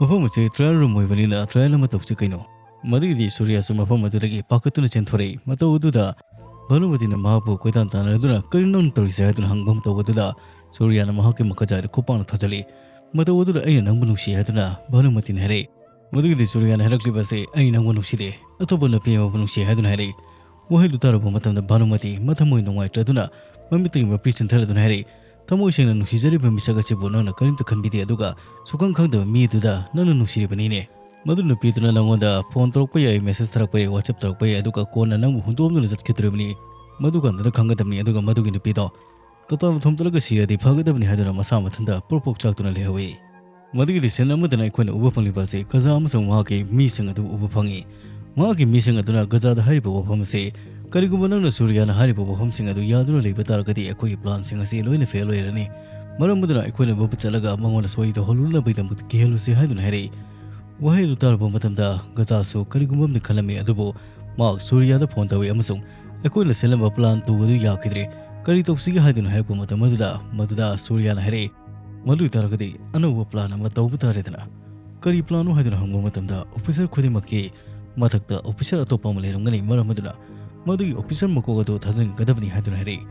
"ꯃꯐꯝ ꯑꯁꯤ ꯇ꯭ꯔꯥꯌꯦꯜ ꯔꯨꯝ ꯑꯣꯏꯕꯅꯤꯅ ꯇ꯭ꯔꯥꯌꯦꯜ ꯑꯃ ꯇꯧꯁꯤ ꯀꯩꯅꯣ?" ꯃꯗꯨꯒꯤꯗꯤ ꯁꯨꯔꯤꯌꯥꯁꯨ ꯃꯐꯝ ꯑꯗꯨꯗꯒꯤ ꯄꯥꯈꯠꯇꯨꯅ ꯆꯦꯟꯊꯣꯔꯛꯏ꯫ ꯃꯇꯧ ꯑꯗꯨꯗ ꯚꯥꯅꯨꯃꯇꯤꯅ ꯃꯍꯥꯛꯄꯨ ꯀꯣꯏꯇꯥꯟ ꯇꯥꯟꯅꯗꯨꯅ, "ꯀꯔꯤꯅꯣ ꯅꯪꯅ ꯇꯧꯔꯤꯁꯦ?" ꯍꯥꯏꯗꯨꯅ ꯍꯪꯕ ꯃꯇꯧ ꯑꯗꯨꯗ ꯁꯨꯔꯤꯌꯥꯅ ꯃꯍꯥꯛꯀꯤ ꯃꯈꯖꯥꯏꯗ ꯈꯨꯄꯥꯛꯅ ꯊꯥꯖꯤꯜꯂꯤ꯫ ꯃꯇꯧ ꯑꯗꯨꯗ "ꯑꯩꯅ ꯅꯪꯕꯨ ꯅꯨꯡꯁꯤ" ꯍꯥꯏꯗꯨꯅ ꯚꯥꯅꯨꯃꯇꯤꯅ ꯍꯥꯏꯔꯛꯏ꯫ ꯃꯗꯨꯒꯤꯗꯤ ꯁꯨꯔꯤꯌꯥꯅ ꯍꯥꯏꯔꯛꯂꯤꯕ ꯑꯁꯤ, "ꯑꯩ ꯅꯪꯕꯨ ꯅꯨꯡꯁꯤꯗꯦ, ꯑꯇꯣꯞꯄ ꯅꯨꯄꯤ ꯑꯃꯕꯨ ꯅꯨꯡꯁꯤ" ꯍꯥꯏꯗꯨꯅ ꯍꯥꯏꯔꯛꯏ꯫ ꯋꯥꯍꯩꯗꯨ ꯇꯥꯔꯨꯕ ꯃꯇꯝꯗ ꯚꯥꯅꯨꯃꯇꯤ ꯃꯊꯃꯣꯏ ꯅꯨꯡꯉꯥꯏꯇ꯭ꯔꯗꯨꯅ ꯃꯃꯤꯠꯇꯒꯤ ꯃꯄꯤ ꯆꯤꯟꯊꯔꯗꯨꯅ ꯍꯥꯏꯔꯛꯏ, "ꯊꯃꯣꯏ ꯁꯦꯡꯅ ꯅꯨꯡꯁꯤꯖꯔꯤꯕ ꯃꯤꯁꯛ ꯑꯁꯤꯕꯨ ꯅꯪꯅ ꯀꯔꯤꯝꯇ ꯈꯟꯕꯤꯗꯦ, ꯑꯗꯨꯒ ꯁꯨꯈꯪ ꯈꯪꯗꯕ ꯃꯤ ꯑꯗꯨꯗ ꯅꯪꯅ ꯅꯨꯡꯁꯤꯔꯤꯕꯅꯤꯅꯦ꯫ ꯃꯗꯨ ꯅꯨꯄꯤꯗꯨꯅ ꯅꯪꯉꯣꯟꯗ ꯐꯣꯟ ꯇꯧꯔꯛꯄ ꯌꯥꯏ, ꯃꯦꯁꯦꯖ ꯊꯥꯔꯛꯄ ꯌꯥꯏ, ꯋꯥꯆꯞ ꯇꯧꯔꯛꯄ ꯌꯥꯏ, ꯑꯗꯨꯒ ꯀꯣꯟꯅ ꯅꯪꯕꯨ ꯍꯨꯟꯗꯣꯛꯑꯝꯗꯨꯅ ꯆꯠꯈꯤꯗꯣꯔꯤꯕꯅꯤ꯫ ꯃꯗꯨꯀꯥꯟꯗ ꯈꯪꯒꯗꯕꯅꯤ꯫ ꯑꯗꯨꯒ ꯃꯗꯨꯒꯤ ꯅꯨꯄꯤꯗꯣ ꯇꯇꯥꯅ ꯊꯣꯝꯇꯠꯂꯒ ꯁꯤꯔꯗꯤ ꯐꯒꯗꯕꯅꯤ" ꯍꯥꯏꯗꯨꯅ ꯃꯁꯥ ꯃꯊꯟꯇ ꯄ꯭ꯔꯣꯛ ꯄ꯭ꯔꯣꯛ ꯆꯥꯛꯇꯨꯅ ꯂꯩꯍꯧꯏ꯫ ꯃꯗꯨꯒꯤꯗꯤ ꯁꯤꯟ ꯑꯃꯗꯅ ꯑꯩꯈꯣꯏꯅ ꯎꯕ ꯐꯪꯂꯤꯕ ꯑꯁꯤ ꯒꯖꯥ ꯑꯃꯁꯨꯡ ꯃꯍꯥꯛꯀꯤ ꯃꯤꯁꯤꯡ ꯑꯗꯨ ꯎꯕ ꯐꯪꯏ꯫ ꯃꯍꯥꯛꯀꯤ ꯃꯤꯁꯤꯡ ꯑꯗꯨꯅ ꯒꯖꯥꯗ ꯍꯥꯏꯔꯤꯕ ꯋꯥꯐꯝ ꯑꯁꯤ, "ꯀꯔꯤꯒꯨꯝꯕ ꯅꯪꯅ ꯁꯨꯔꯤꯌꯥꯅ ꯍꯥꯏꯔꯤꯕ ꯋꯥꯐꯝꯁꯤꯡ ꯑꯗꯨ ꯌꯥꯗꯨꯅ ꯂꯩꯕ ꯇꯥꯔꯒꯗꯤ ꯑꯩꯈꯣꯏꯒꯤ ꯄ꯭ꯂꯥꯟꯁꯤꯡ ꯑꯁꯤ ꯂꯣꯏꯅ ꯐꯦꯜ ꯑꯣꯏꯔꯅꯤ꯫ ꯃꯔꯝ ꯑꯗꯨꯅ ꯑꯩꯈꯣꯏꯅ ꯃꯐꯝ ꯆꯠꯂꯒ ꯃꯉꯣꯟꯗ ꯁꯣꯏ ꯇꯧꯍꯜꯂꯨꯅꯕꯒꯤꯗꯃꯛꯇ ꯀꯤꯍꯜꯂꯨꯁꯤ" ꯍꯥꯏꯗꯨꯅ ꯍꯥꯏꯔꯛꯏ꯫ ꯋꯥꯍꯩ ꯑꯗꯨ ꯇꯥꯔꯨꯕ ꯃꯇꯝꯗ ꯒꯖꯥꯁꯨ ꯀꯔꯤꯒꯨꯝꯕ ꯑꯃꯗꯤ ꯈꯜꯂꯝꯃꯤ, ꯑꯗꯨꯕꯨ ꯃꯍꯥꯛ ꯁꯨꯔꯤꯌꯥꯗ ꯐꯣꯟ ꯇꯧꯏ ꯑꯃꯁꯨꯡ ꯑꯩꯈꯣꯏꯅ ꯁꯤꯜꯂꯝꯕ plan two ꯑꯗꯨ ꯌꯥꯈꯤꯗ꯭ꯔꯦ꯫ ꯀꯔꯤ ꯇꯧꯁꯤꯒꯦ ꯍꯥꯏꯗꯨꯅ ꯍꯥꯏꯔꯛꯄ ꯃꯇꯝ ꯑꯗꯨꯗ ꯃꯗꯨꯗ ꯁꯨꯔꯤꯌꯥꯅ ꯍꯥꯏꯔꯛꯏ, "ꯃꯗꯨ ꯑꯣꯏꯇꯥꯔꯒꯗꯤ ꯑꯅꯧꯕ plan ꯑꯃ ꯇꯧꯕ ꯇꯥꯔꯦꯗꯅ꯫ ꯀꯔꯤ planꯅꯣ?" ꯍꯥꯏꯗꯨꯅ ꯍꯪꯕ ꯃꯇꯝꯗ officer ꯈꯨꯗꯤꯡꯃꯛꯀꯤ ꯃꯊꯛꯇ officer ꯑꯇꯣꯞꯄ ꯑꯃ ꯂꯩꯔꯝꯒꯅꯤ, ꯃꯔꯝ ꯑꯗꯨꯅ ꯃꯗꯨꯒꯤ officer ꯃꯀꯣꯛ ꯑꯗꯨ ꯊꯥꯖꯤꯟꯒꯗꯕꯅꯤ ꯍꯥꯏꯗꯨꯅ ꯍꯥꯏꯔꯛꯏ꯫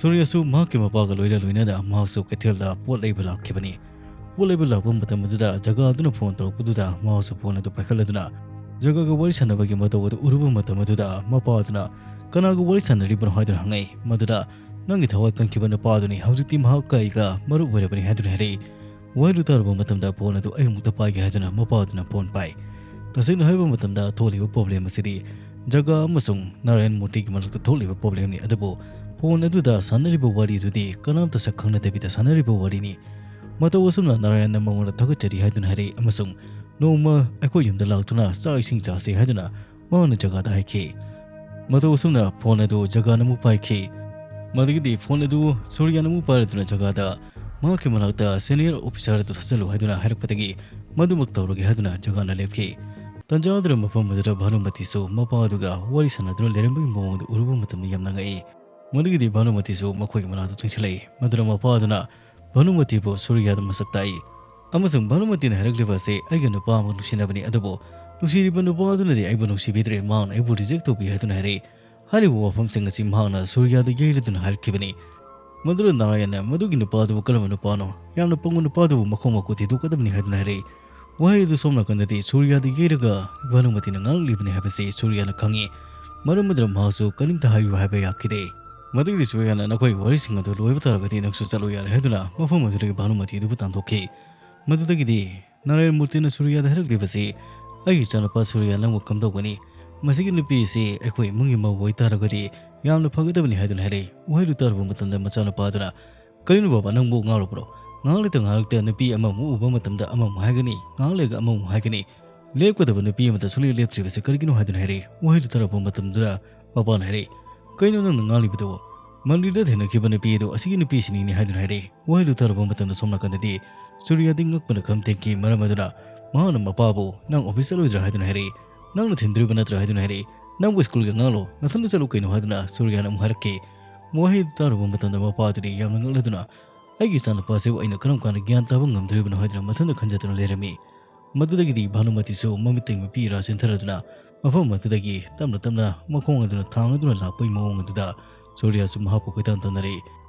ꯁꯨꯔꯤꯌꯥꯁꯨ ꯃꯍꯥꯛꯀꯤ ꯃꯄꯥꯒ ꯂꯣꯏꯅ ꯂꯣꯏꯅꯅ ꯃꯍꯥꯛꯁꯨ ꯀꯩꯊꯦꯜꯗ ꯄꯣꯠ ꯂꯩꯕ ꯂꯥꯛꯈꯤꯕꯅꯤ꯫ ꯄꯣꯠ ꯂꯩꯕ ꯂꯥꯛꯄ ꯃꯇꯝ ꯑꯗꯨꯗ ꯖꯒꯥ ꯑꯗꯨꯅ phone ꯇꯧꯔꯛꯄꯗꯨꯗ ꯃꯍꯥꯛꯁꯨ phone ꯑꯗꯨ ꯄꯥꯏꯈꯠꯂꯗꯨꯅ ꯖꯒꯥꯒ ꯋꯥꯔꯤ ꯁꯥꯟꯅꯕꯒꯤ ꯃꯇꯧ ꯑꯗꯨ ꯎꯔꯨꯕ ꯃꯇꯝ ꯑꯗꯨꯗ ꯃꯄꯥ ꯑꯗꯨꯅ "ꯀꯅꯥꯒ ꯋꯥꯔꯤ ꯁꯥꯟꯅꯔꯤꯕꯅꯣ?" ꯍꯥꯏꯗꯨꯅ ꯍꯪꯉꯛꯏ꯫ ꯃꯗꯨꯗ "ꯅꯪꯒꯤ ꯊꯋꯥꯏ ꯀꯟꯈꯤꯕ ꯅꯨꯄꯥ ꯑꯗꯨꯅꯤ, ꯍꯧꯖꯤꯛꯇꯤ ꯃꯍꯥꯛꯀ ꯑꯩꯒ ꯃꯔꯨꯞ ꯑꯣꯏꯔꯕꯅꯤ" ꯍꯥꯏꯗꯨꯅ ꯍꯥꯏꯔꯛꯏ꯫ ꯋꯥꯍꯩꯗꯨ ꯇꯥꯔꯨꯕ ꯃꯇꯝꯗ phone ꯑꯗꯨ ꯑꯩ ꯑꯃꯨꯛꯇ ꯄꯥꯏꯒꯦ ꯍꯥꯏꯗꯨꯅ ꯃꯄꯥ ꯑꯗꯨꯅ phone ꯄꯥꯏ꯫ ꯇꯁꯦꯡꯅ ꯍꯥꯏꯕ ꯃꯇꯝꯗ ꯊꯣꯛꯂꯤꯕ problem ꯑꯁꯤꯗꯤ ꯖꯒꯥ ꯑꯃꯁꯨꯡ ꯅꯥꯔꯥꯌꯟ ꯃꯨꯔꯇꯤꯒꯤ ꯃꯔꯛꯇ ꯊꯣꯛꯂꯤꯕ problemꯅꯤ, ꯑꯗꯨꯕꯨ phone ꯑꯗꯨꯗ ꯁꯥꯟꯅꯔꯤꯕ ꯋꯥꯔꯤ ꯑꯗꯨꯗꯤ ꯀꯅꯥꯝꯇ ꯁꯛ ꯈꯪꯅꯗꯕꯤꯗ ꯁꯥꯟꯅꯔꯤꯕ ꯋꯥꯔꯤꯅꯤ꯫ ꯃꯇꯧ ꯑꯁꯨꯝꯅ ꯅꯥꯔꯥꯌꯟꯅ ꯃꯉꯣꯟꯗ ꯊꯥꯒꯠꯆꯔꯤ ꯍꯥꯏꯗꯨꯅ ꯍꯥꯏꯔꯛꯏ ꯑꯃꯁꯨꯡ ꯅꯣꯡꯃ ꯑꯩꯈꯣꯏ ꯌꯨꯝꯗ ꯂꯥꯛꯇꯨꯅ ꯆꯥꯛ ꯏꯁꯤꯡ ꯆꯥꯁꯤ ꯍꯥꯏꯗꯨꯅ ꯃꯍꯥꯛꯅ ꯖꯒꯥꯗ ꯍꯥꯏꯈꯤ꯫ ꯃꯇꯧ ꯑꯁꯨꯝꯅ phone ꯑꯗꯨ ꯖꯒꯥꯅ ꯑꯃꯨꯛ ꯄꯥꯏꯈꯤ꯫ ꯃꯗꯨꯒꯤꯗꯤ phone ꯑꯗꯨ ꯁꯨꯔꯤꯌꯥꯅ ꯑꯃꯨꯛ ꯄꯥꯏꯔꯗꯨꯅ ꯖꯒꯥꯗ ꯃꯍꯥꯛꯀꯤ ꯃꯅꯥꯛꯇ senior officer ꯑꯗꯨ ꯊꯥꯖꯤꯜꯂꯨ ꯍꯥꯏꯗꯨꯅ ꯍꯥꯏꯔꯛꯄꯗꯒꯤ ꯃꯗꯨꯃꯛ ꯇꯧꯔꯒꯦ ꯍꯥꯏꯗꯨꯅ ꯖꯒꯥꯅ ꯂꯦꯞꯈꯤ꯫ ꯇꯟꯖꯥ ꯑꯗꯨꯗ ꯃꯐꯝ ꯑꯗꯨꯗ ꯚꯥꯅꯨꯃꯇꯤꯁꯨ ꯃꯄꯥ ꯑꯗꯨꯒ ꯋꯥꯔꯤ ꯁꯥꯟꯅꯗꯨꯅ ꯂꯩꯔꯝꯕꯒꯤ ꯃꯑꯣꯡ ꯑꯗꯨ ꯎꯔꯨꯕ ꯃꯇꯝꯗ ꯌꯥꯝꯅ ꯉꯛꯏ꯫ ꯃꯗꯨꯒꯤꯗꯤ ꯚꯥꯅꯨꯃꯇꯤꯁꯨ ꯃꯈꯣꯏꯒꯤ ꯃꯅꯥꯛꯇ ꯆꯪꯁꯤꯜꯂꯛꯏ꯫ ꯃꯗꯨꯅ ꯃꯄꯥ ꯑꯗꯨꯅ ꯚꯥꯅꯨꯃꯇꯤꯕꯨ ꯁꯨꯔꯤꯌꯥꯗ ꯃꯁꯛ ꯇꯥꯛꯏ꯫ ꯑꯃꯁꯨꯡ ꯚꯥꯅꯨꯃꯇꯤꯅ ꯍꯥꯏꯔꯛꯂꯤꯕ ꯑꯁꯤ ꯑꯩꯒ ꯅꯨꯄꯥ ꯑꯃꯒ ꯅꯨꯡꯁꯤꯅꯕꯅꯤ, ꯑꯗꯨꯕꯨ ꯅꯨꯡꯁꯤꯔꯤꯕ ꯅꯨꯄꯥ ꯑꯗꯨꯅꯗꯤ ꯑꯩꯕꯨ ꯅꯨꯡꯁꯤꯕꯤꯗ꯭ꯔꯦ, ꯃꯍꯥꯛꯅ ꯑꯩꯕꯨ reject ꯇꯧꯕꯤ ꯍꯥꯏꯗꯨꯅ ꯍꯥꯏꯔꯛꯏ꯫ ꯍꯥꯏꯔꯤꯕ ꯋꯥꯐꯝꯁꯤꯡ ꯑꯁꯤ ꯃꯍꯥꯛꯅ ꯁꯨꯔꯤꯌꯥꯗ ꯌꯩꯔꯗꯨꯅ ꯍꯥꯏꯔꯛꯈꯤꯕꯅꯤ꯫ ꯃꯗꯨꯗ ꯅꯥꯔꯥꯌꯟꯅ "ꯃꯗꯨꯒꯤ ꯅꯨꯄꯥꯗꯨꯕꯨ ꯀꯔꯝꯕ ꯅꯨꯄꯥꯅꯣ? ꯌꯥꯝꯅ ꯄꯪꯕ ꯅꯨꯄꯥꯗꯨꯕꯨ ꯃꯈꯣꯡ ꯃꯈꯨꯠ ꯊꯤꯗꯣꯛꯀꯗꯕꯅꯤ" ꯍꯥꯏꯗꯨꯅ ꯍꯥꯏꯔꯛꯏ꯫ ꯋꯥꯍꯩ ꯑꯗꯨ ꯁꯣꯝ ꯅꯥꯀꯟꯗꯗꯤ ꯁꯨꯔꯤꯌꯥꯗ ꯌꯩꯔꯒ ꯚꯥꯅꯨꯃꯇꯤꯅ ꯉꯥꯡꯂꯛꯂꯤꯕꯅꯤ ꯍꯥꯏꯕꯁꯤ ꯁꯨꯔꯤꯌꯥꯅ ꯈꯪꯏ꯫ ꯃꯔꯝ ꯑꯗꯨꯅ ꯃꯍꯥꯛꯁꯨ ꯀꯔꯤꯝꯇ ꯍꯥꯏꯌꯨ ꯍꯥꯏꯕ ꯌꯥꯈꯤꯗꯦ꯫ ꯃꯗꯨꯒꯤꯗꯤ ꯁꯨꯔꯤꯌꯥꯅ "ꯅꯈꯣꯏꯒꯤ ꯋꯥꯔꯤꯁꯤꯡ ꯑꯗꯨ ꯂꯣꯏꯕ ꯇꯥꯔꯒꯗꯤ ꯅꯪꯁꯨ ꯆꯠꯂꯨ ꯌꯥꯔꯦ" ꯍꯥꯏꯗꯨꯅ ꯃꯐꯝ ꯑꯗꯨꯗꯒꯤ ꯚꯥꯅꯨꯃꯇꯤ ꯑꯗꯨꯕꯨ ꯇꯥꯟꯊꯣꯛꯈꯤ꯫ ꯃꯗꯨꯗꯒꯤꯗꯤ ꯅꯥꯔꯥꯌꯟ ꯃꯨꯔꯇꯤꯅ ꯁꯨꯔꯤꯌꯥꯗ ꯍꯥꯏꯔꯛꯂꯤꯕꯁꯤ, "ꯑꯩꯒꯤ ꯏꯆꯥꯅꯨꯄꯥ ꯁꯨꯔꯤꯌꯥ ꯅꯪꯕꯨ ꯀꯝꯗꯧꯒꯅꯤ? ꯃꯁꯤꯒꯤ ꯅꯨꯄꯤ ꯑꯁꯤ ꯑꯩꯈꯣꯏ ꯏꯃꯨꯡꯒꯤ ꯃꯧ ꯑꯣꯏꯇꯥꯔꯒꯗꯤ ꯌꯥꯝꯅ ꯐꯒꯗꯕꯅꯤ" ꯍꯥꯏꯗꯨꯅ ꯍꯥꯏꯔꯛꯏ꯫ ꯋꯥꯍꯩꯗꯨ ꯇꯥꯔꯨꯕ ꯃꯇꯝꯗ ꯃꯆꯥꯅꯨꯄꯥ ꯑꯗꯨꯅ, "ꯀꯔꯤꯅꯣ ꯕꯥꯕꯥ, ꯅꯪꯕꯨ ꯉꯥꯎꯔꯕ꯭ꯔꯣ? ꯉꯥꯏꯍꯥꯛ ꯂꯩꯇ ꯉꯥꯏꯍꯥꯛ ꯂꯩꯇ ꯅꯨꯄꯤ ꯑꯃꯃꯨꯛ ꯎꯕ ꯃꯇꯝꯗ ꯑꯃꯃꯨꯛ ꯍꯥꯏꯒꯅꯤ, ꯉꯥꯏꯍꯥꯛ ꯂꯩꯔꯒ ꯑꯃꯃꯨꯛ ꯍꯥꯏꯒꯅꯤ, ꯂꯦꯞꯀꯗꯕ ꯅꯨꯄꯤ ꯑꯃꯠꯇ ꯁꯨꯡꯂꯦꯞ ꯂꯦꯞꯇ꯭ꯔꯤꯕꯁꯤ ꯀꯔꯤꯒꯤꯅꯣ?" ꯍꯥꯏꯗꯨꯅ ꯍꯥꯏꯔꯛꯏ꯫ ꯋꯥꯍꯩꯗꯨ ꯇꯥꯔꯛꯄ ꯃꯇꯝꯗꯨꯗ ꯃꯄꯥꯅ ꯍꯥꯏꯔꯛꯏ, "ꯀꯩꯅꯣ ꯅꯪꯅ ꯉꯥꯡꯂꯤꯕꯗꯨꯕꯣ? ꯃꯟꯗꯤꯔꯗ ꯊꯦꯡꯅꯈꯤꯕ ꯅꯨꯄꯤ ꯑꯗꯨ ꯑꯁꯤꯒꯤ ꯅꯨꯄꯤꯁꯤꯅꯤꯅꯦ" ꯍꯥꯏꯗꯨꯅ ꯍꯥꯏꯔꯛꯏ꯫ ꯋꯥꯍꯩꯗꯨ ꯇꯥꯔꯨꯕ ꯃꯇꯝꯗ ꯁꯣꯝ ꯅꯥꯀꯟꯗꯗꯤ ꯁꯨꯔꯤꯌꯥꯗꯤ ꯉꯛꯄꯅ ꯈꯝ ꯊꯦꯡꯈꯤ꯫ ꯃꯔꯝ ꯑꯗꯨꯅ ꯃꯍꯥꯛꯅ ꯃꯄꯥꯕꯨ, "ꯅꯪ office ꯆꯠꯂꯣꯏꯗ꯭ꯔꯥ?" ꯍꯥꯏꯗꯨꯅ ꯍꯥꯏꯔꯛꯏ꯫ "ꯅꯪꯅ ꯊꯤꯟꯗꯣꯔꯤꯕ ꯅꯠꯇ꯭ꯔꯥ?" ꯍꯥꯏꯗꯨꯅ ꯍꯥꯏꯔꯛꯏ꯫ "ꯅꯪꯕꯨ ꯁ꯭ꯀꯨꯜꯒꯤ ꯑꯉꯥꯡꯂꯣ? ꯅꯊꯟꯗ ꯆꯠꯂꯨ ꯀꯩꯅꯣ" ꯍꯥꯏꯗꯨꯅ ꯁꯨꯔꯤꯌꯥꯅ ꯑꯃꯨꯛ ꯍꯥꯏꯔꯛꯈꯤ꯫ ꯋꯥꯍꯩꯗꯨ ꯇꯥꯔꯨꯕ ꯃꯇꯝꯗ ꯃꯄꯥꯗꯨꯗꯤ ꯌꯥꯝꯅ ꯉꯛꯂꯗꯨꯅ, "ꯑꯩꯒꯤ ꯏꯆꯥꯅꯨꯄꯥꯁꯤꯕꯨ ꯑꯩꯅ ꯀꯔꯝ ꯀꯥꯟꯗ ꯒ꯭ꯌꯥꯟ ꯇꯥꯕ ꯉꯝꯗꯣꯔꯤꯕꯅꯣ?" ꯍꯥꯏꯗꯨꯅ ꯃꯊꯟꯇ ꯈꯟꯖꯗꯨꯅ ꯂꯩꯔꯝꯃꯤ꯫ ꯃꯗꯨꯗꯒꯤꯗꯤ ꯚꯥꯅꯨꯃꯇꯤꯁꯨ ꯃꯃꯤꯠꯇꯒꯤ ꯃꯄꯤ ꯏꯔꯥ ꯆꯦꯟꯊꯔꯗꯨꯅ ꯃꯐꯝ ꯑꯗꯨꯗꯒꯤ ꯇꯞꯅ ꯇꯞꯅ ꯃꯈꯣꯡ ꯑꯗꯨꯅ ꯊꯥꯡꯗꯨꯅ ꯂꯥꯛꯄꯒꯤ ꯃꯑꯣꯡ ꯑꯗꯨꯗ ꯁꯨꯔꯤꯌꯥꯁꯨ ꯃꯍꯥꯛꯄꯨ ꯀꯣꯏꯇꯥꯟ ꯇꯥꯟꯅꯔꯛꯏ꯫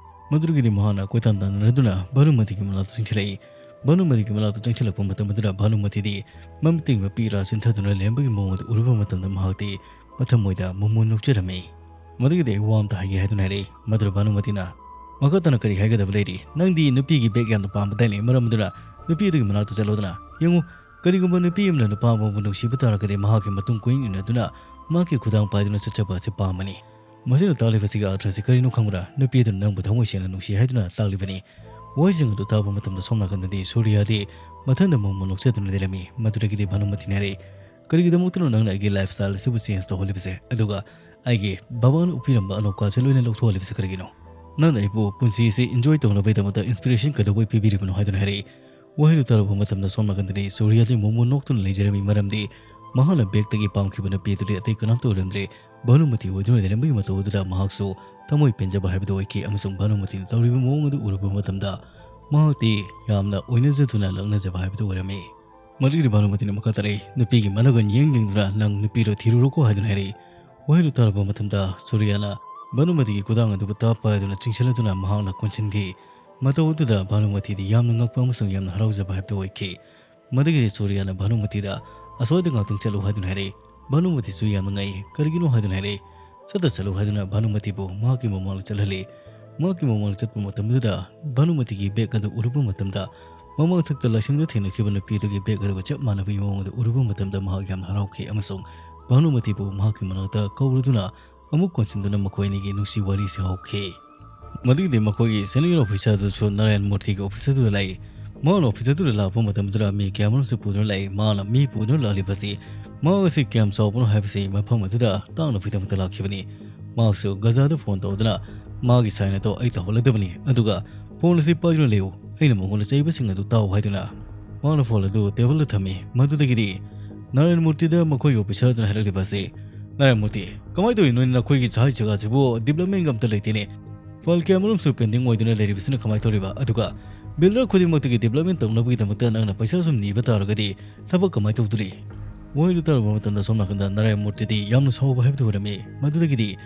ꯃꯗꯨꯗꯒꯤꯗꯤ ꯃꯍꯥꯛꯅ ꯀꯣꯏꯇꯥꯟ ꯇꯥꯟꯅꯔꯗꯨꯅ ꯚꯥꯅꯨꯃꯇꯤꯒꯤ ꯃꯅꯥꯛꯇ ꯆꯪꯁꯤꯜꯂꯛꯏ꯫ ꯚꯥꯅꯨꯃꯇꯤꯒꯤ ꯃꯅꯥꯛꯇ ꯆꯪꯁꯤꯜꯂꯛꯄ ꯃꯇꯝ ꯑꯗꯨꯗ ꯚꯥꯅꯨꯃꯇꯤꯗꯤ ꯃꯃꯤꯠꯇꯒꯤ ꯃꯄꯤ ꯏꯔꯥ ꯆꯦꯟꯊꯗꯨꯅ ꯂꯩꯔꯝꯕꯒꯤ ꯃꯑꯣꯡ ꯑꯗꯨ ꯎꯔꯨꯕ ꯃꯇꯝꯗ ꯃꯍꯥꯛꯇꯤ ꯃꯊꯃꯣꯏꯗ ꯃꯣꯃꯣꯟ ꯅꯣꯛꯆꯔꯝꯃꯤ꯫ ꯃꯗꯨꯒꯤꯗꯤ ꯑꯩ ꯋꯥ ꯑꯝꯇ ꯍꯥꯏꯒꯦ ꯍꯥꯏꯗꯨꯅ ꯍꯥꯏꯔꯛꯏ꯫ ꯃꯗꯨꯗ ꯚꯥꯅꯨꯃꯇꯤꯅ, "ꯃꯈꯥ ꯇꯥꯅ ꯀꯔꯤ ꯍꯥꯏꯒꯗꯕ ꯂꯩꯔꯤ? ꯅꯪꯗꯤ ꯅꯨꯄꯤꯒꯤ ꯕꯦꯒ ꯌꯥꯝꯅ ꯄꯥꯝꯕꯗꯥꯏꯅꯦ? ꯃꯔꯝ ꯑꯗꯨꯅ ꯅꯨꯄꯤ ꯑꯗꯨꯒꯤ ꯃꯅꯥꯛꯇ ꯆꯠꯂꯣꯗꯅ꯫ ꯌꯦꯡꯉꯨ, ꯀꯔꯤꯒꯨꯝꯕ ꯅꯨꯄꯤ ꯑꯃꯅ ꯅꯨꯄꯥ ꯑꯃꯕꯨ ꯅꯨꯡꯁꯤꯕ ꯇꯥꯔꯒꯗꯤ ꯃꯍꯥꯛꯀꯤ ꯃꯇꯨꯡ ꯀꯣꯏꯏꯟ ꯏꯟꯅꯗꯨꯅ ꯃꯍꯥꯛꯀꯤ ꯈꯨꯗꯥꯡ ꯄꯥꯏꯗꯨꯅ ꯆꯠꯆꯕ ꯑꯁꯤ ꯄꯥꯝꯕꯅꯤ꯫" ꯃꯁꯤꯅ ꯇꯥꯛꯂꯤꯕꯁꯤꯒꯤ ꯑꯥꯔꯊ ꯑꯁꯤ ꯀꯔꯤꯅꯣ ꯈꯪꯕ꯭ꯔꯥ? ꯅꯨꯄꯤ ꯑꯗꯨꯅ ꯅꯪꯕꯨ ꯊꯃꯣꯏ ꯁꯦꯡꯅ ꯅꯨꯡꯁꯤ ꯍꯥꯏꯗꯨꯅ ꯇꯥꯛꯂꯤꯕꯅꯤ꯫ ꯋꯥꯍꯩꯁꯤꯡ ꯑꯗꯨ ꯇꯥꯕ ꯃꯇꯝꯗ ꯁꯣꯝ ꯅꯥꯀꯟꯗꯗꯤ ꯁꯨꯔꯤꯌꯥꯗꯤ ꯃꯊꯟꯗ ꯃꯣꯃꯣꯟ ꯅꯣꯛꯆꯗꯨꯅ ꯂꯩꯔꯝꯃꯤ꯫ ꯃꯗꯨꯗꯒꯤꯗꯤ ꯚꯥꯅꯨꯃꯇꯤꯅ ꯍꯥꯏꯔꯛꯏ, "ꯀꯔꯤꯒꯤꯗꯃꯛꯇꯅꯣ ꯅꯪꯅ ꯑꯩꯒꯤ ꯂꯥꯏꯐ ꯁ꯭ꯇꯥꯏꯜ ꯑꯁꯤꯕꯨ ꯆꯦꯟꯖ ꯇꯧꯍꯜꯂꯤꯕꯁꯦ? ꯑꯗꯨꯒ ꯑꯩꯒꯤ ꯕꯕꯥꯅ ꯎꯞꯄꯤꯔꯝꯕ ꯑꯅꯣꯛꯀꯥꯁꯦ ꯂꯣꯏꯅ ꯂꯧꯊꯣꯛꯍꯜꯂꯤꯕꯁꯦ ꯀꯔꯤꯒꯤꯅꯣ? ꯅꯪꯅ ꯑꯩꯕꯨ ꯄꯨꯟꯁꯤ ꯑꯁꯤ ꯏꯟꯖꯣꯏ ꯇꯧꯅꯕꯒꯤꯗꯃꯛꯇ ꯏꯟꯁꯄꯤꯔꯦꯁꯟ ꯀꯩꯗꯧꯕꯩ ꯄꯤꯕꯤꯔꯤꯕꯅꯣ?" ꯍꯥꯏꯗꯨꯅ ꯍꯥꯏꯔꯛꯏ꯫ ꯋꯥꯍꯩꯗꯨ ꯇꯥꯔꯨꯕ ꯃꯇꯝꯗ ꯁꯣꯝ ꯅꯥꯀꯟꯗꯗꯤ ꯁꯨꯔꯤꯌꯥꯗꯤ ꯃꯣꯃꯣꯟ ꯅꯣꯛꯇꯨꯅ ꯂꯩꯖꯔꯝꯃꯤ, ꯃꯔꯝꯗꯤ ꯃꯍꯥꯛꯅ ꯕꯦꯒꯇꯒꯤ ꯄꯥꯝꯈꯤꯕ ꯅꯨꯄꯤ ꯑꯗꯨꯗꯤ ꯑꯇꯩ ꯀꯅꯥꯝꯇ ꯑꯣꯏꯔꯝꯗ꯭ꯔꯦ, ꯚꯥꯅꯨꯃꯇꯤ ꯑꯣꯏꯗꯨꯅ ꯂꯩꯔꯝꯕꯒꯤ ꯃꯇꯧ ꯑꯗꯨꯗ ꯃꯍꯥꯛꯁꯨ ꯊꯃꯣꯏ ꯄꯦꯟꯖꯕ ꯍꯥꯏꯕꯗꯨ ꯑꯣꯏꯈꯤ꯫ ꯑꯃꯁꯨꯡ ꯚꯥꯅꯨꯃꯇꯤꯅ ꯇꯧꯔꯤꯕ ꯃꯑꯣꯡ ꯑꯗꯨ ꯎꯔꯨꯕ ꯃꯇꯝꯗ ꯃꯍꯥꯛꯇꯤ ꯌꯥꯝꯅ ꯑꯣꯏꯅꯖꯗꯨꯅ ꯂꯛꯅꯖꯕ ꯍꯥꯏꯕꯗꯨ ꯑꯣꯏꯔꯝꯃꯤ꯫ ꯃꯗꯨꯒꯤꯗꯤ ꯚꯥꯅꯨꯃꯇꯤꯅ ꯃꯈꯥ ꯇꯥꯔꯛꯏ, "ꯅꯨꯄꯤꯒꯤ ꯃꯅꯒꯟ ꯌꯦꯡ ꯌꯦꯡꯗꯨꯅ ꯅꯪ ꯅꯨꯄꯤꯗꯣ ꯊꯤꯔꯨꯔꯣꯀꯣ" ꯍꯥꯏꯗꯨꯅ ꯍꯥꯏꯔꯛꯏ꯫ ꯋꯥꯍꯩꯗꯨ ꯇꯥꯔꯨꯕ ꯃꯇꯝꯗ ꯁꯨꯔꯤꯌꯥꯅ ꯚꯥꯅꯨꯃꯇꯤꯒꯤ ꯈꯨꯗꯥꯡ ꯑꯗꯨꯕꯨ ꯇꯞ ꯄꯥꯏꯗꯨꯅ ꯆꯤꯡꯁꯤꯜꯂꯗꯨꯅ ꯃꯍꯥꯛꯅ ꯀꯣꯟꯁꯤꯟꯈꯤ꯫ ꯃꯇꯧ ꯑꯗꯨꯗ ꯚꯥꯅꯨꯃꯇꯤꯗꯤ ꯌꯥꯝꯅ ꯉꯛꯄ ꯑꯃꯁꯨꯡ ꯌꯥꯝꯅ ꯍꯔꯥꯎꯖꯕ ꯍꯥꯏꯕꯗꯨ ꯑꯣꯏꯈꯤ꯫ ꯃꯗꯨꯒꯤꯗꯤ ꯁꯨꯔꯤꯌꯥꯅ ꯚꯥꯅꯨꯃꯇꯤꯗ, "ꯑꯁ꯭ꯋꯥꯏꯗ ꯉꯥꯛꯇꯪ ꯆꯠꯂꯨ" ꯍꯥꯏꯗꯨꯅ ꯍꯥꯏꯔꯛꯏ꯫ ꯚꯥꯅꯨꯃꯇꯤꯁꯨ ꯌꯥꯝꯅ ꯉꯛꯏ꯫ ꯀꯔꯤꯒꯤꯅꯣ ꯍꯥꯏꯗꯨꯅ ꯍꯥꯏꯔꯛꯏ꯫ ꯆꯠꯇ ꯆꯠꯂꯨ ꯍꯥꯏꯗꯨꯅ ꯚꯥꯅꯨꯃꯇꯤꯕꯨ ꯃꯍꯥꯛꯀꯤ ꯃꯃꯥꯡꯗ ꯆꯠꯍꯜꯂꯤ꯫ ꯃꯍꯥꯛꯀꯤ ꯃꯃꯥꯡꯗ ꯆꯠꯄ ꯃꯇꯝꯗꯨꯗ ꯚꯥꯅꯨꯃꯇꯤꯒꯤ ꯕꯦꯒ ꯑꯗꯨ ꯎꯔꯨꯕ ꯃꯇꯝꯗ, ꯃꯃꯥꯡꯊꯛꯇ ꯂꯥꯏꯁꯪꯗ ꯊꯦꯡꯅꯈꯤꯕ ꯅꯨꯄꯤ ꯑꯗꯨꯒꯤ ꯕꯦꯒ ꯑꯗꯨꯒ ꯆꯞ ꯃꯥꯟꯅꯕꯒꯤ ꯃꯑꯣꯡ ꯑꯗꯨ ꯎꯔꯨꯕ ꯃꯇꯝꯗ ꯃꯍꯥꯛ ꯌꯥꯝꯅ ꯍꯔꯥꯎꯈꯤ ꯑꯃꯁꯨꯡ ꯚꯥꯅꯨꯃꯇꯤꯕꯨ ꯃꯍꯥꯛꯀꯤ ꯃꯅꯥꯛꯇ ꯀꯧꯔꯗꯨꯅ ꯑꯃꯨꯛ ꯀꯣꯟꯁꯤꯟꯗꯨꯅ ꯃꯈꯣꯏ ꯑꯅꯤꯒꯤ ꯅꯨꯡꯁꯤ ꯋꯥꯔꯤꯁꯤ ꯍꯧꯈꯤ꯫ ꯃꯗꯨꯒꯤꯗꯤ ꯃꯈꯣꯏꯒꯤ ꯁꯦꯅꯤꯌꯔ ꯑꯣꯐꯤꯁꯥꯔ ꯑꯗꯨꯁꯨ ꯅꯥꯔꯥꯌꯟ ꯃꯨꯔꯇꯤꯒꯤ ꯑꯣꯐꯤꯁ ꯑꯗꯨꯗ ꯂꯥꯛꯏ꯫ ꯃꯍꯥꯛꯅ ꯑꯣꯐꯤꯁ ꯑꯗꯨꯗ ꯂꯥꯛꯄ ꯃꯇꯝꯗꯨꯗ ꯃꯤ ꯀꯌꯥꯃꯔꯨꯝꯁꯨ ꯄꯨꯗꯨꯅ ꯂꯥꯛꯏ꯫ ꯃꯍꯥꯛꯅ ꯃꯤ ꯄꯨꯗꯨꯅ ꯂꯥꯛꯂꯤꯕꯁꯤ ꯃꯍꯥꯛ ꯑꯁꯤ ꯀꯌꯥꯝ ꯆꯥꯎꯕꯅꯣ ꯍꯥꯏꯕꯁꯤ ꯃꯐꯝ ꯑꯗꯨꯗ ꯇꯥꯛꯅꯕꯒꯤꯗꯃꯛꯇ ꯂꯥꯛꯈꯤꯕꯅꯤ꯫ ꯃꯍꯥꯛꯁꯨ ꯒꯖꯥꯗ ꯐꯣꯟ ꯇꯧꯗꯨꯅ ꯃꯥꯒꯤ ꯁꯥꯏꯟ ꯑꯗꯣ ꯑꯩ ꯇꯧꯍꯜꯂꯗꯕꯅꯤ, ꯑꯗꯨꯒ ꯐꯣꯟ ꯑꯁꯤ ꯄꯥꯏꯗꯨꯅ ꯂꯩꯌꯨ, ꯑꯩꯅ ꯃꯉꯣꯟꯗ ꯆꯩꯕꯁꯤꯡ ꯑꯗꯨ ꯇꯥꯎ ꯍꯥꯏꯗꯨꯅ ꯃꯍꯥꯛꯅ ꯐꯣꯟ ꯑꯗꯨ ꯇꯦꯕꯜꯗ ꯊꯝꯃꯤ꯫ ꯃꯗꯨꯗꯒꯤꯗꯤ ꯅꯥꯔꯥꯌꯟ ꯃꯨꯔꯇꯤꯗ ꯃꯈꯣꯏꯒꯤ ꯑꯣꯐꯤꯁꯥꯔ ꯑꯗꯨꯅ ꯍꯥꯏꯔꯛꯂꯤꯕ ꯑꯁꯤ, ꯅꯥꯔꯥꯌꯟ ꯃꯨꯔꯇꯤ, ꯀꯃꯥꯏꯅ ꯇꯧꯔꯤꯅꯣ? ꯅꯈꯣꯏꯒꯤ ꯁꯍꯥꯏ ꯖꯒꯥꯁꯤꯕꯨ development ꯒ ꯑꯝꯇ ꯂꯩꯇꯦꯅꯦ꯫ File ꯀꯌꯥꯃꯔꯨꯝꯁꯨ pending ꯑꯣꯏꯗꯨꯅ ꯂꯩꯔꯤꯕꯁꯤꯅ ꯀꯃꯥꯏꯅ ꯇꯧꯔꯤꯕ? ꯑꯗꯨꯒ builder ꯈꯨꯗꯤꯡꯃꯛꯇꯒꯤ development ꯇꯧꯅꯕꯒꯤꯗꯃꯛꯇ ꯅꯪꯅ ꯄꯩꯁꯥ ꯁꯨꯝ ꯅꯤꯕ ꯇꯥꯔꯒꯗꯤ ꯊꯕꯛ ꯀꯃꯥꯏꯅ ꯇꯧꯗꯣꯔꯤ? ꯋꯥꯍꯩꯗꯨ ꯇꯥꯔꯨꯕ ꯃꯇꯝꯗ ꯁꯣꯝ ꯅꯥꯀꯟꯗ ꯅꯥꯔꯥꯌꯟ ꯃꯨꯔꯇꯤꯗꯤ ꯌꯥꯝꯅ ꯁꯥꯎꯕ ꯍꯥꯏꯕꯗꯨ ꯑꯣꯏꯔꯝꯃꯤ꯫ ꯃꯗꯨꯗꯒꯤꯗꯤ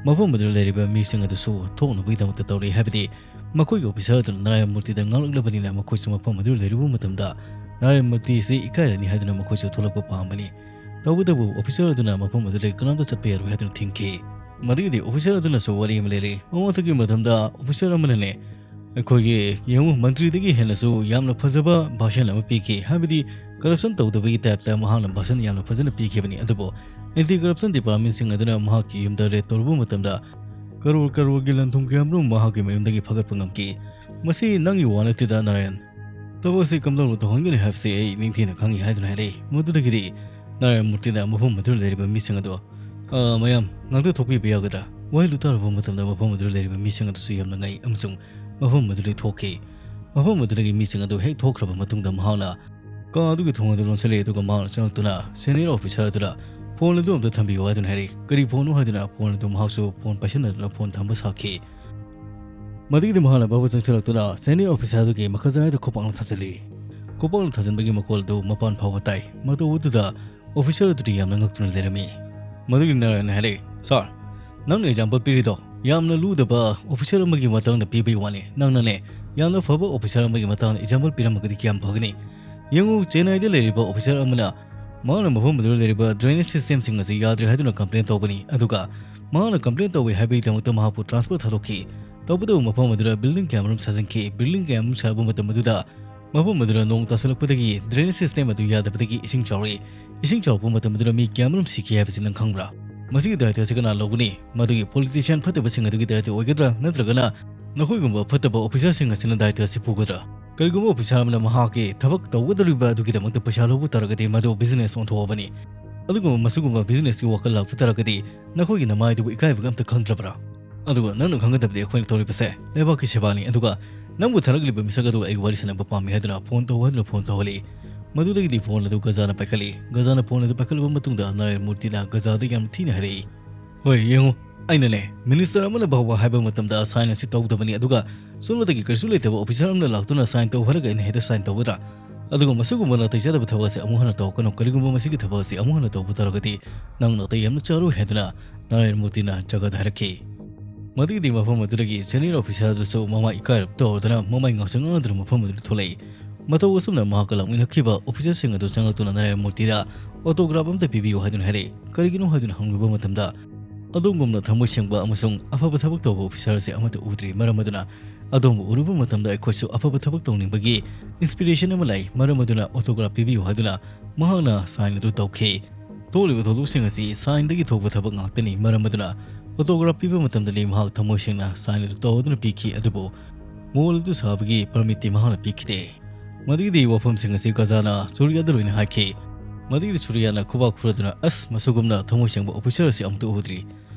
ꯃꯐꯝ ꯑꯗꯨꯗ ꯂꯩꯔꯤꯕ ꯃꯤꯁꯤꯡ ꯑꯗꯨꯁꯨ ꯊꯣꯛꯅꯕꯒꯤꯗꯃꯛꯇ ꯇꯧꯔꯤ꯫ ꯍꯥꯏꯕꯗꯤ ꯃꯈꯣꯏꯒꯤ officer ꯑꯗꯨꯅ ꯅꯥꯔꯥꯌꯟ ꯃꯨꯔꯇꯤꯗ ꯉꯥꯡꯂꯛꯂꯕꯅꯤꯅ ꯃꯈꯣꯏꯁꯨ ꯃꯐꯝ ꯑꯗꯨꯗ ꯂꯩꯔꯨꯕ ꯃꯇꯝꯗ ꯅꯥꯔꯥꯌꯟ ꯃꯨꯔꯇꯤ ꯑꯁꯤ ꯏꯀꯥꯏꯔꯅꯤ ꯍꯥꯏꯗꯨꯅ ꯃꯈꯣꯏꯁꯨ ꯊꯣꯛꯂꯛꯄ ꯄꯥꯝꯕꯅꯤ꯫ ꯇꯧꯕꯇꯕꯨ officer ꯑꯗꯨꯅ ꯃꯐꯝ ꯑꯗꯨꯗꯒꯤ ꯀꯅꯥꯝꯇ ꯆꯠꯄ ꯌꯥꯔꯣꯏ ꯍꯥꯏꯗꯨꯅ ꯊꯤꯡꯈꯤ꯫ ꯃꯗꯨꯒꯤꯗꯤ officer ꯑꯗꯨꯅꯁꯨ ꯋꯥꯔꯤ ꯑꯃ ꯂꯩꯔꯤ꯫ ꯃꯃꯥꯡꯊꯛꯀꯤ ꯃꯇꯝꯗ officer ꯑꯃꯅꯅꯦ, ꯑꯩꯈꯣꯏꯒꯤ ꯌꯦꯡꯉꯨ, ꯃꯟꯇ꯭ꯔꯤꯗꯒꯤ ꯍꯦꯟꯅꯁꯨ ꯌꯥꯝꯅ ꯐꯖꯕ ꯚꯥꯁꯟ ꯑꯃ ꯄꯤꯈꯤ꯫ ꯍꯥꯏꯕꯗꯤ corruption ꯇꯧꯗꯕꯒꯤ type ꯇ ꯃꯍꯥꯛꯅ ꯚꯥꯁꯟ ꯌꯥꯝꯅ ꯐꯖꯅ ꯄꯤꯈꯤꯕꯅꯤ꯫ ꯑꯗꯨꯕꯨ anti corruption department ꯁꯤꯡ ꯑꯗꯨꯅ ꯃꯍꯥꯛꯀꯤ ꯌꯨꯝꯗ raid ꯇꯧꯔꯨꯕ ꯃꯇꯝꯗ ꯀꯔꯣꯔ ꯀꯔꯣꯔꯒꯤ ꯂꯟ ꯊꯨꯝ ꯀꯌꯥꯃꯔꯨꯝ ꯃꯍꯥꯛꯀꯤ ꯃꯌꯨꯝꯗꯒꯤ ꯐꯥꯒꯠꯄ ꯉꯝꯈꯤ꯫ ꯃꯁꯤ ꯅꯪꯒꯤ ꯋꯥ ꯅꯠꯇꯦꯗ, ꯅꯥꯔꯥꯌꯟ꯫ ꯊꯕꯛ ꯑꯁꯤ ꯀꯝꯗꯧꯅ ꯇꯧꯍꯟꯒꯅꯤ ꯍꯥꯏꯕꯁꯤ ꯑꯩ ꯅꯤꯡꯊꯤꯅ ꯈꯪꯏ ꯍꯥꯏꯗꯨꯅ ꯍꯥꯏꯔꯛꯏ꯫ ꯃꯗꯨꯗꯒꯤꯗꯤ ꯅꯥꯔꯥꯌꯟ ꯃꯨꯔꯇꯤꯅ ꯃꯐꯝ ꯑꯗꯨꯗ ꯂꯩꯔꯤꯕ ꯃꯤꯁꯤꯡ ꯑꯗꯨ, "ꯑ, ꯃꯌꯥꯝ, ꯉꯥꯛꯇ ꯊꯣꯛꯄꯤꯕ ꯌꯥꯒꯗ꯭ꯔꯥ?" ꯋꯥꯍꯩꯗꯨ ꯇꯥꯔꯨꯕ ꯃꯇꯝꯗ ꯃꯐꯝ ꯑꯗꯨꯗ ꯂꯩꯔꯤꯕ ꯃꯤꯁꯤꯡ ꯑꯗꯨꯁꯨ ꯌꯥꯝꯅ ꯉꯛꯏ ꯑꯃꯁꯨꯡ ꯃꯐꯝ ꯑꯗꯨꯗꯒꯤ ꯊꯣꯛꯈꯤ꯫ ꯃꯐꯝ ꯑꯗꯨꯗꯒꯤ ꯃꯤꯁꯤꯡ ꯑꯗꯨ ꯍꯦꯛ ꯊꯣꯛꯈ꯭ꯔꯕ ꯃꯇꯨꯡꯗ ꯃꯍꯥꯛꯅ ꯀꯥ ꯑꯗꯨꯒꯤ ꯊꯣꯡ ꯑꯗꯨ ꯂꯣꯟꯁꯤꯜꯂꯛꯏ, ꯑꯗꯨꯒ ꯃꯍꯥꯛꯅ ꯆꯪꯂꯛꯇꯨꯅ senior officer ꯑꯗꯨꯗ "Phone ꯑꯗꯨ ꯑꯝꯇ ꯊꯝꯕꯤꯌꯨ" ꯍꯥꯏꯗꯨꯅ ꯍꯥꯏꯔꯛꯏ꯫ "ꯀꯔꯤ phone ꯅꯣ?" ꯍꯥꯏꯗꯨꯅ phone ꯑꯗꯨ ꯃꯍꯥꯛꯁꯨ phone ꯄꯥꯏꯁꯤꯟꯅꯗꯨꯅ phone ꯊꯝꯕ ꯁꯥꯈꯤ꯫ ꯃꯗꯨꯒꯤꯗꯤ ꯃꯍꯥꯛꯅ ꯚꯥꯕ ꯆꯪꯁꯤꯜꯂꯛꯇꯨꯅ senior officer ꯑꯗꯨꯒꯤ ꯃꯈꯥꯖꯥꯏꯗ ꯈꯨꯄꯥꯛꯅ ꯊꯥꯖꯤꯜꯂꯤ꯫ ꯈꯨꯄꯥꯛꯅ ꯊꯥꯖꯤꯟꯕꯒꯤ ꯃꯈꯣꯜ ꯑꯗꯨ ꯃꯄꯥꯟ ꯐꯥꯎꯕ ꯇꯥꯏ꯫ ꯃꯇꯧ ꯑꯗꯨꯗ officer ꯑꯗꯨꯗꯤ ꯌꯥꯝꯅ ꯉꯛꯇꯨꯅ ꯂꯩꯔꯝꯃꯤ꯫ ꯃꯗꯨꯒꯤ ꯅꯥꯔꯥꯌꯟꯅ ꯍꯥꯏꯔꯛꯏ, "Sir, ꯅꯪꯅ example ꯄꯤꯔꯤꯗꯣ ꯌꯥꯝꯅ ꯂꯨꯗꯕ officer ꯑꯃꯒꯤ ꯃꯇꯥꯡꯗ ꯄꯤꯕꯒꯤ ꯋꯥꯅꯤ꯫ ꯅꯪꯅꯅꯦ, ꯌꯥꯝꯅ ꯐꯕ officer ꯑꯃꯒꯤ ꯃꯇꯥꯡꯗ example ꯄꯤꯔꯝꯃꯒꯗꯤ ꯀꯌꯥꯝ ꯐꯒꯅꯤ? ꯌꯦꯡꯉꯨ, ꯆꯦꯟꯅꯥꯏꯗ ꯂꯩꯔꯤꯕ officer ꯑꯃꯅ ꯃꯍꯥꯛꯅ ꯃꯐꯝ ꯑꯗꯨꯗ ꯂꯩꯔꯤꯕ drainage system ꯁꯤꯡ ꯑꯁꯤ ꯌꯥꯗ꯭ꯔꯦ ꯍꯥꯏꯗꯨꯅ complain ꯇꯧꯕꯅꯤ꯫ ꯑꯗꯨꯒ ꯃꯍꯥꯛꯅ complain ꯇꯧꯕꯒꯤ ꯍꯥꯏꯕꯒꯤꯗꯃꯛꯇ ꯃꯍꯥꯛꯄꯨ transfer ꯊꯥꯗꯣꯛꯈꯤ꯫ ꯇꯧꯕꯇꯕꯨ ꯃꯐꯝ ꯑꯗꯨꯗ building ꯀꯌꯥꯃꯔꯨꯝ ꯁꯥꯖꯤꯟꯈꯤ꯫ Building ꯀꯌꯥꯃꯔꯨꯝ ꯁꯥꯕ ꯃꯇꯝ ꯑꯗꯨꯗ ꯃꯐꯝ ꯑꯗꯨꯗ ꯅꯣꯡ ꯇꯥꯁꯤꯜꯂꯛꯄꯗꯒꯤ drainage system ꯑꯗꯨ ꯌꯥꯗꯕꯗꯒꯤ ꯏꯁꯤꯡ ꯆꯥꯎꯔꯛꯏ꯫ ꯏꯁꯤꯡ ꯆꯥꯎꯔꯛꯄ ꯃꯇꯝ ꯑꯗꯨꯗ ꯃꯤ ꯀꯌꯥꯃꯔꯨꯝ ꯁꯤꯈꯤ ꯍꯥꯏꯕꯁꯤ ꯅꯪ ꯈꯪꯕ꯭ꯔꯥ? ꯃꯁꯤꯒꯤ ꯗꯥꯏꯇ ꯑꯁꯤ ꯀꯅꯥ ꯂꯧꯒꯅꯤ? ꯃꯗꯨꯒꯤ politician ꯐꯠꯇꯕꯁꯤꯡ ꯑꯗꯨꯒꯤ ꯗꯥꯏꯇ ꯑꯣꯏꯒꯗ꯭ꯔꯥ? ꯅꯠꯇ꯭ꯔꯒꯅ ꯅꯈꯣꯏꯒꯨꯝꯕ ꯐꯠꯇꯕ officer ꯁꯤꯡ ꯑꯁꯤꯅ ꯗꯥꯏꯇ ꯑꯁꯤ ꯄꯨꯒꯗ꯭ꯔꯥ? ꯀꯔꯤꯒꯨꯝꯕ officer ꯑꯃꯅ ꯃꯍꯥꯛꯀꯤ ꯊꯕꯛ ꯇꯧꯒꯗꯧꯔꯤꯕ ꯑꯗꯨꯒꯤꯗꯃꯛꯇ ꯄꯩꯁꯥ ꯂꯧꯕ ꯇꯥꯔꯒꯗꯤ ꯃꯗꯨ business ꯑꯣꯟꯊꯣꯛꯑꯕꯅꯤ꯫ ꯑꯗꯨꯒꯨꯝꯕ ꯃꯁꯤꯒꯨꯝꯕ business ꯀꯤ ꯋꯥꯈꯜ ꯂꯥꯛꯄ ꯇꯥꯔꯒꯗꯤ ꯅꯈꯣꯏꯒꯤ ꯅꯃꯥꯏꯗꯨꯕꯨ ꯏꯀꯥꯏꯕꯒ ꯑꯝꯇ ꯈꯪꯗ꯭ꯔꯕ꯭ꯔꯥ? ꯑꯗꯨꯒ ꯅꯪꯅ ꯈꯪꯒꯗꯕꯗꯤ ꯑꯩꯈꯣꯏꯅ ꯇꯧꯔꯤꯕꯁꯦ ꯂꯩꯕꯥꯛꯀꯤ ꯁꯦꯕꯥꯅꯤ꯫ ꯑꯗꯨꯒ ꯅꯪꯕꯨ ꯊꯥꯔꯛꯂꯤꯕ ꯃꯤꯁꯛ ꯑꯗꯨꯒ ꯑꯩꯒ ꯋꯥꯔꯤ ꯁꯥꯟꯅꯕ ꯄꯥꯝꯃꯤ ꯍꯥꯏꯗꯨꯅ phone ꯇꯧ ꯍꯥꯏꯗꯨꯅ phone ꯇꯧꯍꯜꯂꯤ꯫ ꯃꯗꯨꯗꯒꯤꯗꯤ ꯐꯣꯟ ꯑꯗꯨ ꯒꯖꯥꯅ ꯄꯥꯏꯈꯠꯂꯤ꯫ ꯒꯖꯥꯅ ꯐꯣꯟ ꯑꯗꯨ ꯄꯥꯏꯈꯠꯂꯕ ꯃꯇꯨꯡꯗ ꯅꯥꯔꯥꯌꯟ ꯃꯨꯔꯇꯤꯅ ꯒꯖꯥꯗ ꯌꯥꯝ ꯊꯤꯅ ꯍꯥꯏꯔꯛꯏ, "ꯍꯣꯏ, ꯌꯦꯡꯉꯨ, ꯑꯩꯅꯅꯦ, ꯃꯤꯅꯤꯁꯇꯔ ꯑꯃꯅ ꯐꯥꯎꯕ ꯍꯥꯏꯕ ꯃꯇꯝꯗ ꯁꯥꯏꯟ ꯑꯁꯤ ꯇꯧꯗꯕꯅꯤ, ꯑꯗꯨꯒ ꯁꯣꯝꯗꯒꯤ ꯀꯔꯤꯁꯨ ꯂꯩꯇꯕ ꯑꯣꯐꯤꯁꯥꯔ ꯑꯃꯅ ꯂꯥꯛꯇꯨꯅ ꯁꯥꯏꯟ ꯇꯧ ꯍꯥꯏꯔꯒ ꯑꯩꯅ ꯍꯦꯛꯇ ꯁꯥꯏꯟ ꯇꯧꯒꯗ꯭ꯔꯥ? ꯑꯗꯨꯒ ꯃꯁꯤꯒꯨꯝꯕ ꯅꯥꯇꯩ ꯆꯥꯗꯕ ꯊꯕꯛ ꯑꯁꯤ ꯑꯃꯨꯛ ꯍꯟꯅ ꯇꯧꯔꯛꯀꯅꯨ꯫ ꯀꯔꯤꯒꯨꯝꯕ ꯃꯁꯤꯒꯤ ꯊꯕꯛ ꯑꯁꯤ ꯑꯃꯨꯛ ꯍꯟꯅ ꯇꯧꯕ ꯇꯥꯔꯒꯗꯤ ꯅꯪ ꯅꯥꯇꯩ ꯌꯥꯝꯅ ꯆꯥꯔꯣꯏ" ꯍꯥꯏꯗꯨꯅ ꯅꯥꯔꯥꯌꯟ ꯃꯨꯔꯇꯤꯅ ꯖꯒꯥꯗ ꯍꯥꯏꯔꯛꯈꯤ꯫ ꯃꯗꯨꯒꯤꯗꯤ ꯃꯐꯝ ꯑꯗꯨꯗꯒꯤ ꯁꯦꯅꯤꯌꯔ ꯑꯣꯐꯤꯁꯥꯔ ꯑꯗꯨꯁꯨ ꯃꯃꯥꯏ ꯏꯀꯥꯏꯔꯞ ꯇꯧꯗꯨꯅ ꯃꯃꯥꯏ ꯉꯥꯡꯁꯪ ꯉꯥꯡꯗꯨꯅ ꯃꯐꯝ ꯑꯗꯨꯗ ꯊꯣꯛꯂꯛꯏ꯫ ꯃꯇꯧ ꯑꯁꯨꯝꯅ ꯃꯍꯥꯛꯀ ꯂꯥꯛꯃꯤꯟꯅꯈꯤꯕ ꯑꯣꯐꯤꯁꯥꯔꯁꯤꯡ ꯑꯗꯨ ꯆꯪꯂꯛꯇꯨꯅ ꯅꯥꯔꯥꯌꯟ ꯃꯨꯔꯇꯤꯗ ꯑꯣꯇꯣꯒ꯭ꯔꯥꯐ ꯑꯝꯇ ꯄꯤꯕꯤꯌꯨ ꯍꯥꯏꯗꯨꯅ ꯍꯥꯏꯔꯛꯏ꯫ ꯀꯔꯤꯒꯤꯅꯣ ꯍꯥꯏꯗꯨꯅ ꯍꯪꯂꯨꯕ ꯃꯇꯝꯗ, "ꯑꯗꯣꯝꯒꯨꯝꯅ ꯊꯃꯣꯏ ꯁꯦꯡꯕ ꯑꯃꯁꯨꯡ ꯑꯐꯕ ꯊꯕꯛ ꯇꯧꯕ ꯑꯣꯐꯤꯁꯥꯔ ꯑꯁꯤ ꯑꯃꯠꯇ ꯎꯗ꯭ꯔꯤ, ꯃꯔꯝ ꯑꯗꯨꯅ ꯑꯗꯣꯝꯕꯨ ꯎꯔꯨꯕ ꯃꯇꯝꯗ ꯑꯩꯈꯣꯏꯁꯨ ꯑꯐꯕ ꯊꯕꯛ ꯇꯧꯅꯤꯡꯕꯒꯤ ꯏꯟꯁꯄꯤꯔꯦꯁꯟ ꯑꯃ ꯂꯥꯛꯏ, ꯃꯔꯝ ꯑꯗꯨꯅ ꯑꯣꯇꯣꯒ꯭ꯔꯥꯐ ꯄꯤꯕꯤꯌꯨ" ꯍꯥꯏꯗꯨꯅ ꯃꯍꯥꯛꯅ ꯁꯥꯏꯟ ꯑꯗꯨ ꯇꯧꯈꯤ꯫ ꯊꯣꯛꯂꯤꯕ ꯊꯧꯗꯣꯛꯁꯤꯡ ꯑꯁꯤ ꯁꯥꯏꯟꯗꯒꯤ ꯊꯣꯛꯄ ꯊꯕꯛ ꯉꯥꯛꯇꯅꯤ, ꯃꯔꯝ ꯑꯗꯨꯅ ꯑꯣꯇꯣꯒ꯭ꯔꯥꯐ ꯄꯤꯕ ꯃꯇꯝꯗꯗꯤ ꯃꯍꯥꯛ ꯊꯃꯣꯏ ꯁꯦꯡꯅ ꯁꯥꯏꯟ ꯑꯗꯨ ꯇꯧꯗꯨꯅ ꯄꯤꯈꯤ, ꯑꯗꯨꯕꯨ ꯃꯣꯜ ꯑꯗꯨ ꯁꯥꯕꯒꯤ ꯄꯔꯃꯤꯠꯇꯤ ꯃꯍꯥꯛꯅ ꯄꯤꯈꯤꯗꯦ꯫ ꯃꯗꯨꯒꯤꯗꯤ ꯋꯥꯐꯝꯁꯤꯡ ꯑꯁꯤ ꯒꯖꯥꯅ ꯁꯨꯔꯤꯌꯥꯗ ꯂꯣꯏꯅ ꯍꯥꯏꯈꯤ꯫ ꯃꯗꯨꯒꯤꯗꯤ ꯁꯨꯔꯤꯌꯥꯅ ꯈꯨꯕꯥꯛ ꯈꯨꯔꯗꯨꯅ, "ꯑꯁ, ꯃꯁꯤꯒꯨꯝꯅ ꯊꯃꯣꯏ ꯁꯦꯡꯕ ꯑꯣꯐꯤꯁꯥꯔ ꯑꯁꯤ ꯑꯃꯨꯛꯇ ꯎꯗ꯭ꯔꯤ꯫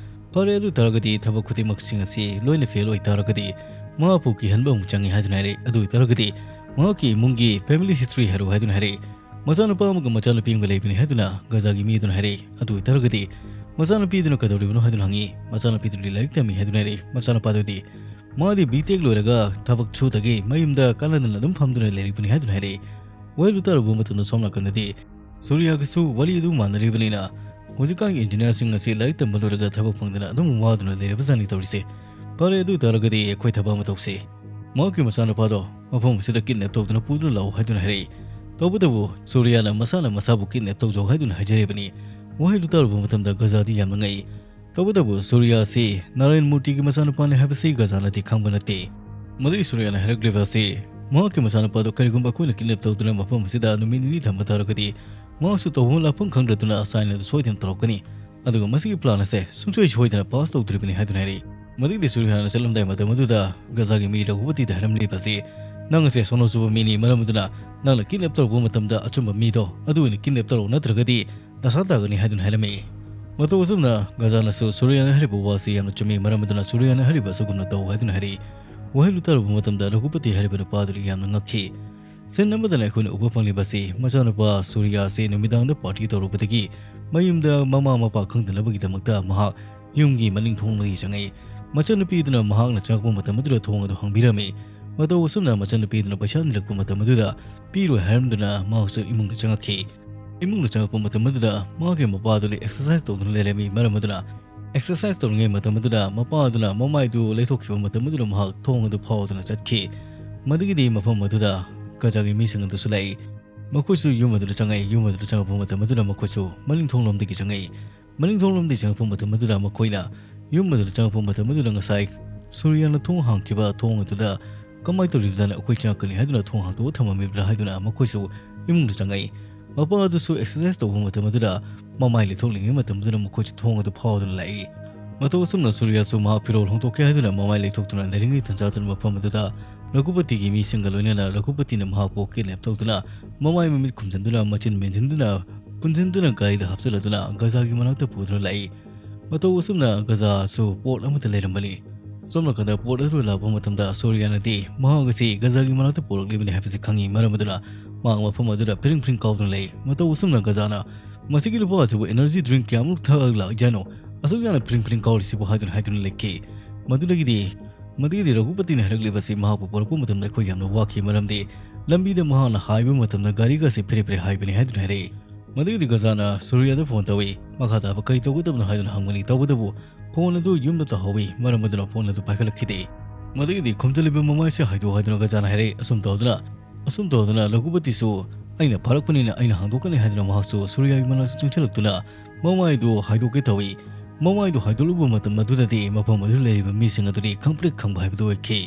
ꯐꯔꯦ, ꯑꯗꯨ ꯇꯥꯔꯒꯗꯤ ꯊꯕꯛ ꯈꯨꯗꯤꯡꯃꯛꯁꯤꯡ ꯑꯁꯤ ꯂꯣꯏꯅ ꯐꯦꯜ ꯑꯣꯏ ꯇꯥꯔꯒꯗꯤ ꯃꯍꯥꯛꯄꯨ ꯀꯤꯍꯟꯕ ꯑꯃꯨꯛ ꯆꯪꯏ" ꯍꯥꯏꯗꯨꯅ ꯍꯥꯏꯔꯛꯏ꯫ ꯑꯗꯨ ꯑꯣꯏꯇꯥꯔꯒꯗꯤ ꯃꯍꯥꯛꯀꯤ ꯏꯃꯨꯡꯒꯤ ꯐꯦꯃꯤꯂꯤ ꯍꯤꯁꯇ꯭ꯔꯤ ꯍꯥꯏꯔꯛꯎ ꯍꯥꯏꯗꯨꯅ ꯍꯥꯏꯔꯛꯏ꯫ ꯃꯆꯥꯅꯨꯄꯥ ꯑꯃꯒ ꯃꯆꯥꯅꯨꯄꯤ ꯑꯃꯒ ꯂꯩꯕꯅꯤ ꯍꯥꯏꯗꯨꯅ ꯒꯖꯥꯒꯤ ꯃꯤ ꯑꯗꯨꯅ ꯍꯥꯏꯔꯛꯏ꯫ ꯑꯗꯨ ꯑꯣꯏꯇꯥꯔꯒꯗꯤ ꯃꯆꯥꯅꯨꯄꯤꯗꯨꯅ ꯀꯩꯗꯧꯔꯤꯕꯅꯣ ꯍꯥꯏꯗꯨꯅ ꯍꯪꯉꯤ꯫ ꯃꯆꯥꯅꯨꯄꯤꯗꯨꯗꯤ ꯂꯥꯏꯔꯤꯛ ꯇꯝꯃꯤ ꯍꯥꯏꯗꯨꯅ ꯍꯥꯏꯔꯛꯏ꯫ ꯃꯆꯥꯅꯨꯄꯥꯗꯨꯗꯤ ꯃꯥꯗꯤ ꯕꯤ ꯇꯦꯛ ꯂꯣꯏꯔꯒ ꯊꯕꯛ ꯁꯨꯗꯒꯤ ꯃꯌꯨꯝꯗ ꯀꯥꯟꯅꯗꯅ ꯑꯗꯨꯝ ꯐꯝꯗꯨꯅ ꯂꯩꯔꯤꯕꯅꯤ ꯍꯥꯏꯗꯨꯅ ꯍꯥꯏꯔꯛꯏ꯫ ꯋꯥꯍꯩꯗꯨ ꯇꯥꯔꯨꯕ ꯃꯇꯝꯗ ꯁꯣꯝ ꯅꯥꯀꯟꯗꯗꯤ ꯁꯨꯔꯤꯌꯥꯒꯁꯨ ꯋꯥꯔꯤ ꯑꯗꯨ ꯃꯥꯟꯅꯔꯤꯕꯅꯤꯅ ꯍꯧꯖꯤꯛꯀꯥꯟꯒꯤ ꯏꯟꯖꯤꯅꯤꯌꯥꯔꯁꯤꯡ ꯑꯁꯤ ꯂꯥꯏꯔꯤꯛ ꯇꯝꯕ ꯂꯣꯏꯔꯒ ꯊꯕꯛ ꯐꯪꯗꯅ ꯑꯗꯨꯝ ꯋꯥꯗꯨꯅ ꯂꯩꯔꯕꯖꯥꯠꯅꯤ ꯇꯧꯔꯤꯁꯦ꯫ ꯐꯔꯦ, ꯑꯗꯨ ꯑꯣꯏꯇꯥꯔꯒꯗꯤ ꯑꯩꯈꯣꯏ ꯊꯕꯛ ꯑꯃ ꯇꯧꯁꯤ꯫ ꯃꯍꯥꯛꯀꯤ ꯃꯆꯥꯅꯨꯄꯥꯗꯣ ꯃꯐꯝ ꯑꯁꯤꯗ ꯀꯤꯗꯅꯦꯞ ꯇꯧꯗꯨꯅ ꯄꯨꯗꯨꯅ ꯂꯥꯛꯎ ꯍꯥꯏꯗꯨꯅ ꯍꯥꯏꯔꯛꯏ꯫ ꯇꯧꯕꯇꯕꯨ ꯁꯨꯔꯤꯌꯥꯅ ꯃꯁꯥꯅ ꯃꯁꯥꯕꯨ ꯀꯤꯗꯅꯦꯞ ꯇꯧꯖꯧ ꯍꯥꯏꯗꯨꯅ ꯍꯥꯏꯖꯔꯤꯕꯅꯤ꯫ ꯋꯥꯍꯩꯗꯨ ꯇꯥꯔꯨꯕ ꯃꯇꯝꯗ ꯒꯖꯥꯗꯤ ꯌꯥꯝꯅ ꯉꯛꯏ꯫ ꯇꯧꯕꯇꯕꯨ ꯁꯨꯔꯤꯌꯥ ꯑꯁꯤ ꯅꯥꯔꯥꯌꯟ ꯃꯨꯔꯇꯤꯒꯤ ꯃꯆꯥꯅꯨꯄꯥꯅꯤ ꯍꯥꯏꯕꯁꯤ ꯒꯖꯥꯅꯗꯤ ꯈꯪꯕ ꯅꯠꯇꯦ꯫ ꯃꯗꯨꯒꯤ ꯁꯨꯔꯤꯌꯥꯅ ꯍꯥꯏꯔꯛꯂꯤꯕ ꯑꯁꯤ ꯃꯍꯥꯛꯀꯤ ꯃꯆꯥꯅꯨꯄꯥꯗꯨ ꯀꯔꯤꯒꯨꯝꯕ ꯑꯩꯈꯣꯏꯅ ꯀꯤꯗꯅꯦꯞ ꯇꯧꯗꯨꯅ ꯃꯐꯝ ꯑꯁꯤꯗ ꯅꯨꯃꯤꯠ ꯅꯤꯅꯤ ꯊꯝꯕ ꯇꯥꯔꯒꯗꯤ ꯃꯍꯥꯛꯁꯨ ꯇꯧꯐꯝ ꯂꯥꯛꯐꯝ ꯈꯪꯗ꯭ꯔꯗꯨꯅ ꯑꯁꯥꯏꯟ ꯑꯗꯨ ꯁꯣꯏꯗꯅ ꯇꯧꯔꯛꯀꯅꯤ꯫ ꯑꯗꯨꯒ ꯃꯁꯤꯒꯤ ꯄ꯭ꯂꯥꯟ ꯑꯁꯦ ꯁꯨꯡꯁꯣꯏ ꯁꯣꯏꯗꯅ ꯄꯥꯁ ꯇꯧꯗꯣꯔꯤꯕꯅꯤ ꯍꯥꯏꯗꯨꯅ ꯍꯥꯏꯔꯛꯏ꯫ ꯃꯗꯨꯒꯤꯗꯤ ꯁꯨꯔꯤꯌꯥꯅ ꯆꯠꯂꯝꯗꯥꯏ ꯃꯇꯝ ꯑꯗꯨꯗ ꯒꯖꯥꯒꯤ ꯃꯤ ꯔꯘꯨꯄꯇꯤꯗ ꯍꯥꯏꯔꯝꯂꯤꯕ ꯑꯁꯤ, "ꯅꯪ ꯑꯁꯦ ꯁꯣꯅꯣ ꯆꯨꯕ ꯃꯤꯅꯤ, ꯃꯔꯝ ꯑꯗꯨꯅ ꯅꯪꯅ ꯀꯤꯗꯅꯦꯞ ꯇꯧꯔꯛꯄ ꯃꯇꯝꯗ ꯑꯆꯨꯝꯕ ꯃꯤꯗꯣ ꯑꯗꯨ ꯑꯣꯏꯅ ꯀꯤꯗꯅꯦꯞ ꯇꯧꯔꯛꯎ, ꯅꯠꯇ꯭ꯔꯒꯗꯤ ꯗꯁꯥ ꯇꯥꯒꯅꯤ" ꯍꯥꯏꯗꯨꯅ ꯍꯥꯏꯔꯝꯃꯤ꯫ ꯃꯇꯧ ꯑꯁꯨꯝꯅ ꯒꯖꯥꯅꯁꯨ ꯁꯨꯔꯤꯌꯥꯅ ꯍꯥꯏꯔꯤꯕ ꯋꯥꯁꯤ ꯌꯥꯝꯅ ꯆꯨꯝꯃꯤ, ꯃꯔꯝ ꯑꯗꯨꯅ ꯁꯨꯔꯤꯌꯥꯅ ꯍꯥꯏꯔꯤꯕ ꯑꯁꯤꯒꯨꯝꯅ ꯇꯧ ꯍꯥꯏꯗꯨꯅ ꯍꯥꯏꯔꯛꯏ꯫ ꯋꯥꯍꯩꯗꯨ ꯇꯥꯔꯨꯕ ꯃꯇꯝꯗ ꯔꯘꯨꯄꯇꯤ ꯍꯥꯏꯔꯤꯕ ꯅꯨꯄꯥꯗꯨꯗꯤ ꯌꯥꯝꯅ ꯉꯛꯈꯤ꯫ Scene ꯑꯃꯗꯅ ꯑꯩꯈꯣꯏꯅ ꯎꯕ ꯐꯪꯂꯤꯕꯁꯤ ꯃꯆꯥꯅꯨꯄꯥ ꯁꯨꯔꯤꯌꯥ ꯑꯁꯤ ꯅꯨꯃꯤꯗꯥꯡꯗ party ꯇꯧꯔꯨꯕꯗꯒꯤ ꯃꯌꯨꯝꯗ ꯃꯃꯥ ꯃꯄꯥ ꯈꯪꯗꯅꯕꯒꯤꯗꯃꯛꯇ ꯃꯍꯥꯛ ꯌꯨꯝꯒꯤ ꯃꯅꯤꯡ ꯊꯣꯡꯗꯒꯤ ꯆꯪꯉꯛꯏ꯫ ꯃꯆꯟꯅꯨꯄꯤꯗꯨꯅ ꯃꯍꯥꯛꯅ ꯆꯪꯉꯛꯄ ꯃꯇꯝ ꯑꯗꯨꯗ ꯊꯣꯡ ꯑꯗꯨ ꯍꯥꯡꯕꯤꯔꯝꯃꯤ꯫ ꯃꯇꯧ ꯑꯁꯨꯝꯅ ꯃꯆꯟꯅꯨꯄꯤꯗꯨꯅ ꯄꯩꯁꯥ ꯅꯤꯔꯛꯄ ꯃꯇꯝ ꯑꯗꯨꯗ ꯄꯤꯔꯣꯏ ꯍꯥꯏꯔꯝꯗꯨꯅ ꯃꯍꯥꯛꯁꯨ ꯏꯃꯨꯡꯗ ꯆꯪꯉꯛꯈꯤ꯫ ꯏꯃꯨꯡꯗ ꯆꯪꯉꯛꯄ ꯃꯇꯝ ꯑꯗꯨꯗ ꯃꯍꯥꯛꯀꯤ ꯃꯄꯥꯗꯨ exercise ꯇꯧꯗꯨꯅ ꯂꯩꯔꯝꯃꯤ꯫ ꯃꯔꯝ ꯑꯗꯨꯅ exercise ꯇꯧꯔꯤꯉꯩ ꯃꯇꯝ ꯑꯗꯨꯗ ꯃꯄꯥ ꯑꯗꯨꯅ ꯃꯃꯥꯏꯗꯨ ꯂꯩꯊꯣꯛꯈꯤꯕ ꯃꯇꯝ ꯑꯗꯨꯗ ꯃꯍꯥꯛ ꯊꯣꯡ ꯑꯗꯨ ꯐꯥꯎꯗꯨꯅ ꯆꯠꯈꯤ꯫ ꯃꯗꯨꯒꯤꯗꯤ ꯃꯐꯝ ꯑꯗꯨꯗ ꯒꯖꯥꯒꯤ ꯃꯤꯁꯤꯡ ꯑꯗꯨꯁꯨ ꯂꯥꯛꯏ꯫ ꯃꯈꯣꯏꯁꯨ ꯌꯨꯝ ꯑꯗꯨꯗ ꯆꯪꯉꯛꯏ꯫ ꯌꯨꯝ ꯑꯗꯨꯗ ꯆꯪꯉꯛꯄ ꯃꯇꯝ ꯑꯗꯨꯗ ꯃꯈꯣꯏꯁꯨ ꯃꯅꯤꯡ ꯊꯣꯡꯂꯣꯝꯗꯒꯤ ꯆꯪꯉꯛꯏ꯫ ꯃꯅꯤꯡ ꯊꯣꯡꯂꯣꯝꯗꯒꯤ ꯆꯪꯉꯛꯄ ꯃꯇꯝ ꯑꯗꯨꯗ ꯃꯈꯣꯏꯅ ꯌꯨꯝ ꯑꯗꯨꯗ ꯆꯪꯉꯛꯄ ꯃꯇꯝ ꯑꯗꯨꯗ ꯉꯁꯥꯏ ꯁꯨꯔꯤꯌꯥꯅ ꯊꯣꯡ ꯍꯥꯡꯈꯤꯕ ꯊꯣꯡ ꯑꯗꯨꯗ ꯀꯃꯥꯏꯅ ꯇꯧꯔꯤꯕꯖꯥꯠꯅꯣ, ꯑꯩꯈꯣꯏ ꯆꯪꯉꯛꯀꯅꯤ ꯍꯥꯏꯗꯨꯅ ꯊꯣꯡ ꯍꯥꯡꯗꯣꯛꯑ ꯊꯝꯃꯝꯃꯤꯕ꯭ꯔꯥ ꯍꯥꯏꯗꯨꯅ ꯃꯈꯣꯏꯁꯨ ꯏꯃꯨꯡꯗ ꯆꯪꯉꯛꯏ꯫ ꯃꯄꯥ ꯑꯗꯨꯁꯨ exercise ꯇꯧꯕ ꯃꯇꯝ ꯑꯗꯨꯗ ꯃꯃꯥꯏ ꯂꯩꯊꯣꯛꯂꯤꯉꯩ ꯃꯇꯝ ꯑꯗꯨꯗ ꯃꯈꯣꯏꯁꯨ ꯊꯣꯡ ꯑꯗꯨ ꯐꯥꯎꯗꯨꯅ ꯂꯥꯛꯏ꯫ ꯃꯇꯧ ꯑꯁꯨꯝꯅ ꯁꯨꯔꯤꯌꯥꯁꯨ ꯃꯍꯥꯛ ꯐꯤꯔꯣꯜ ꯍꯣꯡꯗꯣꯛꯀꯦ ꯍꯥꯏꯗꯨꯅ ꯃꯃꯥꯏ ꯂꯩꯊꯣꯛꯇꯨꯅ ꯂꯩꯔꯤꯉꯩ ꯇꯟꯖꯥꯗꯨꯅ ꯃꯐꯝ ꯑꯗꯨꯗ ꯔꯘꯨꯄꯇꯤꯒꯤ ꯃꯤꯁꯤꯡꯒ ꯂꯣꯏꯅꯅ ꯔꯘꯨꯄꯇꯤꯅ ꯃꯍꯥꯛꯄꯨ kidnap ꯇꯧꯗꯨꯅ ꯃꯃꯥꯏ ꯃꯃꯤꯠ ꯈꯨꯝꯖꯤꯟꯗꯨꯅ ꯃꯆꯤꯟ ꯃꯦꯟꯁꯤꯟꯗꯨꯅ ꯄꯨꯟꯁꯤꯟꯗꯨꯅ ꯒꯥꯔꯤꯗ ꯍꯥꯞꯆꯤꯜꯂꯗꯨꯅ ꯒꯖꯥꯒꯤ ꯃꯅꯥꯛꯇ ꯄꯨꯗꯨꯅ ꯂꯥꯛꯏ꯫ ꯃꯇꯧ ꯑꯁꯨꯝꯅ ꯒꯖꯥꯁꯨ ꯄꯣꯠ ꯑꯃꯠꯇ ꯂꯩꯔꯝꯕꯅꯤ꯫ ꯁꯣꯝ ꯅꯥꯀꯟꯗ ꯄꯣꯠ ꯑꯗꯨ ꯂꯥꯛꯄ ꯃꯇꯝꯗ ꯁꯨꯔꯤꯌꯥꯅꯗꯤ ꯃꯍꯥꯛ ꯑꯁꯤ ꯒꯖꯥꯒꯤ ꯃꯅꯥꯛꯇ ꯄꯨꯔꯛꯂꯤꯕꯅꯤ ꯍꯥꯏꯕꯁꯤ ꯈꯪꯉꯤ꯫ ꯃꯔꯝ ꯑꯗꯨꯅ ꯃꯍꯥꯛ ꯃꯐꯝ ꯑꯗꯨꯗ ꯐꯤꯔꯤꯡ ꯐꯤꯔꯤꯡ ꯀꯥꯎꯗꯨꯅ ꯂꯩ꯫ ꯃꯇꯧ ꯑꯁꯨꯝꯅ ꯒꯖꯥꯅ ꯃꯁꯤꯒꯤ ꯅꯨꯄꯥ ꯑꯁꯤꯕꯨ energy drink ꯀꯌꯥꯃꯨꯛ ꯊꯛꯑꯒ ꯂꯥꯛꯏꯖꯥꯠꯅꯣ? ꯑꯁꯨꯛ ꯌꯥꯝꯅ ꯐꯤꯔꯤꯡ ꯐꯤꯔꯤꯡ ꯀꯥꯎꯔꯤꯁꯤꯕꯨ ꯍꯥꯏꯗꯨꯅ ꯍꯥꯏꯗꯨꯅ ꯂꯩꯈꯤ꯫ ꯃꯗꯨꯗꯒꯤꯗꯤ ꯃꯗꯨꯒꯤꯗꯤ ꯔꯘꯨꯄꯇꯤꯅ ꯍꯥꯏꯔꯛꯂꯤꯕꯁꯤ ꯃꯍꯥꯛꯄꯨ ꯄꯨꯔꯛꯄ ꯃꯇꯝꯗ ꯑꯩꯈꯣꯏ ꯌꯥꯝꯅ ꯋꯥꯈꯤ꯫ ꯃꯔꯝꯗꯤ ꯂꯝꯕꯤꯗ ꯃꯍꯥꯛꯅ ꯍꯥꯏꯕ ꯃꯇꯝꯗ ꯒꯥꯔꯤꯒꯁꯤ ꯐꯦꯔꯦ ꯐꯦꯔꯦ ꯍꯥꯏꯕꯅꯤ ꯍꯥꯏꯗꯨꯅ ꯍꯥꯏꯔꯛꯏ꯫ ꯃꯗꯨꯒꯤꯗꯤ ꯒꯖꯥꯅ ꯁꯨꯔꯤꯌꯥꯗ ꯐꯣꯟ ꯇꯧꯏ꯫ ꯃꯈꯥ ꯇꯥꯕ ꯀꯔꯤ ꯇꯧꯒꯗꯕꯅꯣ ꯍꯥꯏꯗꯨꯅ ꯍꯪꯕꯅꯤ꯫ ꯇꯧꯕꯇꯕꯨ ꯐꯣꯟ ꯑꯗꯨ ꯌꯨꯝꯗ ꯇꯧꯍꯧꯏ꯫ ꯃꯔꯝ ꯑꯗꯨꯅ ꯐꯣꯟ ꯑꯗꯨ ꯄꯥꯏꯈꯠꯂꯛꯈꯤꯗꯦ꯫ ꯃꯗꯨꯒꯤꯗꯤ ꯈꯨꯝꯖꯤꯜꯂꯤꯕ ꯃꯃꯥꯏꯁꯦ ꯍꯥꯏꯗꯣꯛ ꯍꯥꯏꯗꯨꯅ ꯒꯖꯥꯅ ꯍꯥꯏꯔꯛꯏ꯫ ꯑꯁꯨꯝ ꯇꯧꯗꯨꯅ ꯑꯁꯨꯝ ꯇꯧꯗꯨꯅ ꯔꯘꯨꯄꯇꯤꯁꯨ ꯑꯩꯅ ꯐꯥꯔꯛꯄꯅꯤꯅ ꯑꯩꯅ ꯍꯥꯡꯗꯣꯛꯀꯅꯤ ꯍꯥꯏꯗꯨꯅ ꯃꯍꯥꯛꯁꯨ ꯁꯨꯔꯤꯌꯥꯒꯤ ꯃꯅꯥꯛꯇ ꯆꯪꯁꯤꯜꯂꯛꯇꯨꯅ ꯃꯃꯥꯏꯗꯨ ꯍꯥꯏꯗꯣꯛꯀꯦ ꯇꯧꯏ꯫ ꯃꯃꯥꯏꯗꯨ ꯍꯥꯏꯗꯣꯛꯂꯨꯕ ꯃꯇꯝ ꯑꯗꯨꯗꯗꯤ ꯃꯐꯝ ꯑꯗꯨꯗ ꯂꯩꯔꯤꯕ ꯃꯤꯁꯤꯡ ꯑꯗꯨꯗꯤ ꯈꯪꯄ꯭ꯔꯦꯛ ꯈꯪꯕ ꯍꯥꯏꯕꯗꯨ ꯑꯣꯏꯈꯤ꯫